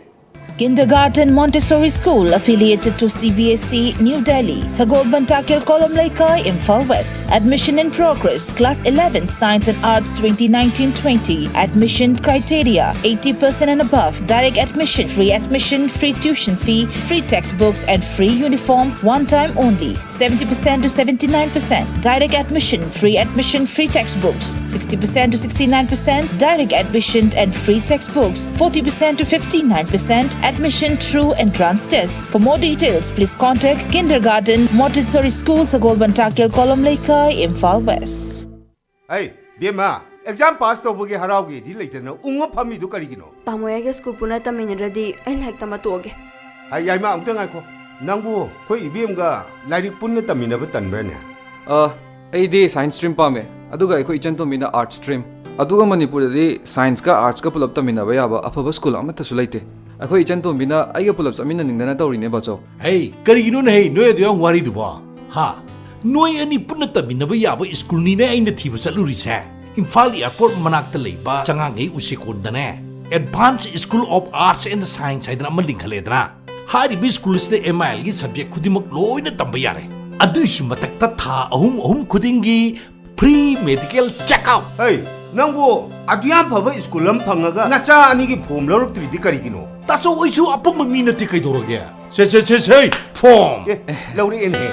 Kindergarten Montessori School affiliated to C B S E, New Delhi, Sagolband Takyal Kolom Leikai, Imphal West. Admission in progress, class eleven, Science and Arts twenty nineteen twenty. Admission criteria, eighty percent and above. Direct admission, free admission, free tuition fee, free textbooks and free uniform, one time only. Seventy percent to seventy-nine percent. Direct admission, free admission, free textbooks. Sixty percent to sixty-nine percent. Direct admission and free textbooks. Forty percent to fifty-nine percent. Admission through entrance test. For more details, please contact Kindergarten Montessori School, Sagolband Takyal Kolom Leikai, Imphal West. ꯍꯩ, ꯕꯦꯝꯃ, exam pass ꯇꯧꯕꯒꯤ ꯍꯔꯥꯎꯒꯦꯗꯤ ꯂꯩꯇꯅ ꯎꯪꯉ ꯐꯝꯃꯤꯗꯨ ꯀꯔꯤꯒꯤꯅꯣ? ꯇꯥꯃꯣ, ꯑꯩꯒ school ꯄꯨꯟꯅ ꯇꯝꯃꯤꯟꯅꯗ꯭ꯔꯗꯤ ꯑꯩ ꯂꯥꯏꯔꯤꯛ ꯇꯝꯕ ꯇꯣꯛꯑꯒꯦ꯫ ꯍꯩ, ꯌꯥꯏꯃ, ꯑꯃꯨꯛꯇ ꯉꯥꯏꯈꯣ꯫ ꯅꯪꯕꯨ ꯑꯩꯈꯣꯏ ꯏꯕꯦꯝꯒ ꯂꯥꯏꯔꯤꯛ ꯄꯨꯟꯅ ꯇꯝꯃꯤꯟꯅꯕ ꯇꯟꯕ꯭ꯔꯅꯦ? ꯑ, ꯑꯩꯗꯤ ꯁꯥꯏꯟꯁ ꯁ꯭ꯇ꯭ꯔꯤꯝ ꯄꯥꯝꯃꯦ, ꯑꯗꯨꯒ ꯑꯩꯈꯣꯏ ꯏꯆꯟꯇꯣꯝꯕꯤꯅ ꯑꯥꯔꯠꯁ ꯁ꯭ꯇ꯭ꯔꯤꯝ꯫ ꯑꯗꯨꯒ ꯃꯅꯤꯄꯨꯔꯗꯗꯤ ꯁꯥꯏꯟꯁꯀ ꯑꯥꯔꯠꯁꯀ ꯄꯨꯂꯞ ꯇꯝꯃꯤꯟꯅꯕ ꯌꯥꯕ ꯑꯐꯕ ꯁ꯭ꯀꯨꯜ ꯑꯃꯠꯇꯁꯨ ꯂꯩꯇꯦ꯫ ꯑꯩꯈꯣꯏ ꯏꯆꯟꯇꯣꯝꯕꯤꯅ ꯑꯩꯒ ꯄꯨꯂꯞ ꯆꯠꯃꯤꯟꯅꯅꯤꯡꯗꯅ ꯇꯧꯔꯤꯅꯦ, ꯕꯥꯆꯧ꯫ ꯍꯩ, ꯀꯔꯤꯒꯤꯅꯣꯅꯦ ꯍꯩ, ꯅꯣꯏ ꯑꯗꯨ ꯌꯥꯝ ꯋꯥꯔꯤꯗꯨꯕꯣ? ꯍꯥ? ꯅꯣꯏ ꯑꯅꯤ ꯄꯨꯟꯅ ꯇꯝꯃꯤꯟꯅꯕ ꯌꯥꯕ ꯁ꯭ꯀꯨꯜꯅꯤꯅꯦ ꯑꯩꯅ ꯊꯤꯕ ꯆꯠꯂꯨꯔꯤꯁꯦ꯫ ꯏꯝꯐꯥꯜ ꯑꯦꯌꯔꯄꯣꯔꯠ ꯃꯅꯥꯛꯇ ꯂꯩꯕ ꯆꯉꯥꯡꯉꯩ ꯎꯆꯦꯀꯣꯟꯗꯅꯦ, Advanced School of Arts and Science ꯍꯥꯏꯗꯅ ꯑꯃ ꯂꯤꯡꯈꯠꯂꯦꯗꯅ꯫ ꯍꯥꯏꯔꯤꯕ ꯁ꯭ꯀꯨꯜ ꯑꯁꯤꯗ ꯑꯦꯝ ꯑꯥꯏ ꯑꯦꯜꯒꯤ ꯁꯕꯖꯦꯛ ꯈꯨꯗꯤꯡꯃꯛ ꯂꯣꯏꯅ ꯇꯝꯕ ꯌꯥꯔꯦ꯫ ꯑꯗꯨꯏꯁꯨ ꯃꯊꯛꯇ ꯊꯥ ꯑꯍꯨꯝ ꯑꯍꯨꯝ ꯈꯨꯗꯤꯡꯒꯤ free medical check up꯫ ꯍꯩ, ꯅꯪꯕꯨ ꯑꯗꯨ ꯌꯥꯝ ꯐꯕ ꯁ꯭ꯀꯨꯜ ꯑꯃ ꯐꯪꯉꯒ ꯅꯆꯥ ꯑꯅꯤꯒꯤ ꯐꯣꯝ ꯂꯧꯔꯛꯇ꯭ꯔꯤꯗꯤ ꯀꯔꯤꯒꯤꯅꯣ? ꯇꯥꯆꯧ, ꯑꯩꯁꯨ ꯑꯄꯪꯕ ꯃꯤ ꯅꯠꯇꯦ, ꯀꯩꯗꯧꯔꯒꯦ? ꯁꯦ, ꯁꯦ, ꯁꯦ, ꯁꯦ, ꯐꯣꯝ! ꯑꯦ, ꯂꯧꯔꯛꯑꯦꯅꯦꯍꯦ꯫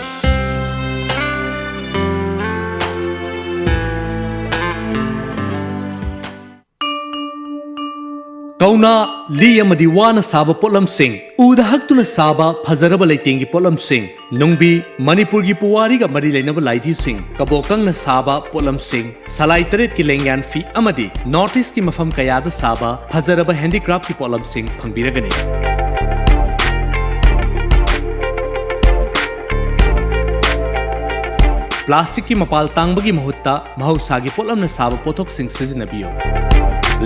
ꯀꯧꯅꯥ, ꯂꯤ ꯑꯃꯗꯤ ꯋꯥꯅ ꯁꯥꯕ ꯄꯣꯠꯂꯝꯁꯤꯡ, ꯎꯗ ꯍꯛꯇꯨꯅ ꯁꯥꯕ ꯐꯖꯔꯕ ꯂꯩꯇꯦꯡꯒꯤ ꯄꯣꯠꯂꯝꯁꯤꯡ, ꯅꯨꯡꯕꯤ, ꯃꯅꯤꯄꯨꯔꯒꯤ ꯄꯨꯋꯥꯔꯤꯒ ꯃꯔꯤ ꯂꯩꯅꯕ ꯂꯥꯏꯙꯤꯁꯤꯡ, ꯀꯕꯣꯀꯪꯅ ꯁꯥꯕ ꯄꯣꯠꯂꯝꯁꯤꯡ, ꯁꯂꯥꯏ ꯇꯔꯦꯠꯀꯤ ꯂꯦꯡꯌꯥꯟ ꯐꯤ ꯑꯃꯗꯤ North East ꯀꯤ ꯃꯐꯝ ꯀꯌꯥꯗ ꯁꯥꯕ ꯐꯖꯔꯕ handicraft ꯀꯤ ꯄꯣꯠꯂꯝꯁꯤꯡ ꯐꯪꯕꯤꯔꯒꯅꯤ꯫ Plastic ꯀꯤ ꯃꯄꯥꯜ ꯇꯥꯡꯕꯒꯤ ꯃꯍꯨꯠꯇ ꯃꯍꯧꯁꯥꯒꯤ ꯄꯣꯠꯂꯝꯅ ꯁꯥꯕ ꯄꯣꯠꯊꯣꯛꯁꯤꯡ ꯁꯤꯖꯤꯟꯅꯕꯤꯌꯨ꯫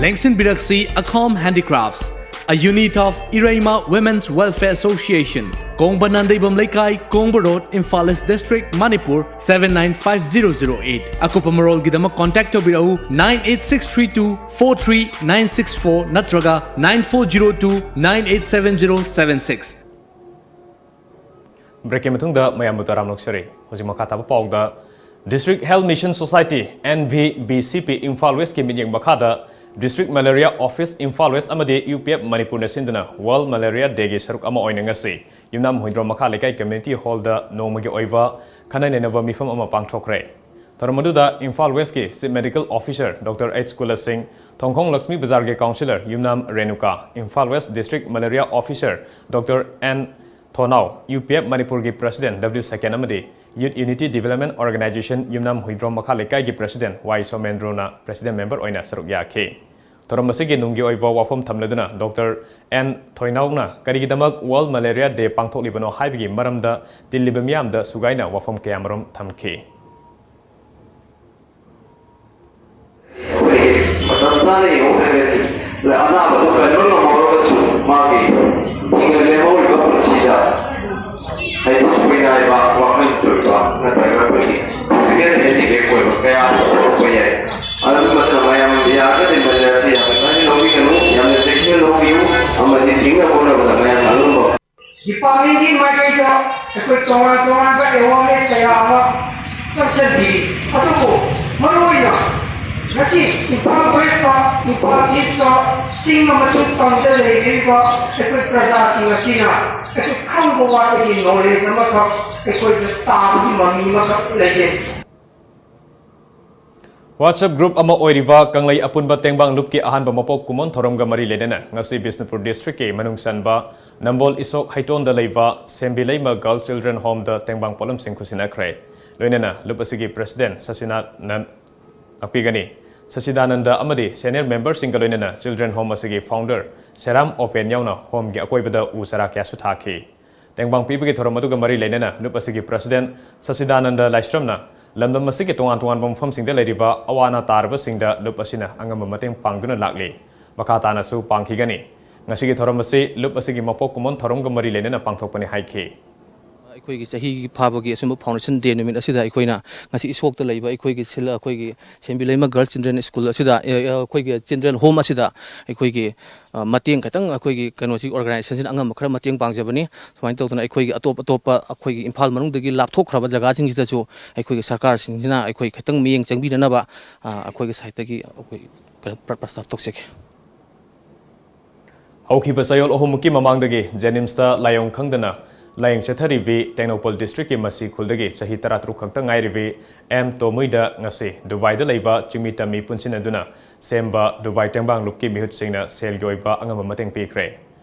ꯂꯦꯡꯁꯤꯟꯕꯤꯔꯛꯁꯤ Akhom Handicrafts, a unit of Ireima Women's Welfare Association, Kongba Nandeibam ꯂꯩꯀꯥꯏ, Kongba road, Imphal east district, Manipur, seven nine five zero zero eight꯫ ꯑꯀꯨꯞꯄ ꯃꯔꯣꯜꯒꯤꯗꯃꯛ contact ꯇꯧꯕꯤꯔꯛꯎ nine eight six three two four three nine six four ꯅꯠꯇ꯭ꯔꯒ nine four zero two nine eight seven zero seven six꯫ Break ꯀꯤ ꯃꯇꯨꯡꯗ ꯃꯌꯥꯝꯕꯨ ꯇꯔꯥꯝꯅ ꯑꯣꯛꯆꯔꯤ꯫ ꯍꯧꯖꯤꯛ ꯃꯈꯥ ꯇꯥꯕ ꯄꯥꯎꯗ, District Health Mission Society, N V B C P, Imphal ꯋꯦꯁꯀꯤ ꯃꯤꯠꯌꯦꯡ ꯃꯈꯥꯗ District Malaria Office, Imphal West ꯑꯃꯗꯤ U P F ꯃꯅꯤꯄꯨꯔꯅ ꯁꯤꯟꯗꯨꯅ World Malaria Day ꯒꯤ ꯁꯔꯨꯛ ꯑꯃ ꯑꯣꯏꯅ ꯉꯁꯤ ꯌꯨꯝꯅꯥꯝ ꯍꯨꯏꯗ꯭ꯔꯣꯝ ꯃꯈꯥ ꯂꯩꯀꯥꯏ community hall ꯗ ꯅꯣꯡꯃꯒꯤ ꯑꯣꯏꯕ ꯈꯟꯅ ꯅꯩꯅꯕ ꯃꯤꯐꯝ ꯑꯃ ꯄꯥꯡꯊꯣꯛꯈ꯭ꯔꯦ꯫ ꯊꯧꯔꯝ ꯑꯗꯨꯗ ꯏꯝꯐꯥꯜ ꯋꯦꯁꯀꯤ Chief Medical Officer Doctor H ꯀꯨꯂꯁꯤꯡ, ꯊꯣꯡꯈꯣꯡ ꯂꯛꯁꯃꯤ ꯕꯖꯥꯔꯒꯤ councillor Yumnam Renuka, Imphal west District Malaria Officer Doctor N Thonau, U P F ꯃꯅꯤꯄꯨꯔꯒꯤ President W ꯁꯦꯀꯦꯟ ꯑꯃꯗꯤ Youth Unity Development Organisation ꯌꯨꯝꯅꯥꯝ ꯍꯨꯏꯗ꯭ꯔꯣꯝ ꯃꯈꯥ ꯂꯩꯀꯥꯏꯒꯤ President ꯋꯥꯏ ꯁꯣꯃꯦꯟꯗ꯭ꯔꯣꯅ President Member ꯑꯣꯏꯅ ꯁꯔꯨꯛ ꯌꯥꯈꯤ꯫ ꯊꯧꯔꯝ ꯑꯁꯤꯒꯤ ꯅꯨꯡꯒꯤ ꯑꯣꯏꯕ ꯋꯥꯐꯝ ꯊꯝꯂꯗꯨꯅ Doctor N ꯊꯣꯏꯅꯥꯎꯅ ꯀꯔꯤꯒꯤꯗꯃꯛ World Malaria Day ꯄꯥꯡꯊꯣꯛꯂꯤꯕꯅꯣ ꯍꯥꯏꯕꯒꯤ ꯃꯔꯝꯗ ꯇꯤꯜꯂꯤꯕ ꯃꯤꯌꯥꯝꯗ ꯁꯨꯒꯥꯏꯅ ꯋꯥꯐꯝ ꯀꯌꯥꯃꯔꯨꯝ ꯊꯝꯈꯤ꯫ ꯑꯩꯈꯣꯏꯒꯤ ꯃꯇꯝ ꯆꯥꯅ ꯌꯦꯡꯍꯧꯗ꯭ꯔꯒꯗꯤ ꯑꯅꯥꯕꯗꯨ ꯀꯟꯕ ꯉꯝꯍꯧꯔꯒꯁꯨ ꯃꯥꯒꯤ ꯍꯤꯡꯅ ꯂꯦꯝꯍꯧꯔꯤꯕ ꯄꯨꯟꯁꯤꯗ ꯍꯥꯏꯗꯤ ꯁꯣꯏꯅꯥꯏꯕ, ꯋꯥꯈꯜ ꯆꯣꯏꯕ ꯅꯠꯇ꯭ꯔꯒ ꯑꯩꯈꯣꯏꯒꯤ physical handicap ꯑꯣꯏꯕ ꯀꯌꯥ ꯑꯃ ꯊꯣꯛꯂꯛꯄ ꯌꯥꯏ꯫ ꯑꯗꯨ ꯃꯇꯝꯗ ꯃꯌꯥꯝ ꯌꯥꯔꯒꯗꯤ ꯃꯦꯂꯦꯔꯤꯌꯥꯁꯤ ꯌꯥꯝꯅ ꯀꯟꯅ ꯂꯧꯕꯤꯒꯅꯨ, ꯌꯥꯝꯅ ꯆꯦꯛꯁꯤꯟꯅ ꯂꯧꯕꯤꯌꯨ ꯑꯃꯗꯤ ꯊꯤꯡꯅꯕ ꯍꯣꯠꯅꯕꯗ ꯃꯌꯥꯝꯅ ꯑꯉꯝꯕ department ꯀꯤ ꯃꯥꯏꯀꯩꯗ ꯑꯩꯈꯣꯏ ꯇꯣꯉꯥꯟ ꯇꯣꯉꯥꯟꯕ awareness ꯀꯌꯥ ꯑꯃ ꯆꯪꯁꯤꯟꯕꯤꯔꯤ꯫ ꯑꯗꯨꯕꯨ ꯃꯔꯨꯑꯣꯏꯅ ꯉꯁꯤ ꯏꯝꯐꯥꯜ ꯋꯦꯁꯇ, ꯏꯝꯐꯥꯜ ꯏꯁꯇ, ꯆꯤꯡ ꯑꯃꯁꯨꯡ ꯇꯝꯗ ꯂꯩꯕꯤꯔꯤꯕ ꯑꯩꯈꯣꯏ ꯄ꯭ꯔꯖꯥꯁꯤꯡ ꯑꯁꯤꯅ ꯑꯩꯈꯣꯏ ꯈꯪꯕ ꯋꯥꯠꯄꯒꯤ ꯅꯣꯂꯦꯖ ꯑꯃꯈꯛ ꯑꯩꯈꯣꯏꯗ ꯇꯥꯕꯒꯤ ꯃꯃꯤ ꯑꯃꯈꯛ ꯂꯩꯖꯩ꯫ WhatsApp group ꯑꯃ ꯑꯣꯏꯔꯤꯕ ꯀꯪꯂꯩ ꯑꯄꯨꯟꯕ ꯇꯦꯡꯕꯥꯡ ꯂꯨꯞꯀꯤ ꯑꯍꯥꯟꯕ ꯃꯄꯣꯛ ꯀꯨꯝꯑꯣꯟ ꯊꯧꯔꯝꯒ ꯃꯔꯤ ꯂꯩꯅꯅ ꯉꯁꯤ ꯕꯤꯁꯅꯨꯄꯨꯔ ꯗꯤꯁꯇ꯭ꯔꯤꯛꯀꯤ ꯃꯅꯨꯡ ꯆꯟꯕ ꯅꯝꯕꯣꯜ ꯏꯁꯣꯛ ꯍꯩꯇꯣꯟꯗ ꯂꯩꯕ ꯁꯦꯝꯕꯤꯂꯩꯃ Girls Children Homeꯗ ꯇꯦꯡꯕꯥꯡ ꯄꯣꯠꯂꯝꯁꯤꯡ ꯈꯨꯠꯁꯤꯟꯅꯈ꯭ꯔꯦ꯫ ꯂꯣꯏꯅꯅ ꯂꯨꯞ ꯑꯁꯤꯒꯤ ꯄ꯭ꯔꯦꯁꯤꯗꯦꯟꯠ ꯁꯁꯤꯅꯥꯅꯟ ꯉꯥꯛꯄꯤꯒꯅꯤ꯫ ꯁꯁꯤꯗꯥꯅꯟꯗ ꯑꯃꯗꯤ ꯁꯦꯅꯤꯌꯔ ꯃꯦꯝꯕꯔꯁꯤꯡꯒ ꯂꯣꯏꯅꯅ Children Home ꯑꯁꯤꯒꯤ ꯐꯥꯎꯟꯗꯔ ꯁꯦꯔꯥꯝ ꯑꯣꯄꯦꯟ ꯌꯥꯎꯅ ꯍꯣꯝꯒꯤ ꯑꯀꯣꯏꯕꯗ ꯎ ꯆꯥꯔꯥ ꯀꯌꯥꯁꯨ ꯊꯥꯈꯤ꯫ ꯇꯦꯡꯕꯥꯡ ꯄꯤꯕꯒꯤ ꯊꯧꯔꯝ ꯑꯗꯨꯒ ꯃꯔꯤ ꯂꯩꯅꯅ ꯂꯨꯞ ꯑꯁꯤꯒꯤ ꯄ꯭ꯔꯦꯁꯤꯗꯦꯟꯠ ꯁꯁꯤꯗꯥꯅꯟꯗ ꯂꯥꯏꯁ꯭ꯔꯝꯅ ꯂꯝꯗꯝ ꯑꯁꯤꯒꯤ ꯇꯣꯉꯥꯟ ꯇꯣꯉꯥꯟꯕ ꯃꯐꯝꯁꯤꯡꯗ ꯂꯩꯔꯤꯕ ꯑꯋꯥ ꯑꯅꯥ ꯇꯥꯔꯕꯁꯤꯡꯗ ꯂꯨꯞ ꯑꯁꯤꯅ ꯑꯉꯝꯕ ꯃꯇꯦꯡ ꯄꯥꯡꯗꯨꯅ ꯂꯥꯛꯂꯤ꯫ ꯃꯈꯥ ꯇꯥꯅꯁꯨ ꯄꯥꯡꯈꯤꯒꯅꯤ꯫ ꯉꯁꯤꯒꯤ ꯊꯧꯔꯝ ꯑꯁꯤ ꯂꯨꯞ ꯑꯁꯤꯒꯤ ꯃꯄꯣꯛ ꯀꯨꯝꯑꯣꯟ ꯊꯧꯔꯝꯒ ꯃꯔꯤ ꯂꯩꯅꯅ ꯄꯥꯡꯊꯣꯛꯄꯅꯤ ꯍꯥꯏꯈꯤ꯫ ꯑꯩꯈꯣꯏꯒꯤ ꯆꯍꯤ ꯐꯥꯕꯒꯤ ꯑꯁꯨꯝꯕ Foundation Day ꯅꯨꯃꯤꯠ ꯑꯁꯤꯗ ꯑꯩꯈꯣꯏꯅ ꯉꯁꯤ ꯏꯁꯣꯛꯇ ꯂꯩꯕ ꯑꯩꯈꯣꯏꯒꯤ ꯁꯤꯜ ꯑꯩꯈꯣꯏꯒꯤ ꯁꯦꯝꯕꯤꯂꯩꯃ Girls Children School ꯑꯁꯤꯗ ꯑꯩꯈꯣꯏꯒꯤ Children Home ꯑꯁꯤꯗ ꯑꯩꯈꯣꯏꯒꯤ ꯃꯇꯦꯡ ꯈꯤꯇꯪ ꯑꯩꯈꯣꯏꯒꯤ ꯀꯩꯅꯣꯁꯤ organisationꯁꯤꯅ ꯑꯉꯝꯕ ꯈꯔ ꯃꯇꯦꯡ ꯄꯥꯡꯖꯕꯅꯤ꯫ ꯁꯨꯃꯥꯏꯅ ꯇꯧꯗꯅ ꯑꯩꯈꯣꯏꯒꯤ ꯑꯇꯣꯞ ꯑꯇꯣꯞꯄ ꯑꯩꯈꯣꯏꯒꯤ ꯏꯝꯐꯥꯜ ꯃꯅꯨꯡꯗꯒꯤ ꯂꯥꯞꯊꯣꯛꯈ꯭ꯔꯕ ꯖꯒꯥꯁꯤꯡꯁꯤꯗꯁꯨ ꯑꯩꯈꯣꯏꯒꯤ ꯁꯔꯀꯥꯔꯁꯤꯡꯁꯤꯅ ꯑꯩꯈꯣꯏ ꯈꯤꯇꯪ ꯃꯤꯠꯌꯦꯡ ꯆꯪꯕꯤꯅꯅꯕ ꯑꯩꯈꯣꯏꯒꯤ siteꯇꯒꯤ ꯑꯩꯈꯣꯏ ꯀꯩꯅꯣ ꯄ꯭ꯔ- ꯄ꯭ꯔꯁꯇꯥꯞ ꯇꯧꯖꯒꯦ꯫ ꯍꯧꯈꯤꯕ ꯆꯌꯣꯜ ꯑꯍꯨꯝꯃꯨꯛꯀꯤ ꯃꯃꯥꯡꯗꯒꯤ ꯖꯦꯅꯤꯝꯁꯇ ꯂꯥꯏꯌꯣꯡ ꯈꯪꯗꯅ ꯂꯥꯏꯌꯦꯡ ꯆꯠꯊꯔꯤꯕꯤ ꯇꯦꯡꯅꯧꯄꯜ ꯗꯤꯁꯇ꯭ꯔꯤꯛꯀꯤ ꯃꯁꯤ ꯈꯨꯜꯗꯒꯤ ꯆꯍꯤ ꯇꯔꯥꯇꯔꯨꯛ ꯈꯛꯇ ꯉꯥꯏꯔꯤꯕꯤ ꯑꯦꯝ ꯇꯣꯃꯨꯏꯗ ꯉꯁꯤ ꯗꯨꯕꯥꯏꯗ ꯂꯩꯕ ꯆꯤꯡꯃꯤ ꯇꯝꯃꯤ ꯄꯨꯟꯁꯤꯟꯅꯗꯨꯅ ꯁꯦꯝꯕ ꯗꯨꯕꯥꯏ ꯇꯦꯡꯕꯥꯡ ꯂꯨꯞꯀꯤ ꯃꯤꯍꯨꯠꯁꯤꯡꯅ ꯁꯦꯜꯒꯤ ꯑꯣꯏꯕ ꯑꯉꯝꯕ ꯃꯇꯦꯡ ꯄꯤꯈ꯭ꯔꯦ꯫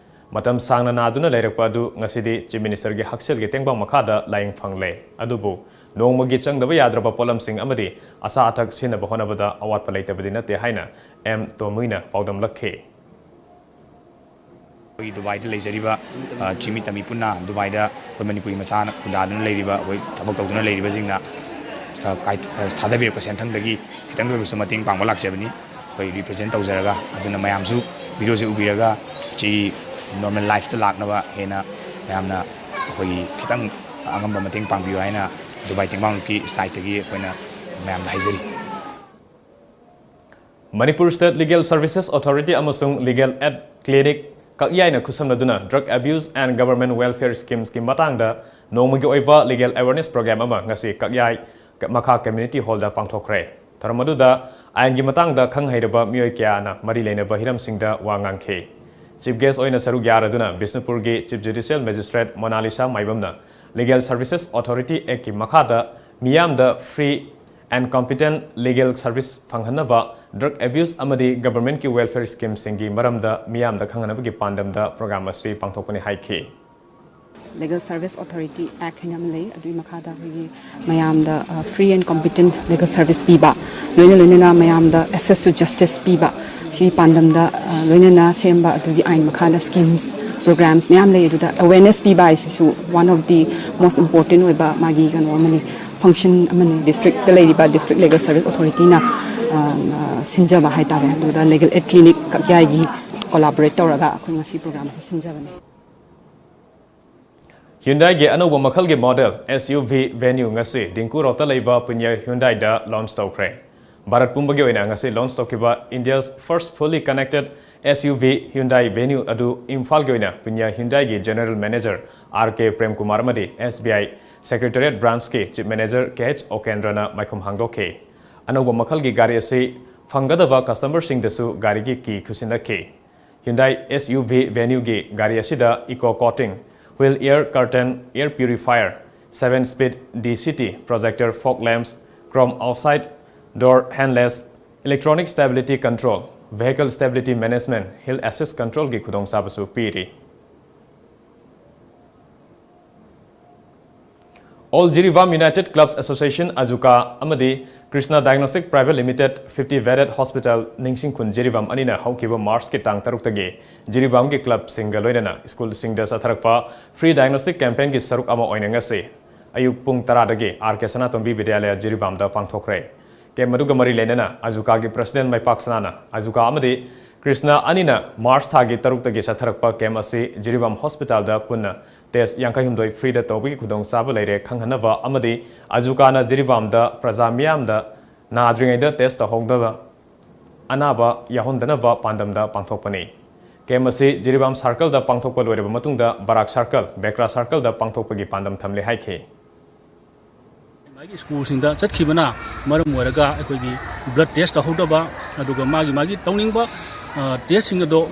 ꯃꯇꯝ ꯁꯥꯡꯅ ꯅꯥꯗꯨꯅ ꯂꯩꯔꯛꯄ ꯑꯗꯨ ꯉꯁꯤꯗꯤ ꯆꯤꯐ ꯃꯤꯅꯤꯁꯇꯔꯒꯤ ꯍꯛꯁꯦꯜꯒꯤ ꯇꯦꯡꯕꯥꯡ ꯃꯈꯥꯗ ꯂꯥꯏꯌꯦꯡ ꯐꯪꯂꯦ꯫ ꯑꯗꯨꯕꯨ ꯅꯣꯡꯃꯒꯤ ꯆꯪꯗꯕ ꯌꯥꯗ꯭ꯔꯕ ꯄꯣꯠꯂꯝꯁꯤꯡ ꯑꯃꯗꯤ ꯑꯆꯥ ꯑꯊꯛ ꯁꯤꯖꯤꯟꯅꯕ ꯍꯣꯠꯅꯕꯗ ꯑꯋꯥꯠꯄ ꯂꯩꯇꯕꯗꯤ ꯅꯠꯇꯦ ꯍꯥꯏꯅ ꯑꯦꯝ ꯇꯣꯃꯨꯏꯅ ꯄꯥꯎꯗꯝꯂꯛꯈꯤ꯫ ꯑꯩꯈꯣꯏ ꯗꯨꯕꯥꯏꯗ ꯂꯩꯖꯔꯤꯕ ꯆꯤꯡꯃꯤ ꯇꯝꯃꯤ ꯄꯨꯟꯅ ꯗꯨꯕꯥꯏꯗ ꯑꯩꯈꯣꯏ ꯃꯅꯤꯄꯨꯔꯤ ꯃꯆꯥꯅ ꯈꯨꯟꯗꯥꯗꯨꯅ ꯂꯩꯔꯤꯕ, ꯑꯩꯈꯣꯏ ꯊꯕꯛ ꯇꯧꯗꯨꯅ ꯂꯩꯔꯤꯕꯁꯤꯡꯅ ꯊꯥꯗꯕꯤꯔꯛꯄ ꯁꯦꯟꯊꯪꯗꯒꯤ ꯈꯤꯇꯪꯗ ꯑꯣꯏꯔꯕꯁꯨ ꯃꯇꯦꯡ ꯄꯥꯡꯕ ꯂꯥꯛꯆꯕꯅꯤ꯫ ꯑꯩꯈꯣꯏ ꯔꯤꯄ꯭ꯔꯖꯦꯟ ꯇꯧꯖꯔꯒ, ꯑꯗꯨꯅ ꯃꯌꯥꯝꯁꯨ ꯚꯤꯗꯤꯑꯣꯁꯦ ꯎꯕꯤꯔꯒ ꯁꯤ ꯅꯣꯔꯃꯦꯜ ꯂꯥꯏꯐꯇ ꯂꯥꯛꯅꯕ ꯍꯦꯟꯅ ꯃꯌꯥꯝꯅ ꯑꯩꯈꯣꯏꯒꯤ ꯈꯤꯇꯪ ꯑꯉꯝꯕ ꯃꯇꯦꯡ ꯄꯥꯡꯕꯤꯌꯨ ꯍꯥꯏꯅ ꯗꯨꯕꯥꯏ ꯇꯦꯡꯕꯥꯡꯂꯨꯞꯀꯤ ꯁꯥꯏꯠꯇꯒꯤ ꯑꯩꯈꯣꯏꯅ ꯃꯌꯥꯝꯗ ꯍꯥꯏꯖꯔꯤ꯫ Manipur state legal services authority ꯑꯃꯁꯨꯡ ꯂꯤꯒꯦꯜ ꯑꯦꯗ ꯀ꯭ꯂꯤꯅꯤꯛ ꯀꯛꯌꯥꯏꯅ ꯈꯨꯠꯁꯝꯅꯗꯨꯅ Drug Abuse and Government Welfare Schemesꯀꯤ ꯃꯇꯥꯡꯗ ꯅꯣꯡꯃꯒꯤ ꯑꯣꯏꯕ ꯂꯤꯒꯦꯜ ꯑꯦꯋꯦꯔꯅꯦꯁ ꯄ꯭ꯔꯣꯒ꯭ꯔꯥꯝ ꯑꯃ ꯉꯁꯤ ꯀꯛꯌꯥꯏ ꯃꯈꯥ ꯀꯝꯃ꯭ꯌꯨꯅꯤꯇꯤ ꯍꯣꯜꯗ ꯄꯥꯡꯊꯣꯛꯈ꯭ꯔꯦ꯫ ꯊꯧꯔꯝ ꯑꯗꯨꯗ ꯑꯥꯏꯟꯒꯤ ꯃꯇꯥꯡꯗ ꯈꯪ ꯍꯩꯔꯕ ꯃꯤꯑꯣꯏ ꯀꯌꯥꯅ ꯃꯔꯤ ꯂꯩꯅꯕ ꯍꯤꯔꯝꯁꯤꯡꯗ ꯋꯥ ꯉꯥꯡꯈꯤ꯫ Chief Guest ꯑꯣꯏꯅ ꯁꯔꯨꯛ ꯌꯥꯔꯗꯨꯅ ꯕꯤꯁꯅꯨꯄꯨꯔꯒꯤ Chief Judicial Magistrate ꯃꯣꯅꯥꯂꯤꯁꯥ ꯃꯥꯏꯕꯝꯅ Legal Services Authority Actꯀꯤ ꯃꯈꯥꯗ ꯃꯤꯌꯥꯝꯗ free and competent legal service ꯐꯪꯍꯟꯅꯕ, drug abuse ꯑꯃꯗꯤ governmentꯀꯤ welfare schemeꯁꯤꯡꯒꯤ ꯃꯔꯝꯗ ꯃꯤꯌꯥꯝꯗ ꯈꯪꯍꯟꯅꯕꯒꯤ ꯄꯥꯟꯗꯝꯗ program ꯑꯁꯤ ꯄꯥꯡꯊꯣꯛꯄꯅꯤ ꯍꯥꯏꯈꯤ꯫ Legal Service Authority Act ꯍꯥꯏꯅ ꯑꯃ ꯂꯩ꯫ ꯑꯗꯨꯒꯤ ꯃꯈꯥꯗ ꯑꯩꯈꯣꯏꯒꯤ ꯃꯌꯥꯝꯗ free and competent legal service ꯄꯤꯕ, ꯂꯣꯏꯅ ꯂꯣꯏꯅꯅ ꯃꯌꯥꯝꯗ access to justice ꯄꯤꯕ, ꯁꯤ ꯄꯥꯟꯗꯝꯗ ꯂꯣꯏꯅꯅ ꯁꯦꯝꯕ ꯑꯗꯨꯒꯤ ꯑꯥꯏꯟ ꯃꯈꯥꯗ schemes, programs ꯃꯌꯥꯝ ꯂꯩ꯫ ꯑꯗꯨꯗ awareness ꯄꯤꯕ ꯍꯥꯏꯁꯤꯁꯨ one of the most important ꯑꯣꯏꯕ ꯃꯥꯒꯤ ꯀꯩꯅꯣ ꯑꯃꯅꯤ, function ꯑꯃꯅꯤ꯫ Districtꯇ ꯂꯩꯔꯤꯕ District Legal Service Authorityꯅ ꯁꯤꯟꯖꯕ ꯍꯥꯏꯇꯥꯔꯦ꯫ ꯑꯗꯨꯗ Legal Aid Clinic ꯀꯛꯌꯥꯏꯒꯤ collaborate ꯇꯧꯔꯒ ꯑꯩꯈꯣꯏ ꯉꯁꯤ program ꯑꯁꯤ ꯁꯤꯟꯖꯕꯅꯤ꯫ Hyundaiꯒꯤ ꯑꯅꯧꯕ ꯃꯈꯜꯒꯤ model SUV Venue ꯉꯁꯤ ꯗꯤꯡꯀꯨ ꯔꯣꯗꯇ ꯂꯩꯕ ꯄꯨꯟꯌꯥ Hyundaiꯗ launch ꯇꯧꯈ꯭ꯔꯦ꯫ ꯚꯥꯔꯠ ꯄꯨꯝꯕꯒꯤ ꯑꯣꯏꯅ ꯉꯁꯤ launch ꯇꯧꯈꯤꯕ India's first fully connected SUV Hyundai Venue ꯑꯗꯨ ꯏꯝꯐꯥꯜꯒꯤ ꯑꯣꯏꯅ ꯄꯨꯟꯌꯥ Hyundaiꯒꯤ General Manager R K Prem Kumar ꯑꯃꯗꯤ SBI Secretariat Branchꯀꯤ Chief Manager K H Okendra ꯅ ꯃꯥꯏꯈꯨꯝ ꯍꯥꯡꯗꯣꯛꯈꯤ꯫ ꯑꯅꯧꯕ ꯃꯈꯜꯒꯤ ꯒꯥꯔꯤ ꯑꯁꯤ ꯐꯪꯒꯗꯕ customerꯁꯤꯡꯗꯁꯨ ꯒꯥꯔꯤꯒꯤ key ꯈꯨꯠꯁꯤꯟꯅꯈꯤ꯫ Hyundai SUV Venueꯒꯤ ꯒꯥꯔꯤ ꯑꯁꯤꯗ eco coating, wheel air curtain, air purifier, seven speed DCT, projector fog lamps, chrome outside door handles, electronic stability control, vehicle stability management, hill assist controlꯒꯤ ꯈꯨꯗꯣꯡꯆꯥꯕꯁꯨ ꯄꯤꯔꯤ꯫ All Jiribam United Clubs Association, AJUCA, ꯑꯃꯗꯤ Krishna Diagnostic Private Limited, fifty bedded hospital, ꯅꯤꯡꯁꯤꯡꯈꯨꯟ Jiribam ꯑꯅꯤꯅ ꯍꯧꯈꯤꯕ Marchꯀꯤ ꯇꯥꯡ ꯇꯔꯨꯛꯇꯒꯤ ꯖꯤꯔꯤꯕꯥꯝꯒꯤ clubꯁꯤꯡꯒ ꯂꯣꯏꯅꯅ schoolꯁꯤꯡꯗ ꯆꯠꯊꯔꯛꯄ free diagnostic campaignꯒꯤ ꯁꯔꯨꯛ ꯑꯃ ꯑꯣꯏꯅ ꯉꯁꯤ ꯑꯌꯨꯛ ꯄꯨꯡ ꯇꯔꯥꯗꯒꯤ R K ꯁꯅꯥꯇꯣꯝꯕꯤ ꯕꯤꯗ꯭ꯌꯥꯂꯌ ꯖꯤꯔꯤꯕꯥꯝꯗ ꯄꯥꯡꯊꯣꯛꯈ꯭ꯔꯦ꯫ Camp ꯑꯗꯨꯒ ꯃꯔꯤ ꯂꯩꯅꯅ AJUCAꯒꯤ President ꯃꯩꯄꯥꯛ ꯁꯅꯥꯅ AJUCA ꯑꯃꯗꯤ Krishna ꯑꯅꯤꯅ March ꯊꯥꯒꯤ ꯇꯔꯨꯛꯇꯒꯤ ꯆꯠꯊꯔꯛꯄ camp ꯑꯁꯤ ꯖꯤꯔꯤꯕꯥꯝ hospitalꯗ ꯄꯨꯟꯅ test ꯌꯥꯡꯈꯩ ꯍꯨꯝꯗꯣꯏ freeꯗ ꯇꯧꯕꯒꯤ ꯈꯨꯗꯣꯡꯆꯥꯕ ꯂꯩꯔꯦ ꯈꯪꯍꯟꯅꯕ ꯑꯃꯗꯤ AJUCAꯅ ꯖꯤꯔꯤꯕꯥꯝꯗ ꯄ꯭ꯔꯖꯥ ꯃꯤꯌꯥꯝꯗ ꯅꯥꯗ꯭ꯔꯤꯉꯩꯗ test ꯇꯧꯍꯧꯗꯕ ꯑꯅꯥꯕ ꯌꯥꯎꯍꯟꯗꯅꯕ ꯄꯥꯟꯗꯝꯗ ꯄꯥꯡꯊꯣꯛꯄꯅꯤ꯫ Camp ꯑꯁꯤ ꯖꯤꯔꯤꯕꯥꯝ circleꯗ ꯄꯥꯡꯊꯣꯛꯄ ꯂꯣꯏꯔꯕ ꯃꯇꯨꯡꯗ ꯕꯔꯥꯛ circle, ꯕꯦꯀ꯭ꯔꯥ circleꯗ ꯄꯥꯡꯊꯣꯛꯄꯒꯤ ꯄꯥꯟꯗꯝ ꯊꯝꯂꯦ ꯍꯥꯏꯈꯤ꯫ ꯁ꯭ꯀꯨꯜꯁꯤꯡꯗ ꯆꯠꯈꯤꯕꯅ ꯃꯔꯝ ꯑꯣꯏꯔꯒ ꯑꯩꯈꯣꯏꯒꯤ ꯕ꯭ꯂꯗ ꯇꯦꯁ ꯇꯧꯍꯧꯗꯕ, ꯑꯗꯨꯒ ꯃꯥꯒꯤ ꯃꯥꯒꯤ ꯇꯧꯅꯤꯡꯕ, ꯑ, ꯇꯦꯁꯁꯤꯡ ꯑꯗꯣ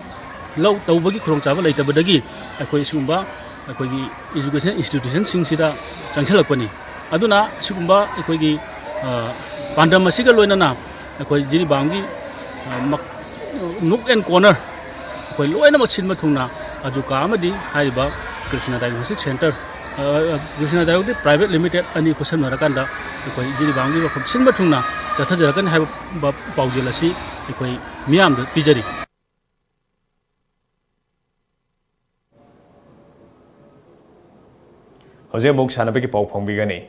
ꯂꯧ ꯇꯧꯕꯒꯤ ꯈꯨꯗꯣꯡꯆꯥꯕ ꯂꯩꯇꯕꯗꯒꯤ ꯑꯩꯈꯣꯏ ꯁꯤꯒꯨꯝꯕ ꯑꯩꯈꯣꯏꯒꯤ ꯏꯖꯨꯀꯦꯁꯟ ꯏꯟꯁꯇꯤꯇ꯭ꯌꯨꯁꯟꯁꯤꯡꯁꯤꯗ ꯆꯪꯁꯤꯜꯂꯛꯄꯅꯤ꯫ ꯑꯗꯨꯅ ꯁꯤꯒꯨꯝꯕ ꯑꯩꯈꯣꯏꯒꯤ, ꯑ, ꯄꯥꯟꯗꯝ ꯑꯁꯤꯒ ꯂꯣꯏꯅꯅ ꯑꯩꯈꯣꯏ ꯖꯤꯔꯤꯕꯥꯝꯒꯤ, ꯑ, ꯃꯛ-, nook and corner ꯑꯩꯈꯣꯏ ꯂꯣꯏꯅꯃꯛ ꯁꯤꯟꯕ ꯊꯨꯡꯅ ꯑꯖꯨꯀꯥ ꯑꯃꯗꯤ ꯍꯥꯏꯔꯤꯕ ꯀ꯭ꯔꯤꯁꯅ ꯗꯥꯏꯒꯅꯣꯁꯇꯤꯛ ꯁꯦꯟꯇꯔ, ꯑ, ꯀ꯭ꯔꯤꯁꯅ ꯗꯥꯏꯒꯅꯣꯁꯇꯤꯛ ꯄ꯭ꯔꯥꯏꯚꯦꯠ ꯂꯤꯃꯤꯇꯦꯠ ꯑꯅꯤ ꯈꯨꯠꯁꯝꯅꯔꯀꯥꯟꯗ ꯑꯩꯈꯣꯏ ꯖꯤꯔꯤꯕꯥꯝꯒꯤ ꯃꯐꯝ ꯁꯤꯟꯕ ꯊꯨꯡꯅ ꯆꯠꯊꯖꯔꯛꯀꯅꯤ ꯍꯥꯏꯕ ꯄꯥꯎꯖꯦꯜ ꯑꯁꯤ ꯑꯩꯈꯣꯏ ꯃꯤꯌꯥꯝꯗ ꯄꯤꯖꯔꯤ꯫ ꯍꯧꯖꯤꯛ ꯑꯃꯨꯛ ꯁꯥꯟꯅꯕꯒꯤ ꯄꯥꯎ ꯐꯣꯡꯕꯤꯒꯅꯤ꯫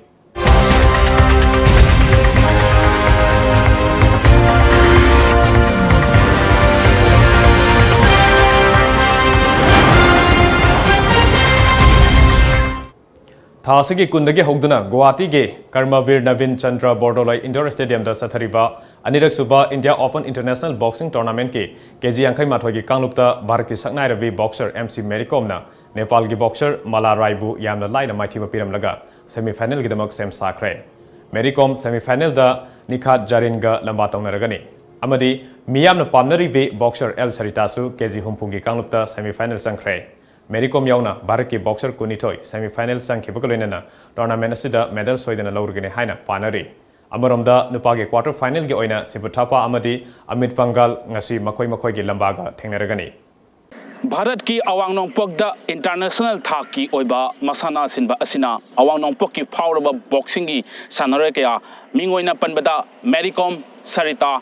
ꯊꯥ ꯑꯁꯤꯒꯤ ꯀꯨꯟꯗꯒꯤ ꯍꯧꯗꯨꯅ ꯒꯨꯋꯥꯍꯥꯇꯤꯒꯤ ꯀꯔꯃꯕꯤꯔ ꯅꯕꯤꯟ ꯆꯟꯗ꯭ꯔ ꯕꯣꯔꯗꯣꯂꯣꯏ ꯏꯟꯗꯣꯔ ꯁ꯭ꯇꯦꯗꯤꯌꯝꯗ ꯆꯠꯊꯔꯤꯕ ꯑꯅꯤꯔꯛ ꯁꯨꯕ ꯏꯟꯗꯤꯌꯥ ꯑꯣꯄꯟ ꯏꯟꯇꯔꯅꯦꯁꯅꯦꯜ ꯕꯣꯛꯁꯤꯡ ꯇꯣꯔꯅꯥꯃꯦꯟꯠꯀꯤ ꯀꯦꯖꯤ ꯌꯥꯡꯈꯩ ꯃꯥꯊꯣꯏꯒꯤ ꯀꯥꯡꯂꯨꯞꯇ ꯚꯥꯔꯠꯀꯤ ꯁꯛꯅꯥꯏꯔꯕꯤ ꯕꯣꯛꯁꯔ ꯑꯦꯝ ꯁꯤ ꯃꯦꯔꯤ ꯀꯣꯝꯅ ꯅꯦꯄꯥꯜꯒꯤ ꯕꯣꯛꯁꯔ ꯃꯂꯥ ꯔꯥꯏꯕꯨ ꯌꯥꯝꯅ ꯂꯥꯏꯅ ꯃꯥꯏꯊꯤꯕ ꯄꯤꯔꯝꯂꯒ ꯁꯦꯃꯤꯐꯥꯏꯅꯦꯜꯒꯤꯗꯃꯛ ꯁꯦꯝ ꯁꯥꯈ꯭ꯔꯦ꯫ ꯃꯦꯔꯤ ꯀꯣꯝ ꯁꯦꯃꯤꯐꯥꯏꯅꯦꯜꯗ ꯅꯤꯈꯥꯠ ꯖꯥꯔꯤꯟꯒ ꯂꯝꯕꯥ ꯇꯧꯅꯔꯒꯅꯤ꯫ ꯑꯃꯗꯤ ꯃꯤꯌꯥꯝꯅ ꯄꯥꯝꯅꯔꯤꯕꯤ ꯕꯣꯛꯁꯔ ꯑꯦꯜ ꯁꯔꯤꯇꯥꯁꯨ ꯀꯦꯖꯤ ꯍꯨꯝꯐꯨꯒꯤ ꯀꯥꯡꯂꯨꯞꯇ ꯁꯦꯃꯤꯐꯥꯏꯅꯦꯜ ꯆꯪꯈ꯭ꯔꯦ꯫ ꯃꯦꯔꯤ ꯀꯣꯝ ꯌꯥꯎꯅ ꯚꯥꯔꯠꯀꯤ ꯕꯣꯛꯁꯔ ꯀꯨꯟꯅꯤꯊꯣꯏ ꯁꯦꯃꯤꯐꯥꯏꯅꯦꯜ ꯆꯪꯈꯤꯕꯒ ꯂꯣꯏꯅꯅ ꯇꯣꯔꯅꯥꯃꯦꯟꯠ ꯑꯁꯤꯗ ꯃꯦꯗꯜ ꯁꯣꯏꯗꯅ ꯂꯧꯔꯒꯅꯤ ꯍꯥꯏꯅ ꯄꯥꯅꯔꯤ꯫ ꯑꯃꯔꯣꯝꯗ ꯅꯨꯄꯥꯒꯤ ꯀ꯭ꯋꯥꯔꯇꯔ ꯐꯥꯏꯅꯦꯜꯒꯤ ꯑꯣꯏꯅ ꯁꯤꯕꯨ ꯊꯥꯄꯥ ꯑꯃꯗꯤ ꯑꯃꯤꯠ ꯄꯪꯒꯥꯜ ꯉꯁꯤ ꯃꯈꯣꯏ ꯃꯈꯣꯏꯒꯤ ꯂꯝꯕꯥꯒ ꯊꯦꯡꯅꯔꯒꯅꯤ꯫ ꯚꯥꯔꯠꯀꯤ ꯑꯋꯥꯡ ꯅꯣꯡꯄꯣꯛꯇ ꯏꯟꯇꯔꯅꯦꯁꯅꯦꯜ ꯊꯥꯛꯀꯤ ꯑꯣꯏꯕ ꯃꯁꯥꯟꯅ ꯁꯤꯟꯕ ꯑꯁꯤꯅ ꯑꯋꯥꯡ ꯅꯣꯡꯄꯣꯛꯀꯤ ꯐꯥꯎꯔꯕ ꯕꯣꯛꯁꯤꯡꯒꯤ ꯁꯥꯟꯅꯔꯣꯏ ꯀꯌꯥ, ꯃꯤꯡ ꯑꯣꯏꯅ ꯄꯟꯕꯗ ꯃꯦꯔꯤ ꯀꯣꯝ, ꯁꯔꯤꯇꯥ,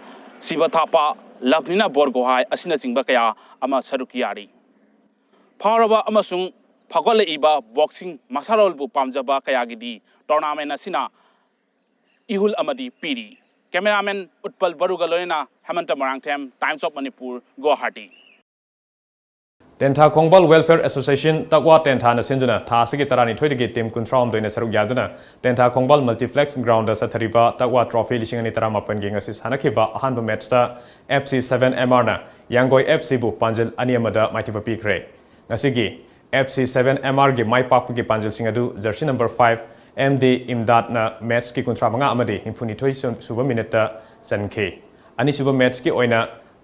ꯁꯤꯕ ꯊꯥꯄꯥ, ꯂꯚꯂꯤꯅꯥ ꯕꯣꯔꯒꯣꯍꯥꯏ ꯑꯁꯤꯅꯆꯤꯡꯕ ꯀꯌꯥ ꯑꯃ ꯁꯔꯨꯛ ꯌꯥꯔꯤ꯫ ꯐꯥꯎꯔꯕ ꯑꯃꯁꯨꯡ ꯐꯥꯎꯒꯠꯂꯛꯏꯕ ꯕꯣꯛꯁꯤꯡ ꯃꯁꯥꯟꯅꯔꯣꯜꯕꯨ ꯄꯥꯝꯖꯕ ꯀꯌꯥꯒꯤꯗꯤ ꯇꯣꯔꯅꯥꯃꯦꯟꯠ ꯑꯁꯤꯅ ꯏꯍꯨꯜ ꯑꯃꯗꯤ ꯄꯤꯔꯤ꯫ ꯀꯦꯃꯦꯔꯥꯃꯦꯟ ꯎꯠꯄꯜ ꯕꯔꯨꯒ ꯂꯣꯏꯅꯅ Hemanta Moirangthem, Times of Manipur, Guwahati. Tentha Khongbal welfare association ꯇꯛꯋꯥ ꯇꯦꯟꯊꯥꯅ ꯁꯤꯟꯗꯨꯅ ꯊꯥ ꯑꯁꯤꯒꯤ ꯇꯔꯥꯅꯤꯊꯣꯏꯗꯒꯤ ꯇꯤꯝ ꯀꯨꯟꯊ꯭ꯔꯥꯍꯨꯝꯗꯣꯏꯅ ꯁꯔꯨꯛ ꯌꯥꯗꯨꯅ ꯇꯦꯟꯊꯥ ꯈꯣꯡꯕꯥꯜ ꯃꯜꯇꯤꯄ꯭ꯂꯦꯛꯁ ꯒ꯭ꯔꯥꯎꯟꯗ ꯆꯠꯊꯔꯤꯕ ꯇꯛꯋꯥ ꯇ꯭ꯔꯣꯐꯤ ꯂꯤꯁꯤꯡ ꯑꯅꯤ ꯇꯔꯥꯃꯥꯄꯟꯒꯤ ꯉꯁꯤ ꯁꯥꯟꯅꯈꯤꯕ ꯑꯍꯥꯟꯕ ꯃꯦꯠꯆꯇ ꯑꯦꯐ ꯁꯤ ꯁꯚꯦꯟ ꯑꯦꯝ ꯑꯥꯔꯅ ꯌꯥꯡꯒꯣꯏ ꯑꯦꯐ ꯁꯤꯕꯨ ꯄꯥꯟꯖꯤꯜ ꯑꯅꯤ ꯑꯃꯗ ꯃꯥꯏꯊꯤꯕ ꯄꯤꯈ꯭ꯔꯦ꯫ ꯉꯁꯤꯒꯤ ꯑꯦꯐ ꯁꯤ ꯁꯚꯦꯟ ꯑꯦꯝ ꯑꯥꯔꯒꯤ ꯃꯥꯏ ꯄꯥꯛꯄꯒꯤ ꯄꯥꯟꯖꯤꯜꯁꯤꯡ ꯑꯗꯨ jersey number five M D ꯏꯝꯗꯥꯗꯅ ꯃꯦꯠꯁꯀꯤ ꯀꯨꯟꯊ꯭ꯔꯥ ꯃꯉꯥ ꯑꯃꯗꯤ ꯅꯤꯐꯨ ꯅꯤꯊꯣꯏ ꯁꯨꯕ ꯃꯤꯅꯠꯇ ꯆꯟꯈꯤ꯫ ꯑꯅꯤꯁꯨꯕ ꯃꯦꯠꯁꯀꯤ ꯑꯣꯏꯅ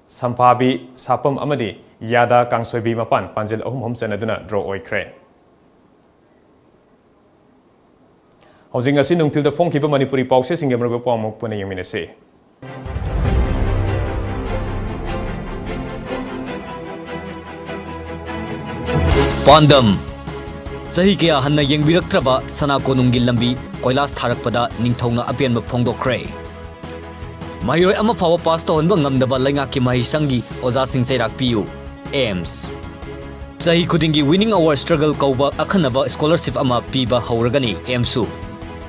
ꯁꯝꯐꯥꯕꯤ ꯁꯥꯄꯝ ꯑꯃꯗꯤ ꯌꯥꯗꯥ ꯀꯥꯡꯁꯣꯏꯕꯤ ꯃꯄꯥꯟ ꯄꯥꯟꯖꯤꯜ ꯑꯍꯨꯝ ꯑꯍꯨꯝ ꯆꯟꯅꯗꯨꯅ ꯗ꯭ꯔꯣ ꯑꯣꯏꯈ꯭ꯔꯦ꯫ ꯍꯧꯖꯤꯛ ꯉꯁꯤ ꯅꯨꯡꯊꯤꯜꯗ ꯐꯣꯡꯈꯤꯕ ꯃꯅꯤꯄꯨꯔꯤ ꯄꯥꯎꯆꯦꯁꯤꯡꯒꯤ ꯃꯔꯨꯑꯣꯏꯕ ꯄꯥꯎ ꯑꯃꯨꯛ ꯄꯨꯟꯅ ꯌꯦꯡꯃꯤꯟꯅꯁꯤ꯫ ꯄꯥꯟꯗꯝ: ꯆꯍꯤ ꯀꯌꯥ ꯍꯟꯅ ꯌꯦꯡꯕꯤꯔꯛꯇ꯭ꯔꯕ ꯁꯅꯥ ꯀꯣꯅꯨꯡꯒꯤ ꯂꯝꯕꯤ ꯀꯣꯏꯂꯥꯁ ꯊꯥꯔꯛꯄꯗ ꯅꯤꯡꯊꯧꯅ ꯑꯄꯦꯟꯕ ꯐꯣꯡꯗꯣꯛꯈ꯭ꯔꯦ꯫ ꯃꯍꯩꯔꯣꯏ ꯑꯃ ꯐꯥꯎꯕ ꯄꯥꯁ ꯇꯧꯍꯟꯕ ꯉꯝꯗꯕ ꯂꯩꯉꯥꯛꯀꯤ ꯃꯍꯩꯁꯪꯒꯤ ꯑꯣꯖꯥꯁꯤꯡ ꯆꯩꯔꯥꯛ ꯄꯤꯌꯨ꯫ ꯑꯦꯝꯁ꯫ ꯆꯍꯤ ꯈꯨꯗꯤꯡꯒꯤ Winning Our Struggle ꯀꯧꯕ ꯑꯈꯟꯅꯕ scholarship ꯑꯃ ꯄꯤꯕ ꯍꯧꯔꯒꯅꯤ ꯑꯦꯝꯁꯨ꯫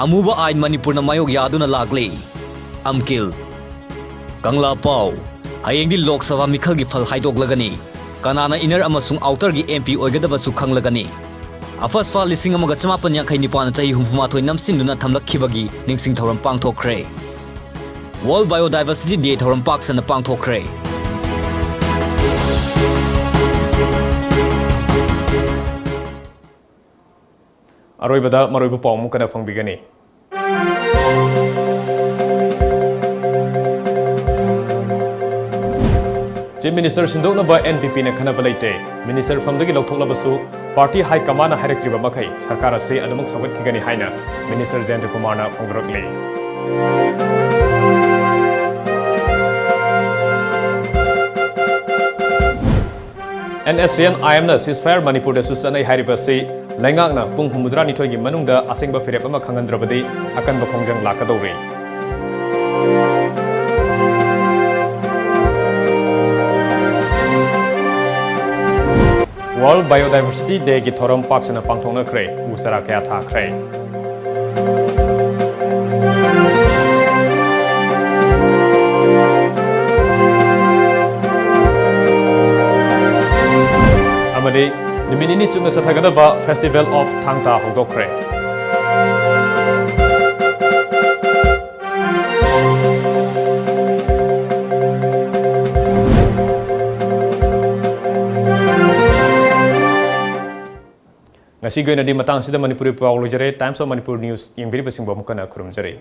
ꯑꯃꯨꯕ ꯑꯥꯏꯟ ꯃꯅꯤꯄꯨꯔꯅ ꯃꯥꯌꯣꯛ ꯌꯥꯗꯨꯅ ꯂꯥꯛꯂꯤ꯫ ꯑꯝꯀꯤꯜ꯫ ꯀꯪꯂꯥ ꯄꯥꯎ꯫ ꯍꯌꯦꯡꯗꯤ ꯂꯣꯛ ꯁꯚꯥ ꯃꯤꯈꯜꯒꯤ ꯐꯜ ꯍꯥꯏꯗꯣꯛꯂꯒꯅꯤ꯫ ꯀꯅꯥꯅ inner ꯑꯃꯁꯨꯡ outerꯒꯤ ꯑꯦꯝ ꯄꯤ ꯑꯣꯏꯒꯗꯕꯁꯨ ꯈꯪꯂꯒꯅꯤ꯫ ꯑꯐꯁꯐꯥ ꯂꯤꯁꯤꯡ ꯑꯃꯒ ꯆꯃꯥꯄꯟ ꯌꯥꯡꯈꯩ ꯅꯤꯄꯥꯟꯅ ꯆꯍꯤ ꯍꯨꯝꯐꯨ ꯃꯥꯊꯣꯏ ꯅꯝꯁꯤꯟꯗꯨꯅ ꯊꯝꯂꯛꯈꯤꯕꯒꯤ ꯅꯤꯡꯁꯤꯡ ꯊꯧꯔꯝ ꯄꯥꯡꯊꯣꯛꯈ꯭ꯔꯦ꯫ World Biodiversity Day ꯊꯧꯔꯝ ꯄꯥꯛ ꯁꯟꯅ ꯄꯥꯡꯊꯣꯛꯈ꯭ꯔꯦ꯫ ꯑꯔꯣꯏꯕꯗ ꯃꯔꯨꯑꯣꯏꯕ ꯄꯥꯎ ꯑꯃꯨꯛ ꯍꯟꯅ ꯐꯪꯕꯤꯒꯅꯤ꯫ Chief Minister ꯁꯤꯟꯗꯣꯛꯅꯕ N P Pꯅ ꯈꯟꯅꯕ ꯂꯩꯇꯦ꯫ Minister ꯐꯝꯗꯒꯤ ꯂꯧꯊꯣꯛꯂꯕꯁꯨ party high commandꯅ ꯍꯥꯏꯔꯛꯇ꯭ꯔꯤꯕ ꯃꯈꯩ ꯁꯔꯀꯥꯔ ꯑꯁꯤ ꯑꯗꯨꯃꯛ ꯁꯧꯒꯠꯈꯤꯒꯅꯤ ꯍꯥꯏꯅ Minister ꯖꯌꯟꯇ ꯀꯨꯃꯥꯔꯅ ꯐꯣꯡꯗꯣꯔꯛꯂꯤ꯫ N S C N I Mꯅ ceasefire ꯃꯅꯤꯄꯨꯔꯗꯁꯨ ꯆꯠꯅꯩ ꯍꯥꯏꯔꯤꯕ ꯑꯁꯤ ꯂꯩꯉꯥꯛꯅ ꯄꯨꯡ ꯍꯨꯝꯐꯨꯇꯔꯥꯅꯤꯊꯣꯏꯒꯤ ꯃꯅꯨꯡꯗ ꯑꯁꯦꯡꯕ ꯐꯤꯔꯦꯞ ꯑꯃ ꯈꯪꯍꯟꯗ꯭ꯔꯕꯗꯤ ꯑꯀꯟꯕ ꯈꯣꯡꯖꯪ ꯂꯥꯛꯀꯗꯧꯔꯤ꯫ World Biodiversity Dayꯒꯤ ꯊꯧꯔꯝ ꯄꯥꯛ ꯁꯟꯅ ꯄꯥꯡꯊꯣꯛꯅꯈ꯭ꯔꯦ, ꯎ ꯆꯥꯔꯥ ꯀꯌꯥ ꯊꯥꯈ꯭ꯔꯦ꯫ ꯑꯃꯗꯤ ꯅꯨꯃꯤꯠ ꯅꯤꯅꯤ ꯆꯨꯞꯅ ꯆꯠꯊꯒꯗꯕ Festival of ꯊꯥꯡ ꯇꯥ ꯍꯧꯗꯣꯛꯈ꯭ꯔꯦ꯫ ꯉꯁꯤꯒꯤ ꯑꯣꯏꯅꯗꯤ ꯃꯇꯥꯡꯁꯤꯗ ꯃꯅꯤꯄꯨꯔꯤ ꯄꯥꯎ ꯂꯣꯏꯖꯔꯦ꯫ Times of Manipur News ꯌꯦꯡꯕꯤꯔꯤꯕꯁꯤꯡꯕꯨ ꯑꯃꯨꯛ ꯍꯟꯅ ꯈꯨꯔꯨꯝꯖꯔꯤ꯫